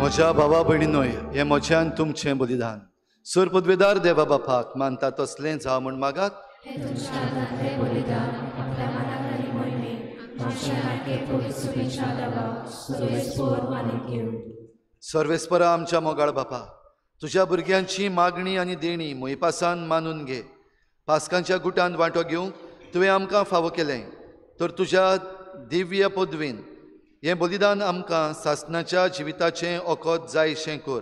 S8: म्हज्या भावा भयणीनोय हें म्हज्यान तुमचें बलिदान सुर पदवेदार देवा बापाक मानता तसलें जावं म्हूण मागात. सर्वेस्परा आमच्या मोगाळ बापा, तुज्या भुरग्यांची मागणी आनी देणी मोयपासान मानून घे. पास्कांच्या गुटांत वांटो घेवंक तुवें आमकां फावो केलें तर तुज्या दिव्य पदवीन हें बलिदान आमकां सासणाच्या जिविताचें ओखद जायशें कर.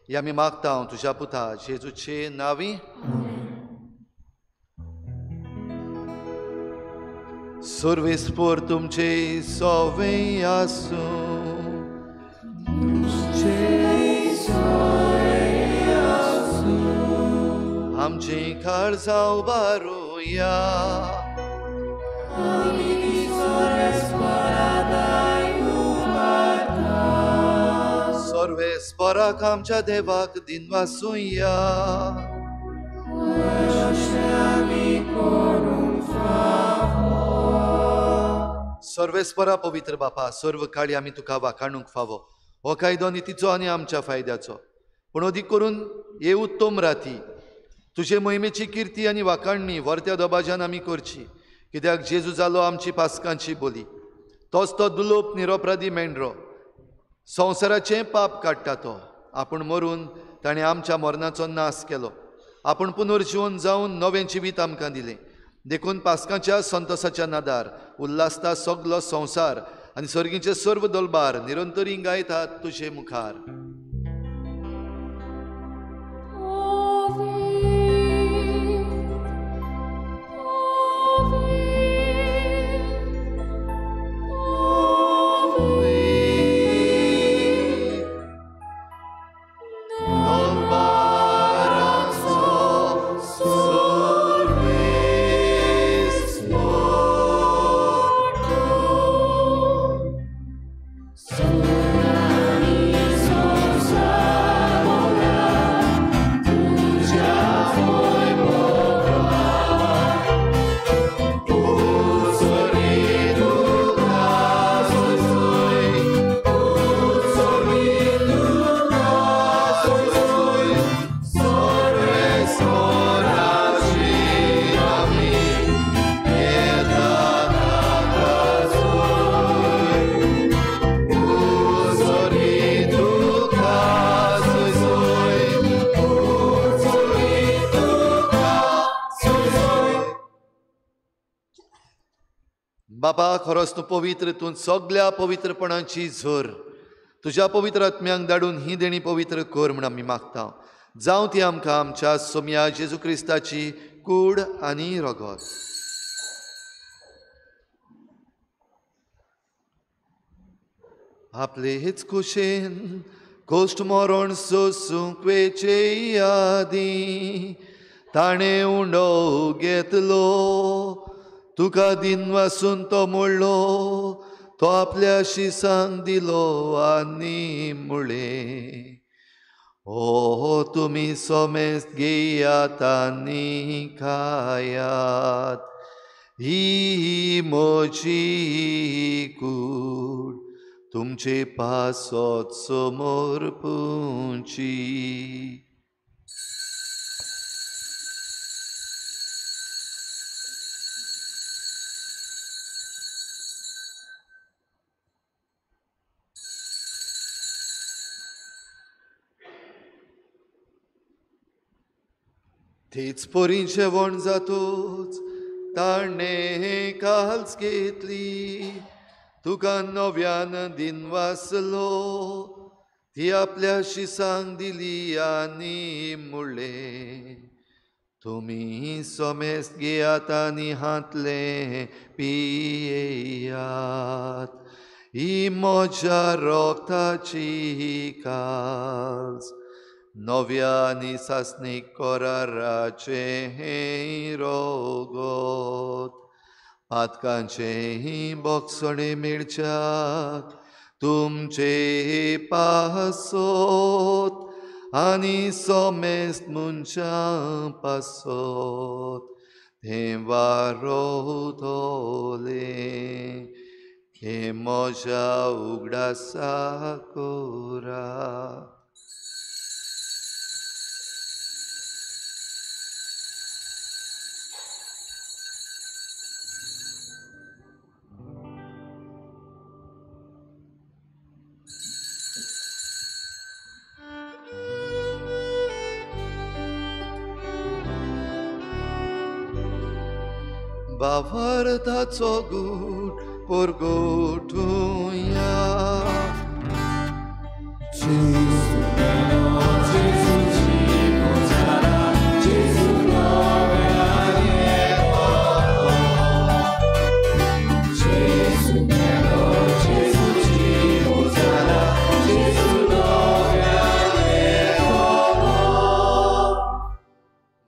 S8: हें आमी मागता हांव तुज्या पुता जेजूचे नांवी. सर्वेस्पर तुमचे सवे आसूं. आमची काळजां उबारुया. सर्वेस्पराक आमच्या देवाक दिनवासुया. सर्वेस्परा पवित्र बापा, सर्व काळी आमी तुका वाखाणूंक फावो. हो कायदो नितीचो आनी आमच्या फायद्याचो, पूण अदीक करून हे उत्तम राती तुजे मोहिमेची किर्ती आनी वाखाणणी वर्त्या दबाज्यान आमी करची. कित्याक जेजू जालो आमची पास्कांची बोली, तोच तो दुलोप निरोपराधी मेंढरो, संवसाराचें पाप काडटा तो. आपूण मरून ताणें आमच्या मरणाचो नाश केलो, आपूण पुनर्जिवन जावन नवें जिवीत आमकां दिलें. देखून पास्कांच्या संतोसाच्या नादार उल्हासता सगलो संवसार आनी सर्गीचे सर्व दलबार निरंतरी गायतात तुजे मुखार. बापा, खरोच तूं पवित्र, तूं सगल्या पवित्रपणाची झर. तुज्या पवित्र आत्म्यांक धाडून ही देणी पवित्र कर म्हूण आमी मागता. जावं ती आमकां आमच्या सोम्या जेजू क्रिस्ताची कूड आनी रगत. आपले हेच कुशेन कोश्ट मरण सोसूंक वेचे आदीं ताणें उंडो घेतलो, तुका दिनवासून तो मोडलो, तो आपल्या शिसांक दिलो आनी मुळे, ओ तुमी सोमेस्त घेयात आनी खायात, ही म्हजी कूड तुमचे पासत समर्पुची. तेच परी जेवण जातूच ताणें काल्स घेतली, तुका नव्यान दिनवासलो, ती आपल्या शिसांक दिली आनी मुळें, तुमी सोमेस्त घेयात आनी हांतलें पियेयात, ही म्हज्या रक्ताची काल्स, नव्या आनी सासणीक कराराचें रगत, पातकांचें बोगसणें मेळच्याक तुमचे पासत आनी सोमेस्त मनशां पासत तें वारोतलें. हे म्हज्या उगडासा कोरा. बावरताचो गूट परगोटुया.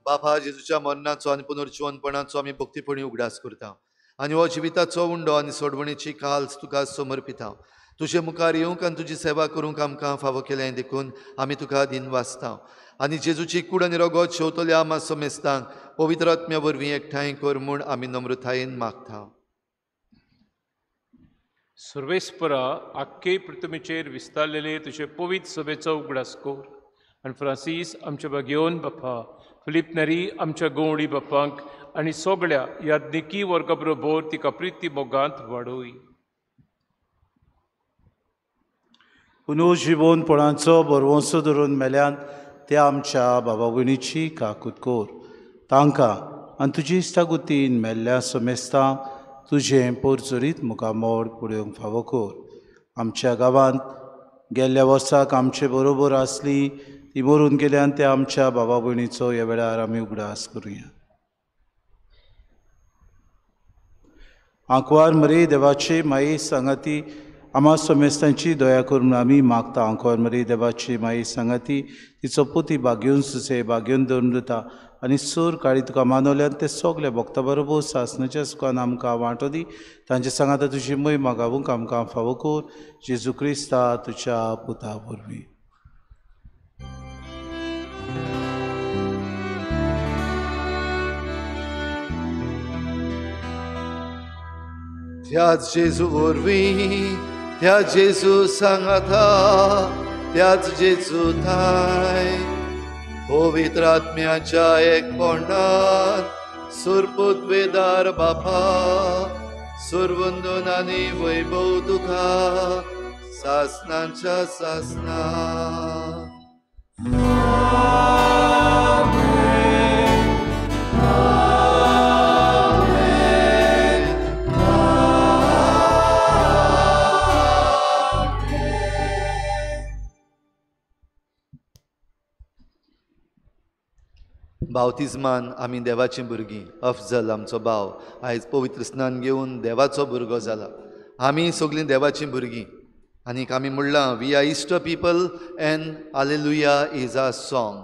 S8: बापा जेजूच्या मरणाचो आनी पुनर्जिवनपणाचो आमी भक्तीपणी उगडास करता आनी हो जिविताचो उंडो आनी सोडवणेची काल्स तुका समर्पिता. तुजे मुखार येवंक आनी तुजी सेवा करूंक आमकां फावो केलें देखून आमी तुका दिन वाचता आनी जेजूची कूड आनी रगत शेवतल्या आमा समेस्तांक पवित्र आत्म्या वरवीं एकठांय कर म्हूण आमी नम्रतायेन मागता.
S7: सर्वेस्परा आख्खे पृथ्वीचेर विस्तारलेले तुजे पवित्र सभेचो उगडास कर आनी फ्रांसीस आमच्या बागेवन बापा, फिलीप नेरी आमच्या गवळी बापांक आनी सगळ्या याज्ञिकी वर्गा बरोबर तिका प्रिती मोगांत वाडोय.
S16: पुनर्जिवनपणाचो भरवंसो धरून मेल्यान त्या आमच्या बाबा भयणीची काकूत कोर. तांकां आनी तुजी इश्टागुतीन मेल्ल्या समेस्तांक तुजें पोरचोरीत मुखामोड पळोवंक फावो कोर. आमच्या गांवांत गेल्ल्या वर्साक आमचे बरोबर आसली ती मरून गेल्यान त्या आमच्या बाबा भयणीचो ह्या वेळार आमी उगडास करुया. आंकवार मरे देवाचे माये सांगाती आमा समेस्तांची दया करून आमी मागता. आंकवार मरे देवाची माये सांगाती तिचो पोती बागेवन सुसे बागेवन धरून दिता आनी सूर काळी तुका मानवल्यान ते सगळे भक्ता बरोबर सासणाच्या सुखान आमकां वांटो दी. तांचे सांगाता तुजी मोहिमा गावूंक आमकां फावो कर. जेजू क्रिस्ता तुज्या पुता वरवीं.
S8: त्याच जेजू वरवीं, त्या जेजू सांगाता, त्याच जेजू थाय पवित्र आत्म्याच्या एकपणान सुरपुतवेदार बापा सुरवंदन आनी वैभव तुका सासनाच्या सासना. बावतिज्मान आमी देवाचीं भुरगीं. अफजल आमचो भाव आयज पवित्र स्नान घेवन देवाचो भुरगो जाला. आमी सगळीं देवाचीं भुरगीं आनीक आमी म्हणलां we are Easter people and alleluia is a song.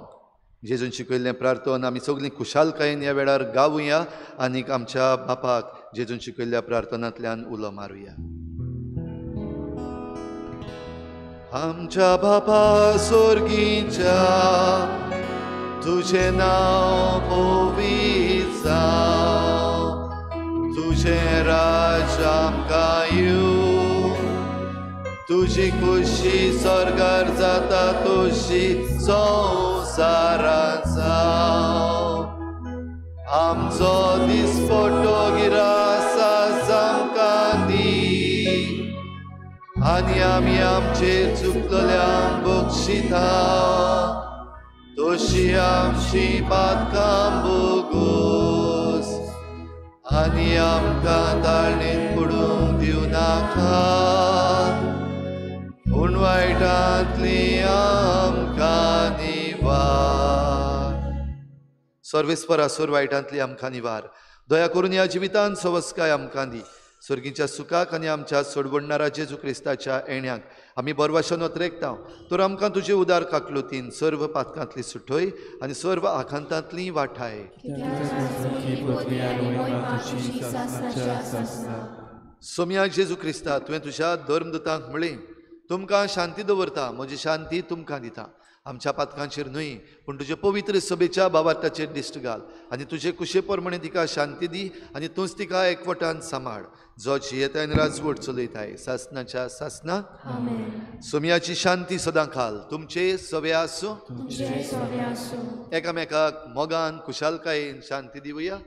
S8: जेजून शिकयल्लें प्रार्थना आमी सगळीं खुशालकायेन ह्या वेळार गावया आनीक आमच्या बापाक जेजून शिकयल्ल्या प्रार्थनांतल्यान उलो मारुया. आमच्या बापा सोर्गीच्या तुझे नाव पवित्र जावं, तुझे राज्य आमकां येवं, तुजी खुशी स्वर्गार जाता तशी संवसारांत जावं. आमचो दिसपट्टो गिरास आमकां दी आनी आमी आमचेर चुकतल्यांक बक्षिता तशी आमची पातकां बोगोस आनी आमकां ताळणेंत पडूंक दिवं नाका पूण वायटांतली आमकां निवार. सर्वेस्परा सोर वायटांतली आमकां निवार. दया करून ह्या जिवितान सवस्काय आमकां दी. सर्गीच्या सुखाक आनी आमच्या सोडवणणारा जेजू क्रिस्ताच्या येण्याक आमी बरवाशन अत्रेकता तर आमकां तुजे उदार काकलुतीन सर्व पातकांतली सुटय आनी सर्व आखांतांतली वाठाय. सोम्या जेजू क्रिस्ता तुवें तुज्या धर्मदूतांक म्हळें तुमकां शांती दवरता, म्हजी शांती तुमकां दिता. आमच्या पातकांचेर न्हय पूण तुजे पवित्र सभेच्या भावार्थाचेर दिश्ट घाल आनी तुजे कुशे प्रमाणे तिका शांती दी आनी तूंच तिका एकवटान सांबाळ, जो जियेताय आनी राजवट चलयताय सासनाच्या सासना. सोमयाची शांती सदां खाल तुमचे सवे आसूं. एकामेकाक मोगान खुशालकायेन शांती दिवया.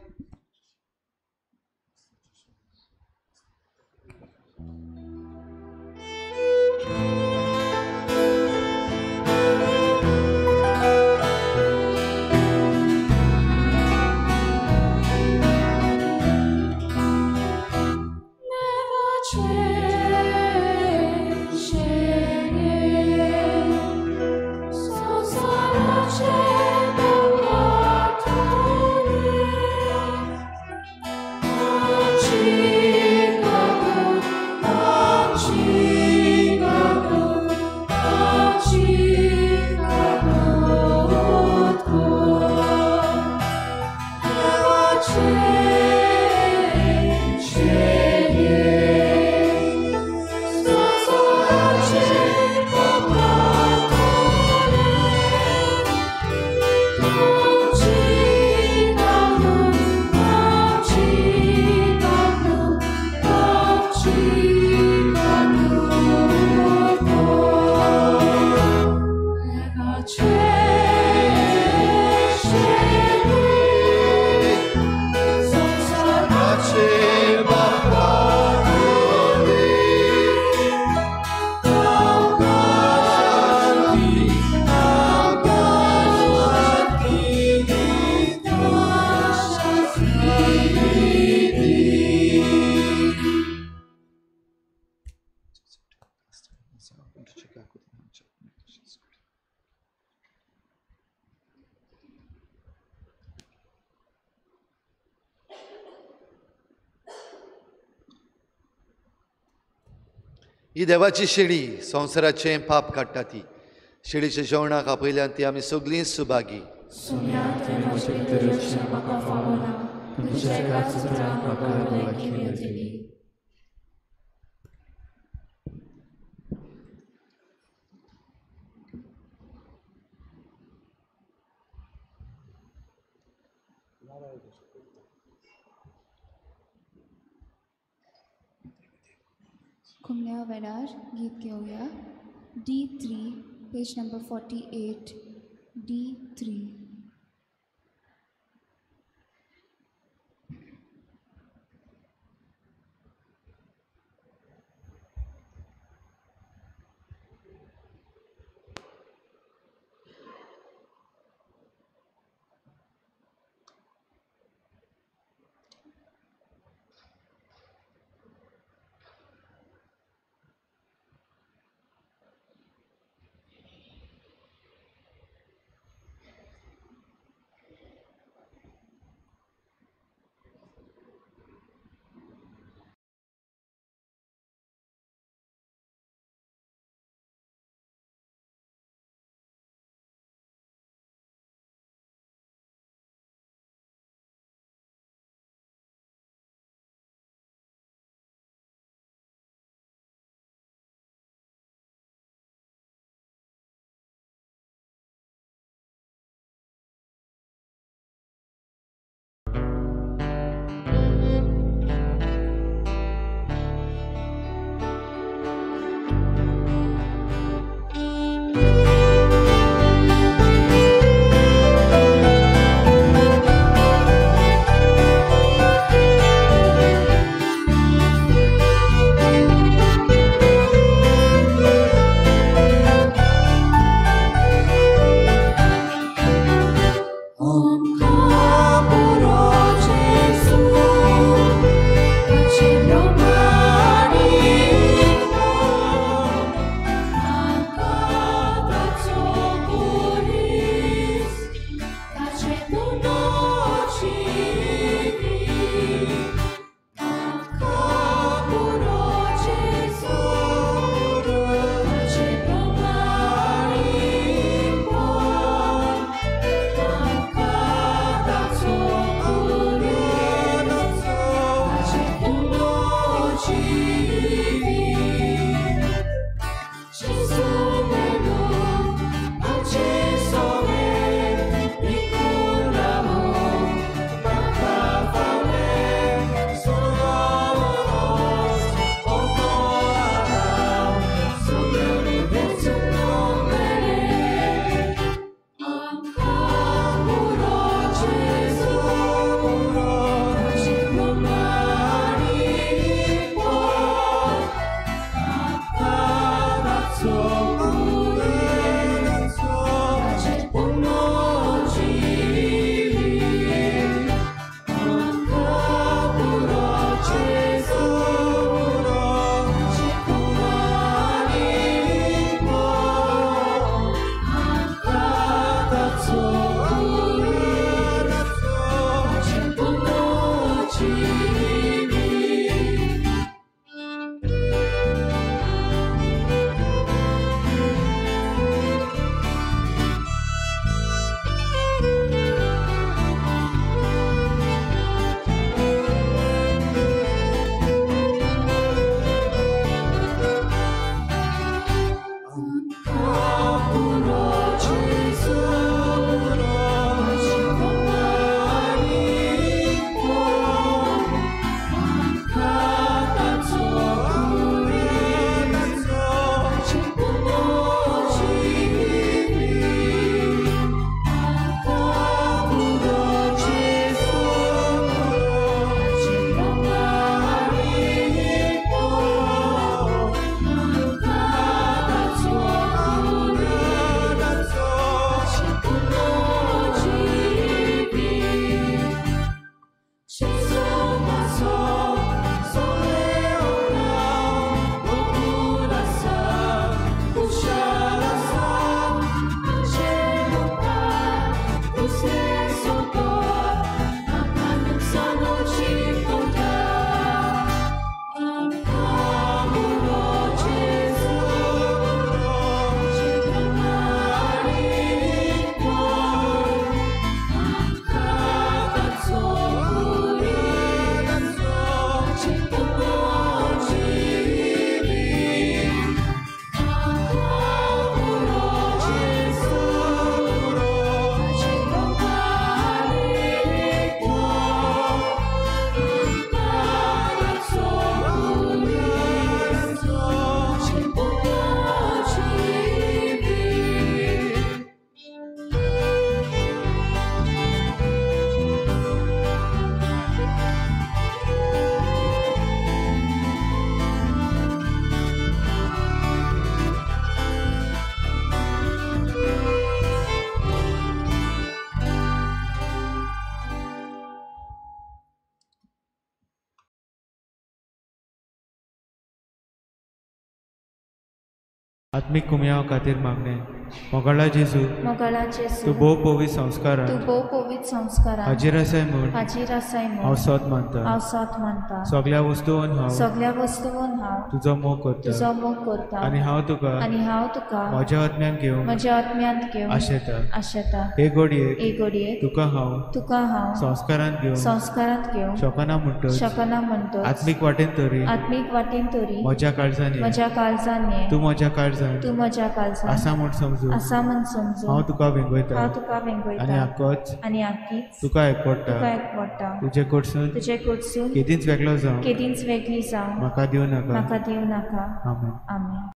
S8: ही देवाची शेळी संवसाराचें पाप काडटा ती शेळीच्या जेवणाक आपयल्यान ती आमी सगळीं सुभागी.
S11: खुमण्या वेळार गीत घेवया. D3 page number 48 D3.
S17: आत्मीक कुमयाव खातीर मागणें. मोगाळा जेजू,
S11: मोगाळा जेजू,
S17: तूं भोव पवित्र संस्कारान,
S11: तूं भोव पवित्र संस्कारान
S17: हाजीर आसाय म्हूण,
S11: हाजीर आसाय म्हूण
S17: हांव सत मानता,
S11: हांव सत मानता.
S17: सगळ्या वस्तून हांव,
S11: सगळ्या वस्तून हांव
S17: तुजो मोग करता,
S11: तुजो मोग करता.
S17: आनी हांव तुका,
S11: आनी हांव तुका
S17: म्हज्या आत्म्यान घेवन,
S11: म्हज्या आत्म्यांत घेवन
S17: आशेता,
S11: आशेता.
S17: हे घडयेक,
S11: हे घडयेक
S17: तुका हांव,
S11: तुका हांव
S17: संस्कारांत घेवन,
S11: संस्कारांत घेवन
S17: शकना म्हणटच,
S11: शकना म्हणटच
S17: आत्मीक वाटेन तरी,
S11: आत्मीक वाटेन तरी
S17: म्हज्या काळजान,
S11: म्हज्या काळजान ये,
S17: तूं म्हज्या काळजान,
S11: तूं म्हज्या काळजान
S17: आसा म्हूण समजून,
S11: आसा म्हूण समजून
S17: हांव तुका वेंगयता,
S11: हांव तुका वेंगयता.
S17: आनी आकोच,
S11: आनी आकीच
S17: तुका एकवटा,
S11: तुका एकवटा.
S17: तुजे कडसून,
S11: तुजे कडसून
S17: केदींच वेगळो जावं,
S11: केदींच वेगळी जावं
S17: म्हाका दिवं नाका,
S11: म्हाका दिवं नाका.
S17: आमेन.
S11: आमेन.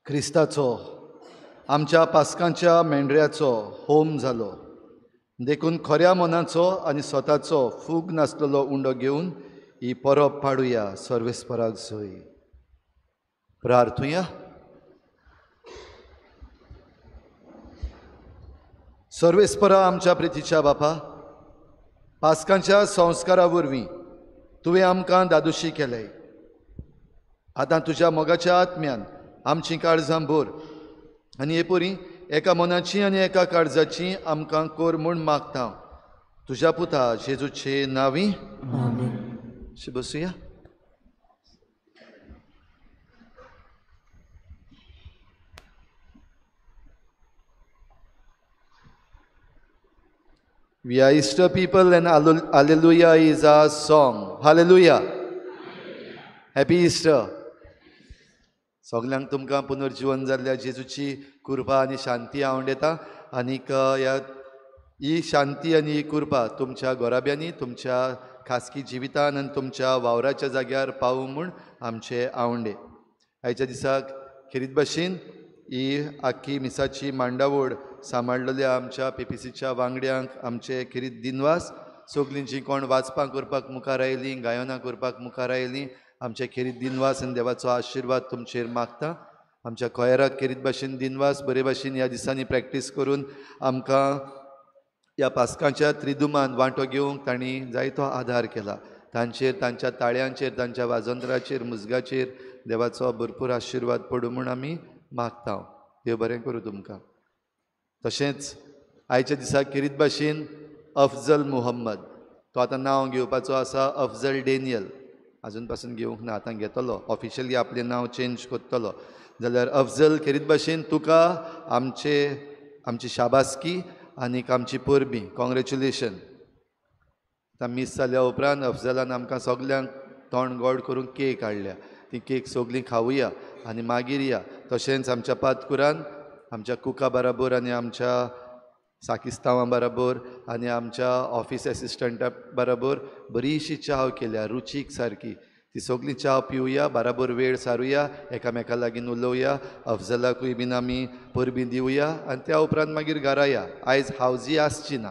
S8: क्रिस्ताचो आमच्या पास्कांच्या मेंढऱ्याचो होम जालो देखून खऱ्या मनाचो आनी स्वताचो फूग नासलेलो उंडो घेवन ही परब पाडुया सर्वेस्पराक जोय. प्रार्थुया. सर्वेस्परा आमच्या प्रितीच्या बापा, पास्कांच्या संस्कारा वरवीं तुवें आमकां दादोशी केलें. आतां तुज्या मोगाच्या आत्म्यान आमची काळजां भर आनी हे परी एका मनाची आनी एका काळजाची आमकां कोर म्हूण मागता तुज्या पुता जेजूचे नांवी. बसुया. We are Easter people and Alleluia is our song. Hallelujah. Happy Easter. सगल्यांक तुमकां पुनर्जीवन जाल्ल्या जेजूची कृपा आनी शांती आवडटा आनीक ह्या ही शांती आनी ही कृपा तुमच्या घराब्यांनी, तुमच्या खासगी जिवितान आनी तुमच्या वावराच्या जाग्यार पावूं म्हूण आमचे आवंडे. आयच्या दिसाक खेरीत भाशेन ही आख्खी मिसाची मांडावळ सांबाळलेल्या आमच्या पीपीसीच्या वांगड्यांक आमचे खेरीत दिनवास. सगलीं जीं कोण वाचपाक करपाक मुखार आयलीं, गायनां करपाक मुखार आयलीं, आमचे खेरीत दिनवास आनी देवाचो आशिर्वाद तुमचेर मागता. आमच्या कोयराक खेरीत भाशेन दिनवास, बरे भाशेन ह्या दिसांनी प्रॅक्टीस करून आमकां ह्या पास्कांच्या त्रिदुमान वांटो घेवंक तांणी जायतो आदार केला. तांचेर, तांच्या ताळ्यांचेर, तांच्या वाजंत्राचेर, मुजगाचेर देवाचो भरपूर आशिर्वाद पडूं म्हूण आमी मागता. देव बरें करूं तुमकां. तशेंच आयच्या दिसा खेरीत भाशेन अफजल मुहम्मद, तो आतां नांव घेवपाचो आसा अफजल डेनियल, आजून पासून घेवंक ना, आतां घेतलो ऑफिशियली आपलें नांव चेंज करतलो. जाल्यार अफजल खेरीत भाशेन तुका आमचे आमची शाबासकी आनीक आमची परबीं, कॉंग्रेच्युलेशन. आतां मीस जाल्या उपरांत अफजलान आमकां सगल्यांक तोंड गोड करूंक केक हाडल्या, ती केक सगळीं खावया आनी मागीर या. तशेंच आमच्या पातकुरान आमच्या कुका बराबर आनी आमच्या साकिस्तांवा बराबर आनी आमच्या ऑफिस एसिस्टंटा बराबर बरीशी च्याव केल्या रुचीक सारकी, ती सगळी च्याव पिवया, बराबर वेळ सारुया, एकामेका लागीं उलोवया, अफजलाकूय बीन आमी परबीं दिवया आनी त्या उपरांत मागीर घरा या. आयज हावजी आसची ना.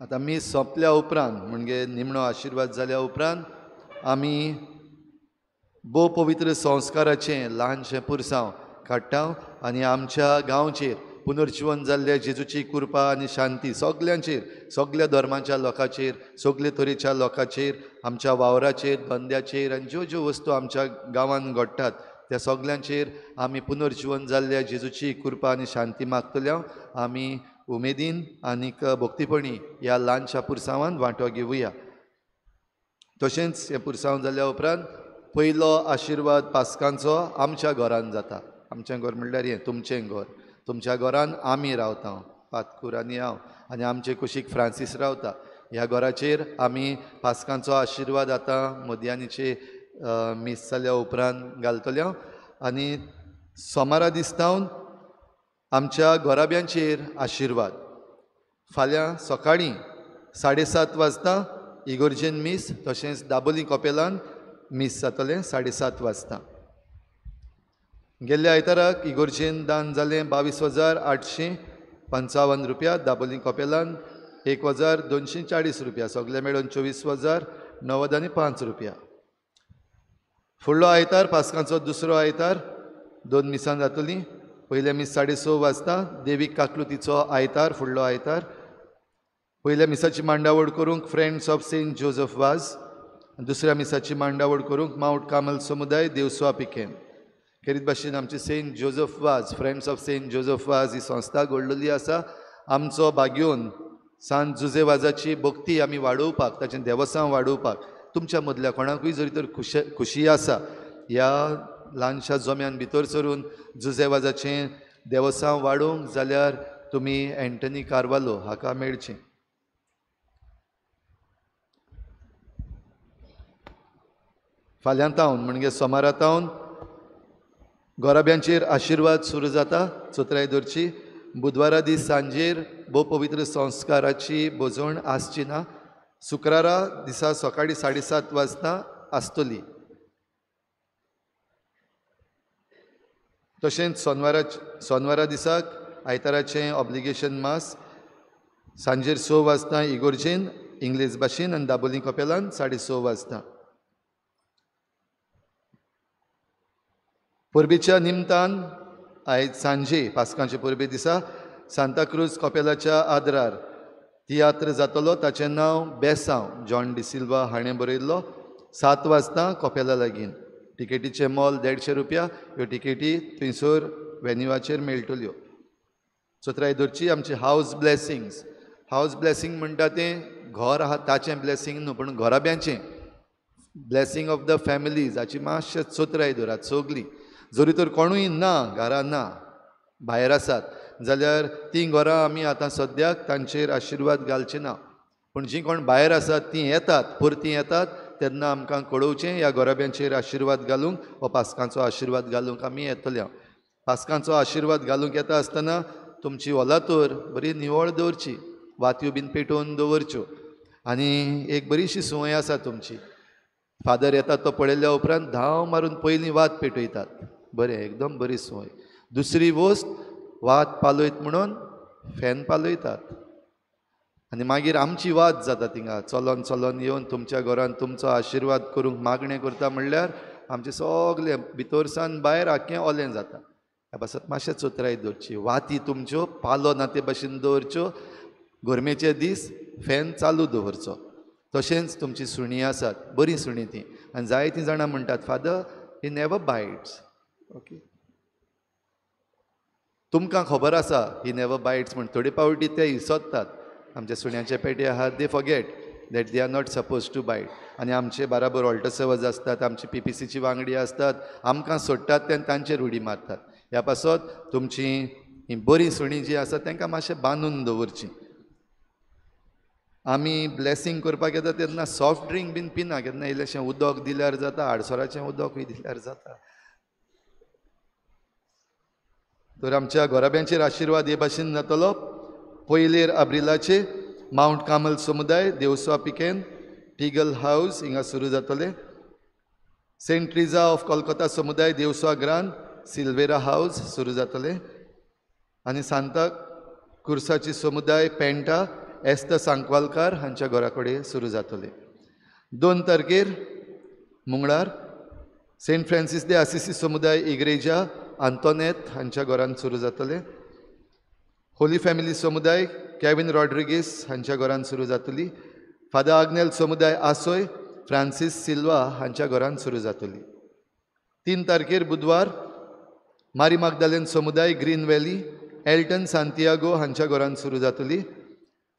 S8: आतां मीस सोंपल्या उपरांत म्हणजे निमणो आशिर्वाद जाल्या उपरांत आमी भोव पवित्र संस्काराचें ल्हानशें पुरसांव काडटा आनी आमच्या गांवचेर पुनर्जिवन जाल्ल्या जेजूची कृपा आनी शांती सगल्यांचेर, सगल्या धर्माच्या लोकांचेर, सगले तरेच्या लोकांचेर, आमच्या वावराचेर, धंद्याचेर आनी ज्यो ज्यो वस्तू आमच्या गांवांत घडटात त्या सगल्यांचेर आमी पुनर्जिवन जाल्ल्या जेजूची कृपा आनी शांती मागतल्या. आमी उमेदीन आनीक भक्तीपणी ह्या ल्हानशा पुरसांवान वांटो घेवया. तशेंच हें पुरसांव जाल्या उपरांत पयलो आशिर्वाद पास्कांचो आमच्या घरान जाता. आमचें घर म्हणल्यार हें तुमचें घर, तुमच्या घरान आमी रावता, पातकूर आनी हांव, आनी आमचे कुशीक फ्रांसीस रावता. ह्या घराचेर आमी पास्कांचो आशिर्वाद आतां मध्यानीचे मीस जाल्या उपरांत घालतल्या. आनी सोमारा दिसतावन आमच्या घराब्यांचेर आशिर्वाद. फाल्यां सकाळीं 7:30 वाजता इगोर्जेन मीस, तशेंच दाबोली कपेलान मीस जातलें 7:30 वाजता. गेल्ल्या आयताराक इगोर्जेन दान जालें 22,855 रुपया, दाबोली कपेलान 1,240 रुपया, सगळे मेळून 24,095 रुपया. फुडलो आयतार पास्कांचो दुसरो आयतार 2 मिसां जातलीं. पयलें मीस 6:30 वाजता देवीक काकलुतीचो आयतार, फुडलो आयतार. पयल्या मिसाची मांडावळ करूंक friends of Saint Joseph Vaz, दुसऱ्या मिसाची मांडावळ करूंक मावंट कार्मल समुदाय देवसुआ पिकेन. खेरीत भाशेन आमची Saint Joseph Vaz, friends of Saint Joseph Vaz ही संस्था घडलेली आसा. आमचो बागयोन सांत जुजे वाजाची भक्ती आमी वाडोवपाक, ताचें देवसांव वाडोवपाक तुमच्या मदल्या कोणाकूय जरी तर खुशी आसा ह्या ल्हानशा जोम्यान भितर सरून जुजे वाजाचें देवसांव वाडोवंक जाल्यार तुमी एंटनी कार्वालो हाका मेळचें. फाल्यां तावन म्हणजे सोमारा तावन गोराब्यांचेर आशिर्वाद सुरू जाता चोत्राय दवरची. बुधवारा दीस सांजेर भोव पवित्र संस्काराची भोजवण आसची ना. शुक्रारा दिसा सकाळीं 7:30 वाजता आसतली. तशेंच सोनवारा दिसाक आयताराचें ऑब्लिगेशन मास सांजेर 6 वाजता इगोर्जेन इंग्लीश भाशेन आनी दाबोली कपेलान 6:30 वाजता. परबेच्या निमतान आयज सांजे पास्कांचे परबे दिसा सांताक्रूज कपेलाच्या आदरार तियात्र जातलो. ताचें नांव बेसांव, जॉन डिसिल्वा हाणें बरयल्लो. 7 वाजता कपेला लागीं. टिकेटीचें मोल 150 रुपया. ह्यो टिकेटी थंयसर वेन्यूआचेर मेळटल्यो. चोत्राय दवरची आमची हावज ब्लेसिंग्स. हावज ब्लेसिंग म्हणटा तें घर आहा ताचें ब्लेसिंग न्हू, पूण घराब्यांचें ब्लेसिंग ऑफ the families हाची मातशें चोत्राय दवरात सगळीं. जरी तर कोणूय ना घरा ना भायर आसात जाल्यार तीं घरां आमी आतां सद्याक तांचेर आशिर्वाद घालचे ना, पूण जीं कोण भायर आसात तीं येतात परतीं येतात तेन्ना आमकां कळोवचें ह्या घराब्यांचेर आशिर्वाद घालूंक वा पास्कांचो आशिर्वाद घालूंक आमी येतले. पास्कांचो आशिर्वाद घालूंक येता आसतना तुमची ओलातोर बरी निवळ दवरची, वातयो बीन पेटोवन दवरच्यो. आनी एक बरीशी संवय आसा तुमची, फादर येता तो पळयल्या उपरांत धांव मारून पयलीं वात पेटयतात. बरें, एकदम बरी संवय. दुसरी वस्त, वात पालयत म्हणून फॅन पालयतात आनी मागीर आमची वाद जाता थिंगा चलोन चलोन येवन तुमच्या घरान तुमचो आशिर्वाद करूंक मागणें करता म्हणल्यार आमचें सगळें भितर सावन भायर आख्खें ओलें जाता. ह्या पासत मातशें चोत्राय दवरची, वाती तुमच्यो पालो ना ते भाशेन दवरच्यो. गरमेचे दीस फॅन चालू दवरचो. तशेंच तुमची सुणीं आसात, बरीं सुणीं तीं, आनी जायतीं जाणां म्हणटात father he never bites. Okay, तुमकां खबर आसा ही नेवर बायट्स म्हण. थोडे पावटी ते इसोदतात. आमच्या सुण्याचे पेटे आहात, they forget that they are not suppose to bite. आनी आमचे बाराबर ऑल्टर सर्वर्स आसतात, आमची PPCची वांगडी आसतात, आमकां सोडटात ते तांचेर उडी मारतात. ह्या पासत तुमची ही बरीं सुणीं जीं आसात तांकां मातशें बांदून दवरचीं. आमी ब्लेसींग करपाक येता तेन्ना सॉफ्ट ड्रिंक बीन पिना, केन्ना इल्लेशें उदक दिल्यार जाता, आडसराचें उदकूय दिल्यार जाता. तर आमच्या घराब्यांचेर आशिर्वाद हे भाशेन जातलो. पयलेर आब्रिलाचे मावंट कार्मल समुदाय देवसवा पिकेन टिगल हावज हिंगा सुरू जातले. सेंट ट्रिजा ऑफ कोलकाता समुदाय देवसवा ग्रांद सिल्वेरा हावज सुरू जातले. आनी सांता कुर्साची समुदाय पेंटा एस्त सांकवालकार हांच्या घरा कडेन सुरू जातले. 2 तारखेर मंगळार सेंट फ्रांसीस दे आसिसी समुदाय इग्रेजा आंतोनेत हांच्या घरान सुरू जातले. होली फॅमिली समुदाय केविन रॉड्रिगीस हांच्या घरान सुरू जातली. फादर आग्नेल समुदाय आसोय फ्रांसीस सिल्वा हांच्या घरान सुरू जातली. 3 तारखेर बुधवार मारी मागदालेन समुदाय ग्रीन व्हॅली एल्टन सांतियागो हांच्या घरान सुरू जातली.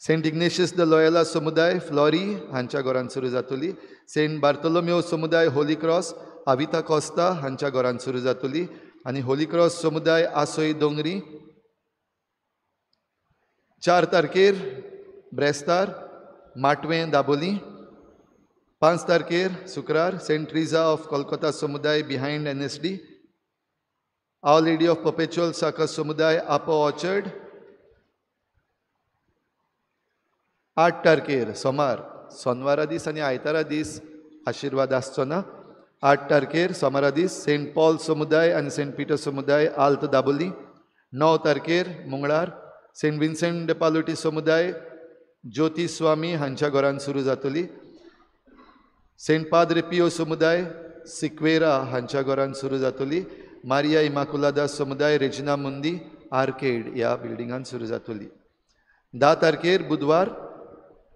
S8: सेंट इग्नेशियस the Loyola समुदाय फ्लॉरी हांच्या घरान सुरू जातली. सेंट बार्तोलोम्यो समुदाय होली क्रॉस आविता कोस्ता हांच्या घरान सुरू जातली. आनी होली क्रॉस समुदाय आसोय दोंगरी. 4 तारखेर ब्रेस्तार माटवें दाबोली. 5 तारखेर शुक्रार सेंट ट्रिजा ऑफ कोलकाता समुदाय behind NSD. Our Lady of Perpetual Succour समुदाय आपो ऑर्चर्ड. 8 तारखेर सोमार, सोनवारा दीस आनी आयतारा दीस आशिर्वाद आसचो ना. 8 तारखेर सोमारा दीस सेंट पॉल समुदाय आनी सेंट पीटर समुदाय आल्त दाबोली. 9 तारखेर मंगळार सेंट विन्सेंट the पालोटी समुदाय ज्योती स्वामी हांच्या घरान सुरू जातली. सेंट पाद्रे पियो समुदाय सिक्वेरा हांच्या घरान सुरू जातली. मारिया इमाकुलादा समुदाय रेजिना मुंदी आर्केड ह्या बिल्डिंगान सुरू जातली. 10 तारखेर बुधवार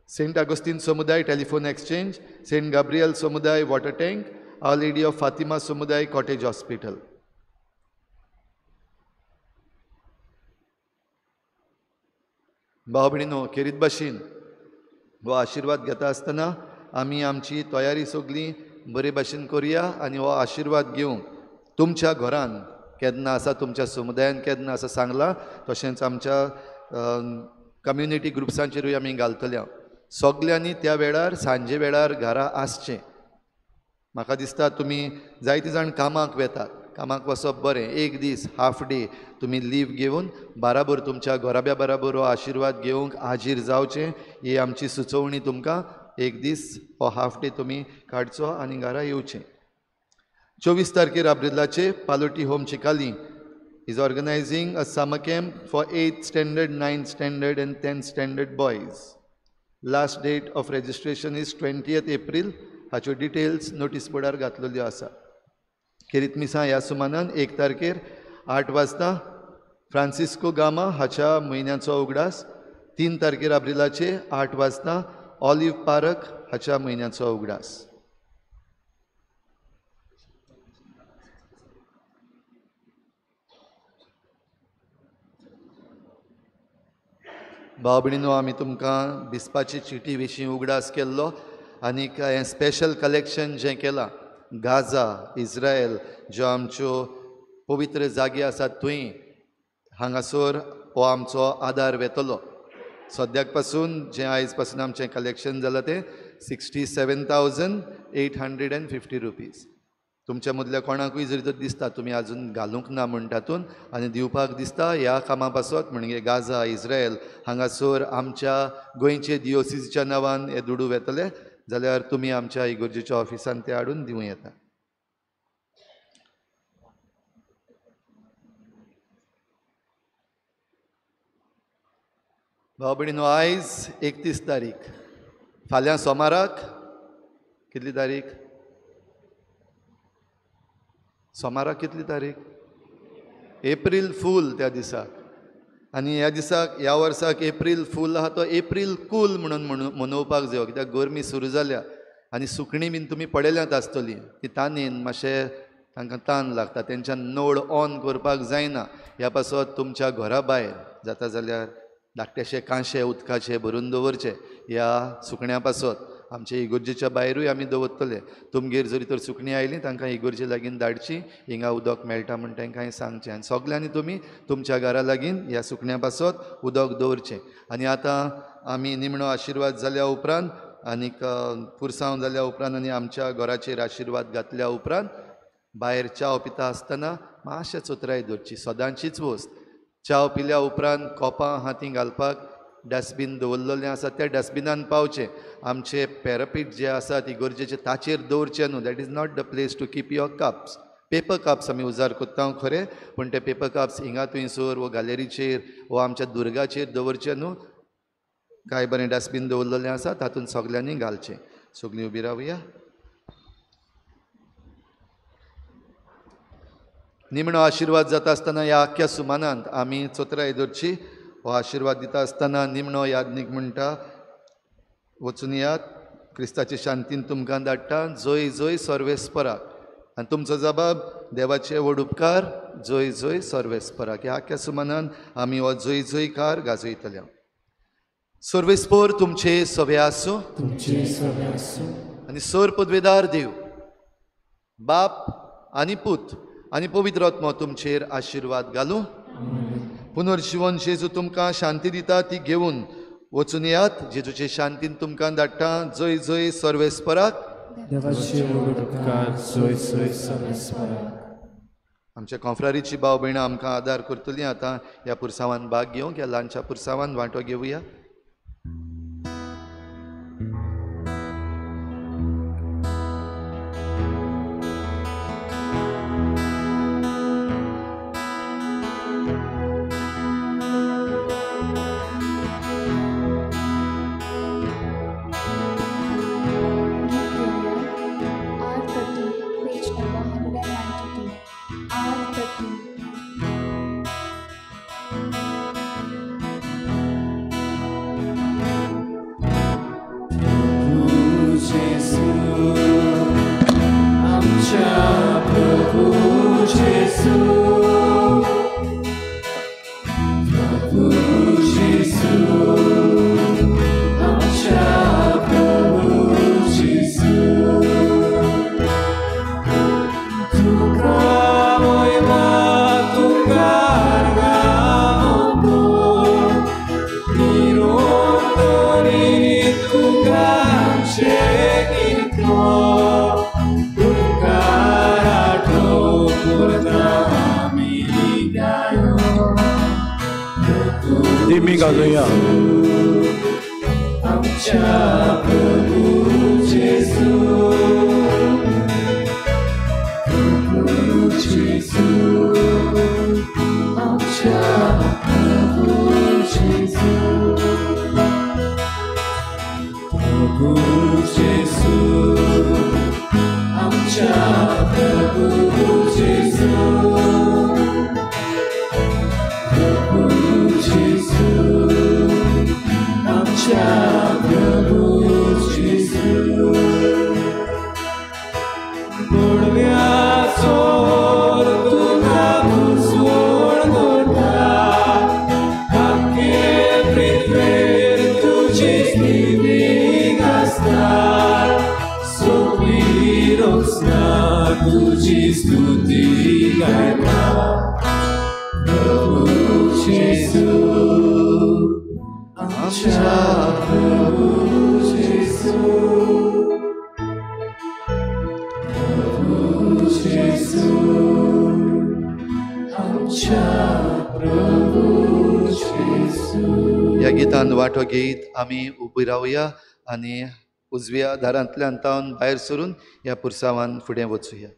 S8: सेंट आगोस्तीन समुदाय टेलिफोन एक्सचेंज, सेंट गाब्रियल समुदाय water tank, Our Lady of Fatima समुदाय कॉटेज हॉस्पिटल. भाव भयणीनो, खेरीत भाशेन हो आशिर्वाद घेता आसतना आमी आमची तयारी सगळी बरे भाशेन करुया आनी हो आशिर्वाद घेवंक तुमच्या घरान केन्ना आसा, तुमच्या समुदायान केन्ना आसा सांगलां, तशेंच आमच्या कम्युनिटी ग्रुप्सांचेरूय आमी घालतल्या. सगल्यांनी त्या वेळार सांजे वेळार घरा आसचें. म्हाका दिसता तुमी जायते जाण कामाक वेतात, कामाक वचप बरें, एक दीस हाफ डे तुमी लीव घेवन बाराबर तुमच्या घराब्या बराबर हो आशिर्वाद घेवंक हाजीर जावचें ही आमची सुचोवणी तुमकां. एक दीस हो हाफ डे तुमी काडचो आनी घरा येवचें. 24 तारखेर आब्रिलाचे Pallotti home Chicalim is organising a summer camp for 8th standard, 9th standard and 10th standard boys. Last date of registration is 20th April. हाच्यो डिटेल्स नोटीस बोर्डार घातलेल्यो आसा. खेरीत मिसां ह्या सुमानान 1 तारखेर 8 वाजता फ्रांसिस्को गामा हाच्या म्हयन्याचो उगडास, 3 तारखेर आब्रिलाचे 8 वाजता ऑलिव्ह पार्क हाच्या म्हयन्याचो उगडास. भाव भयणीनो, आमी तुमकां बिस्पाची चिटी विशीं उगडास केल्लो आनीक हें स्पेशल कलेक्शन जें केलां गाझा इस्रायल ज्यो आमच्यो पवित्र जागे आसात थंय हांगासर हो आमचो आदार वेतलो. सद्याक पासून जें आयज पासून आमचें कलेक्शन जालां तें 67,850 रुपीज. तुमच्या मदल्या कोणाकूय जरी तर दिसता तुमी आजून घालूंक ना म्हण तातूंत आनी दिवपाक दिसता ह्या कामा पासत, म्हणजे गाझा इस्रायल हांगासर आमच्या गोंयचे दिओसीच्या नांवान हे दुडू वेतले जाल्यार तुमी आमच्या इगोर्जेच्या ऑफिसान ते हाडून दिवं येता. भाव भयणीनो, आयज 31 तारीख, फाल्यां सोमाराक कितली तारीख? सोमाराक कितली तारीख? एप्रील फूल त्या दिसाक. आनी ह्या दिसाक ह्या वर्साक एप्रील फूल आहा तो एप्रील कूल म्हणून मनोवपाक जायो, कित्याक गरमी सुरू जाल्या आनी सुकणीं बीन तुमी पळयल्यांत आसतलीं ती तानेन मातशें तांकां तान लागता, तेंच्यान नळ ऑन करपाक जायना. ह्या पासत तुमच्या घरा भायर जाता जाल्यार धाकटेशे कांशे उदकाचे भरून दवरचे ह्या सुकण्या पासत. आमचे इगोर्जेच्या भायरूय आमी दवरतले. तुमगेर जरी तर सुकणीं आयलीं तांकां इगोर्जे लागीं धाडची, हिंगा उदक मेळटा म्हण तांकां सांगचें. आनी सगल्यांनी तुमी तुमच्या घरा लागीं ह्या सुकण्या पासत उदक दवरचें. आनी आतां आमी निमणो आशिर्वाद जाल्या उपरांत आनीक पुरसांव जाल्या उपरांत आनी आमच्या घराचेर आशिर्वाद घातल्या उपरांत भायर च्याव पिता आसतना मातशें चोत्राय दवरची, सदांचीच वस्त. च्याव पिल्या उपरांत कोपां आहा तीं घालपाक डस्टबीन दवरलेलें आसा, त्या डस्टबिनान पावचें. आमचे पॅरापीट जे आसा ती गरजेचे ताचेर दवरचें न्हू. That is not the place to keep your cups. Paper cups आमी उजार करता खरें, पूण ते पेपर कप्स हिंगा थंयसर वो गॅलरीचेर वो आमच्या दुर्गाचेर दवरचें न्हू. कांय बरें डस्टबीन दवरलेलें आसा तातूंत सगल्यांनी घालचें. सगळीं उबी रावया. निमणो आशिर्वाद जाता आसतना ह्या आख्ख्या सुमानांत आमी चोत्राय दवरची. हो आशिर्वाद दिता आसतना निमणो याज्ञीक म्हणटा, वचून यात, क्रिस्ताचे शांतीन तुमकां धाडटा, जोय जोय सर्वेस्पराक. आनी तुमचो जबाब देवाचे व्हड उपकार, जोय जोय सर्वेस्पराक. ह्या आख्ख्या सुमानान आमी हो जोय जोयकार गाजयतले. सर्वेस्पर तुमचे सवे आसूं,
S17: तुमचे सवे आसूं.
S8: आनी सर पदवेदार देव बाप आनी पूत आनी पवित्र आत्मो तुमचेर आशिर्वाद घालूं. पुनर्जिवन जेजू तुमकां शांती दिता ती घेवन वचून यात. जेजूचे शांतीन तुमकां धाडटा, जय जय सर्वेस्पराक. आमच्या कोंफ्रारीची भाव भयणां आमकां आदार करतलीं. आतां ह्या पुरसांवान भाग घेवंक, ह्या ल्हानशा पुरसांवान वांटो घेवया. ह्या गितान वांटो घेत आमी उबी रावया आनी उजव्या दारांतल्यान तावन भायर सरून ह्या पुरसांवान फुडें वचुया.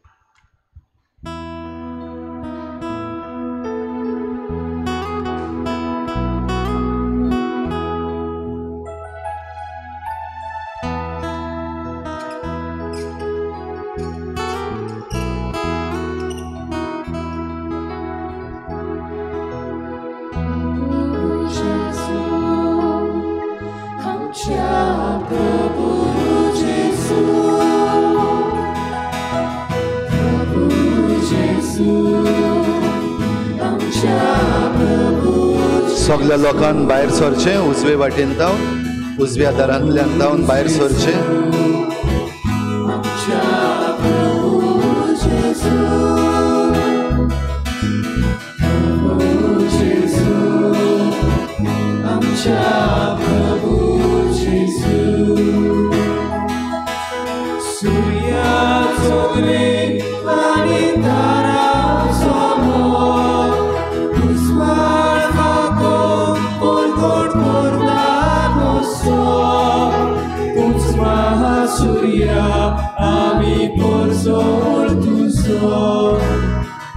S5: Prabhu Jesu.
S8: सगळ्या लोकांक भायर सरचें, उजवे वाटेन जावन, उजव्या दारांतल्यान जावन भायर सरचें.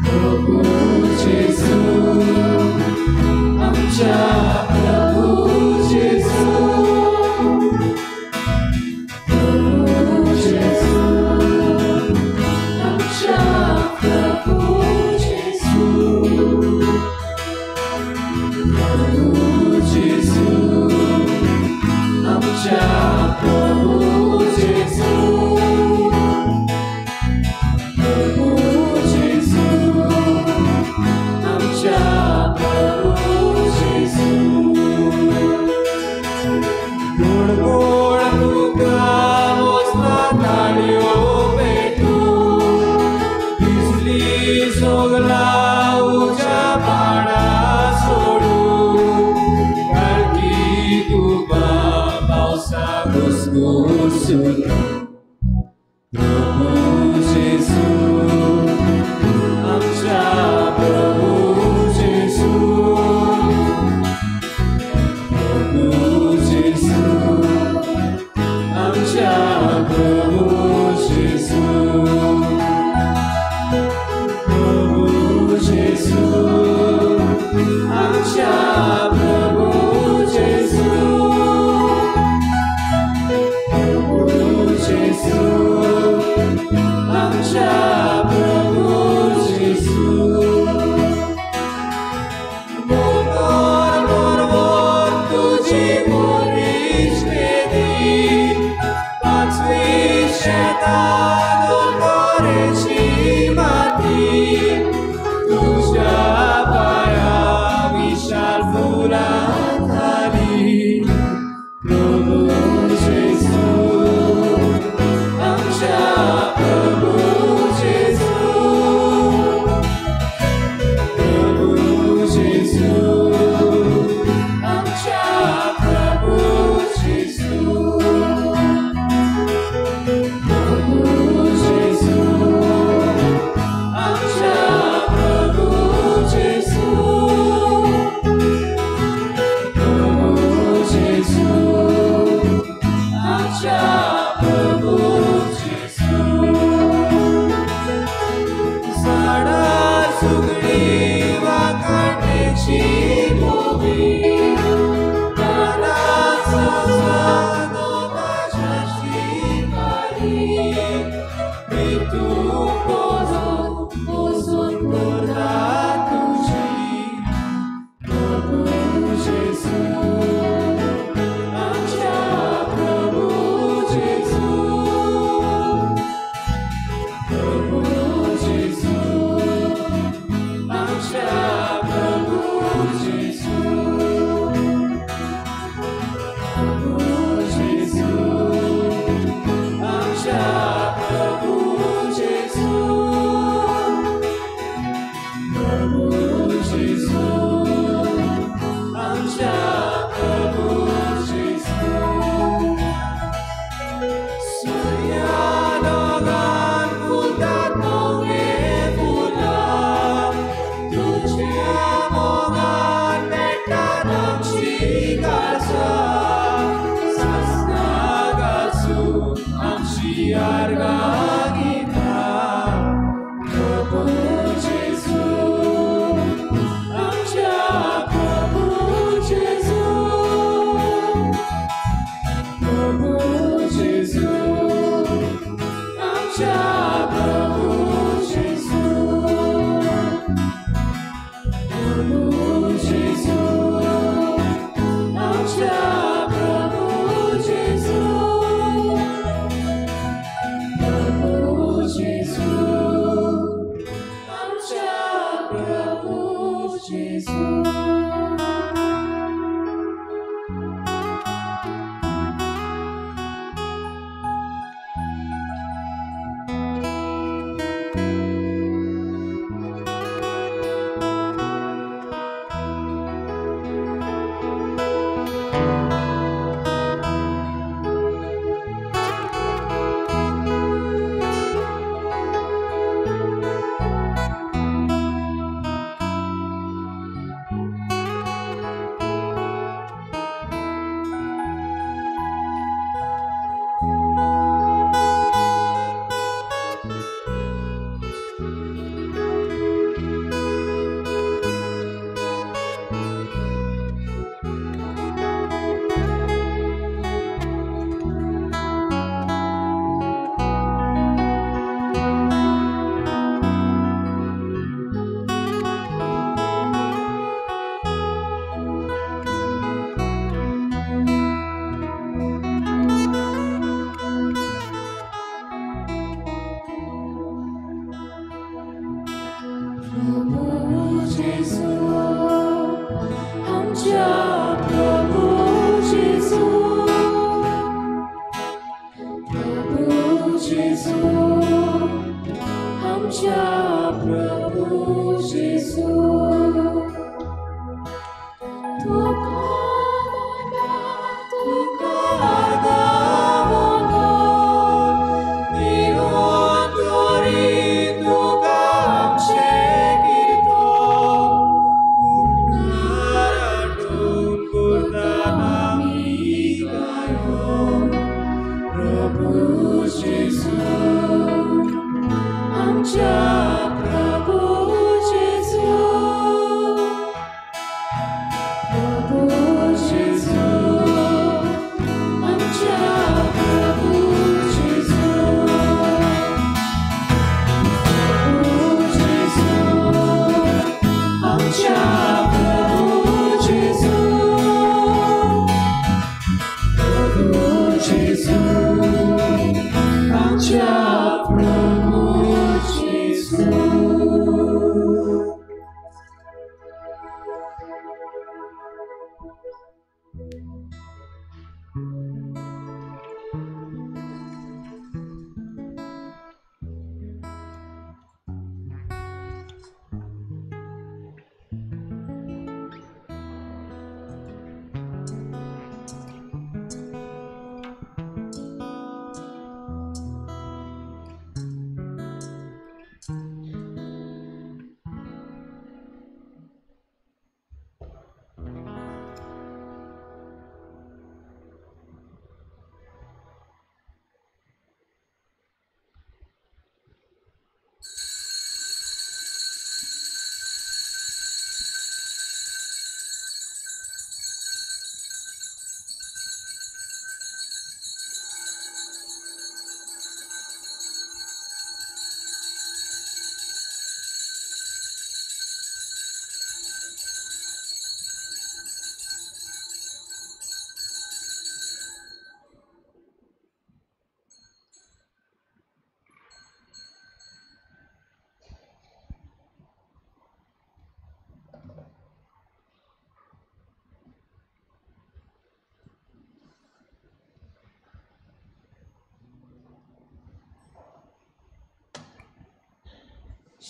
S5: Prabhu Jesu.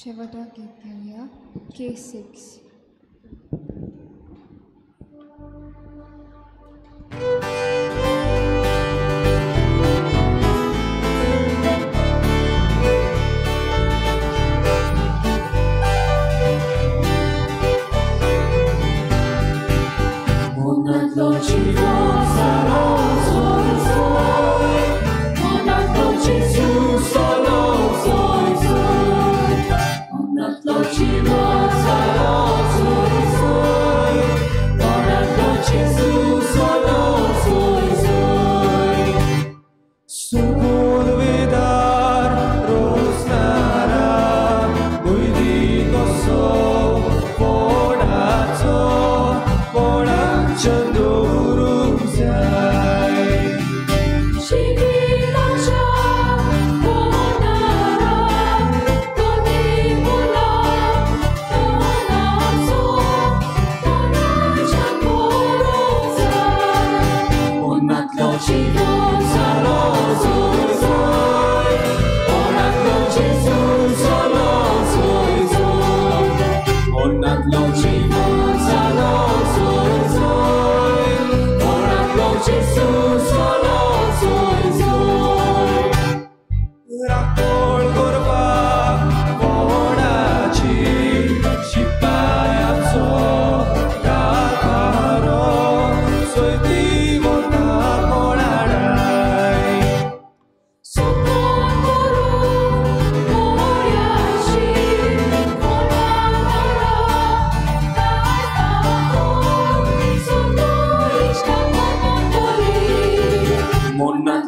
S11: शेवटाक गीत घेवया K6.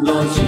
S5: Not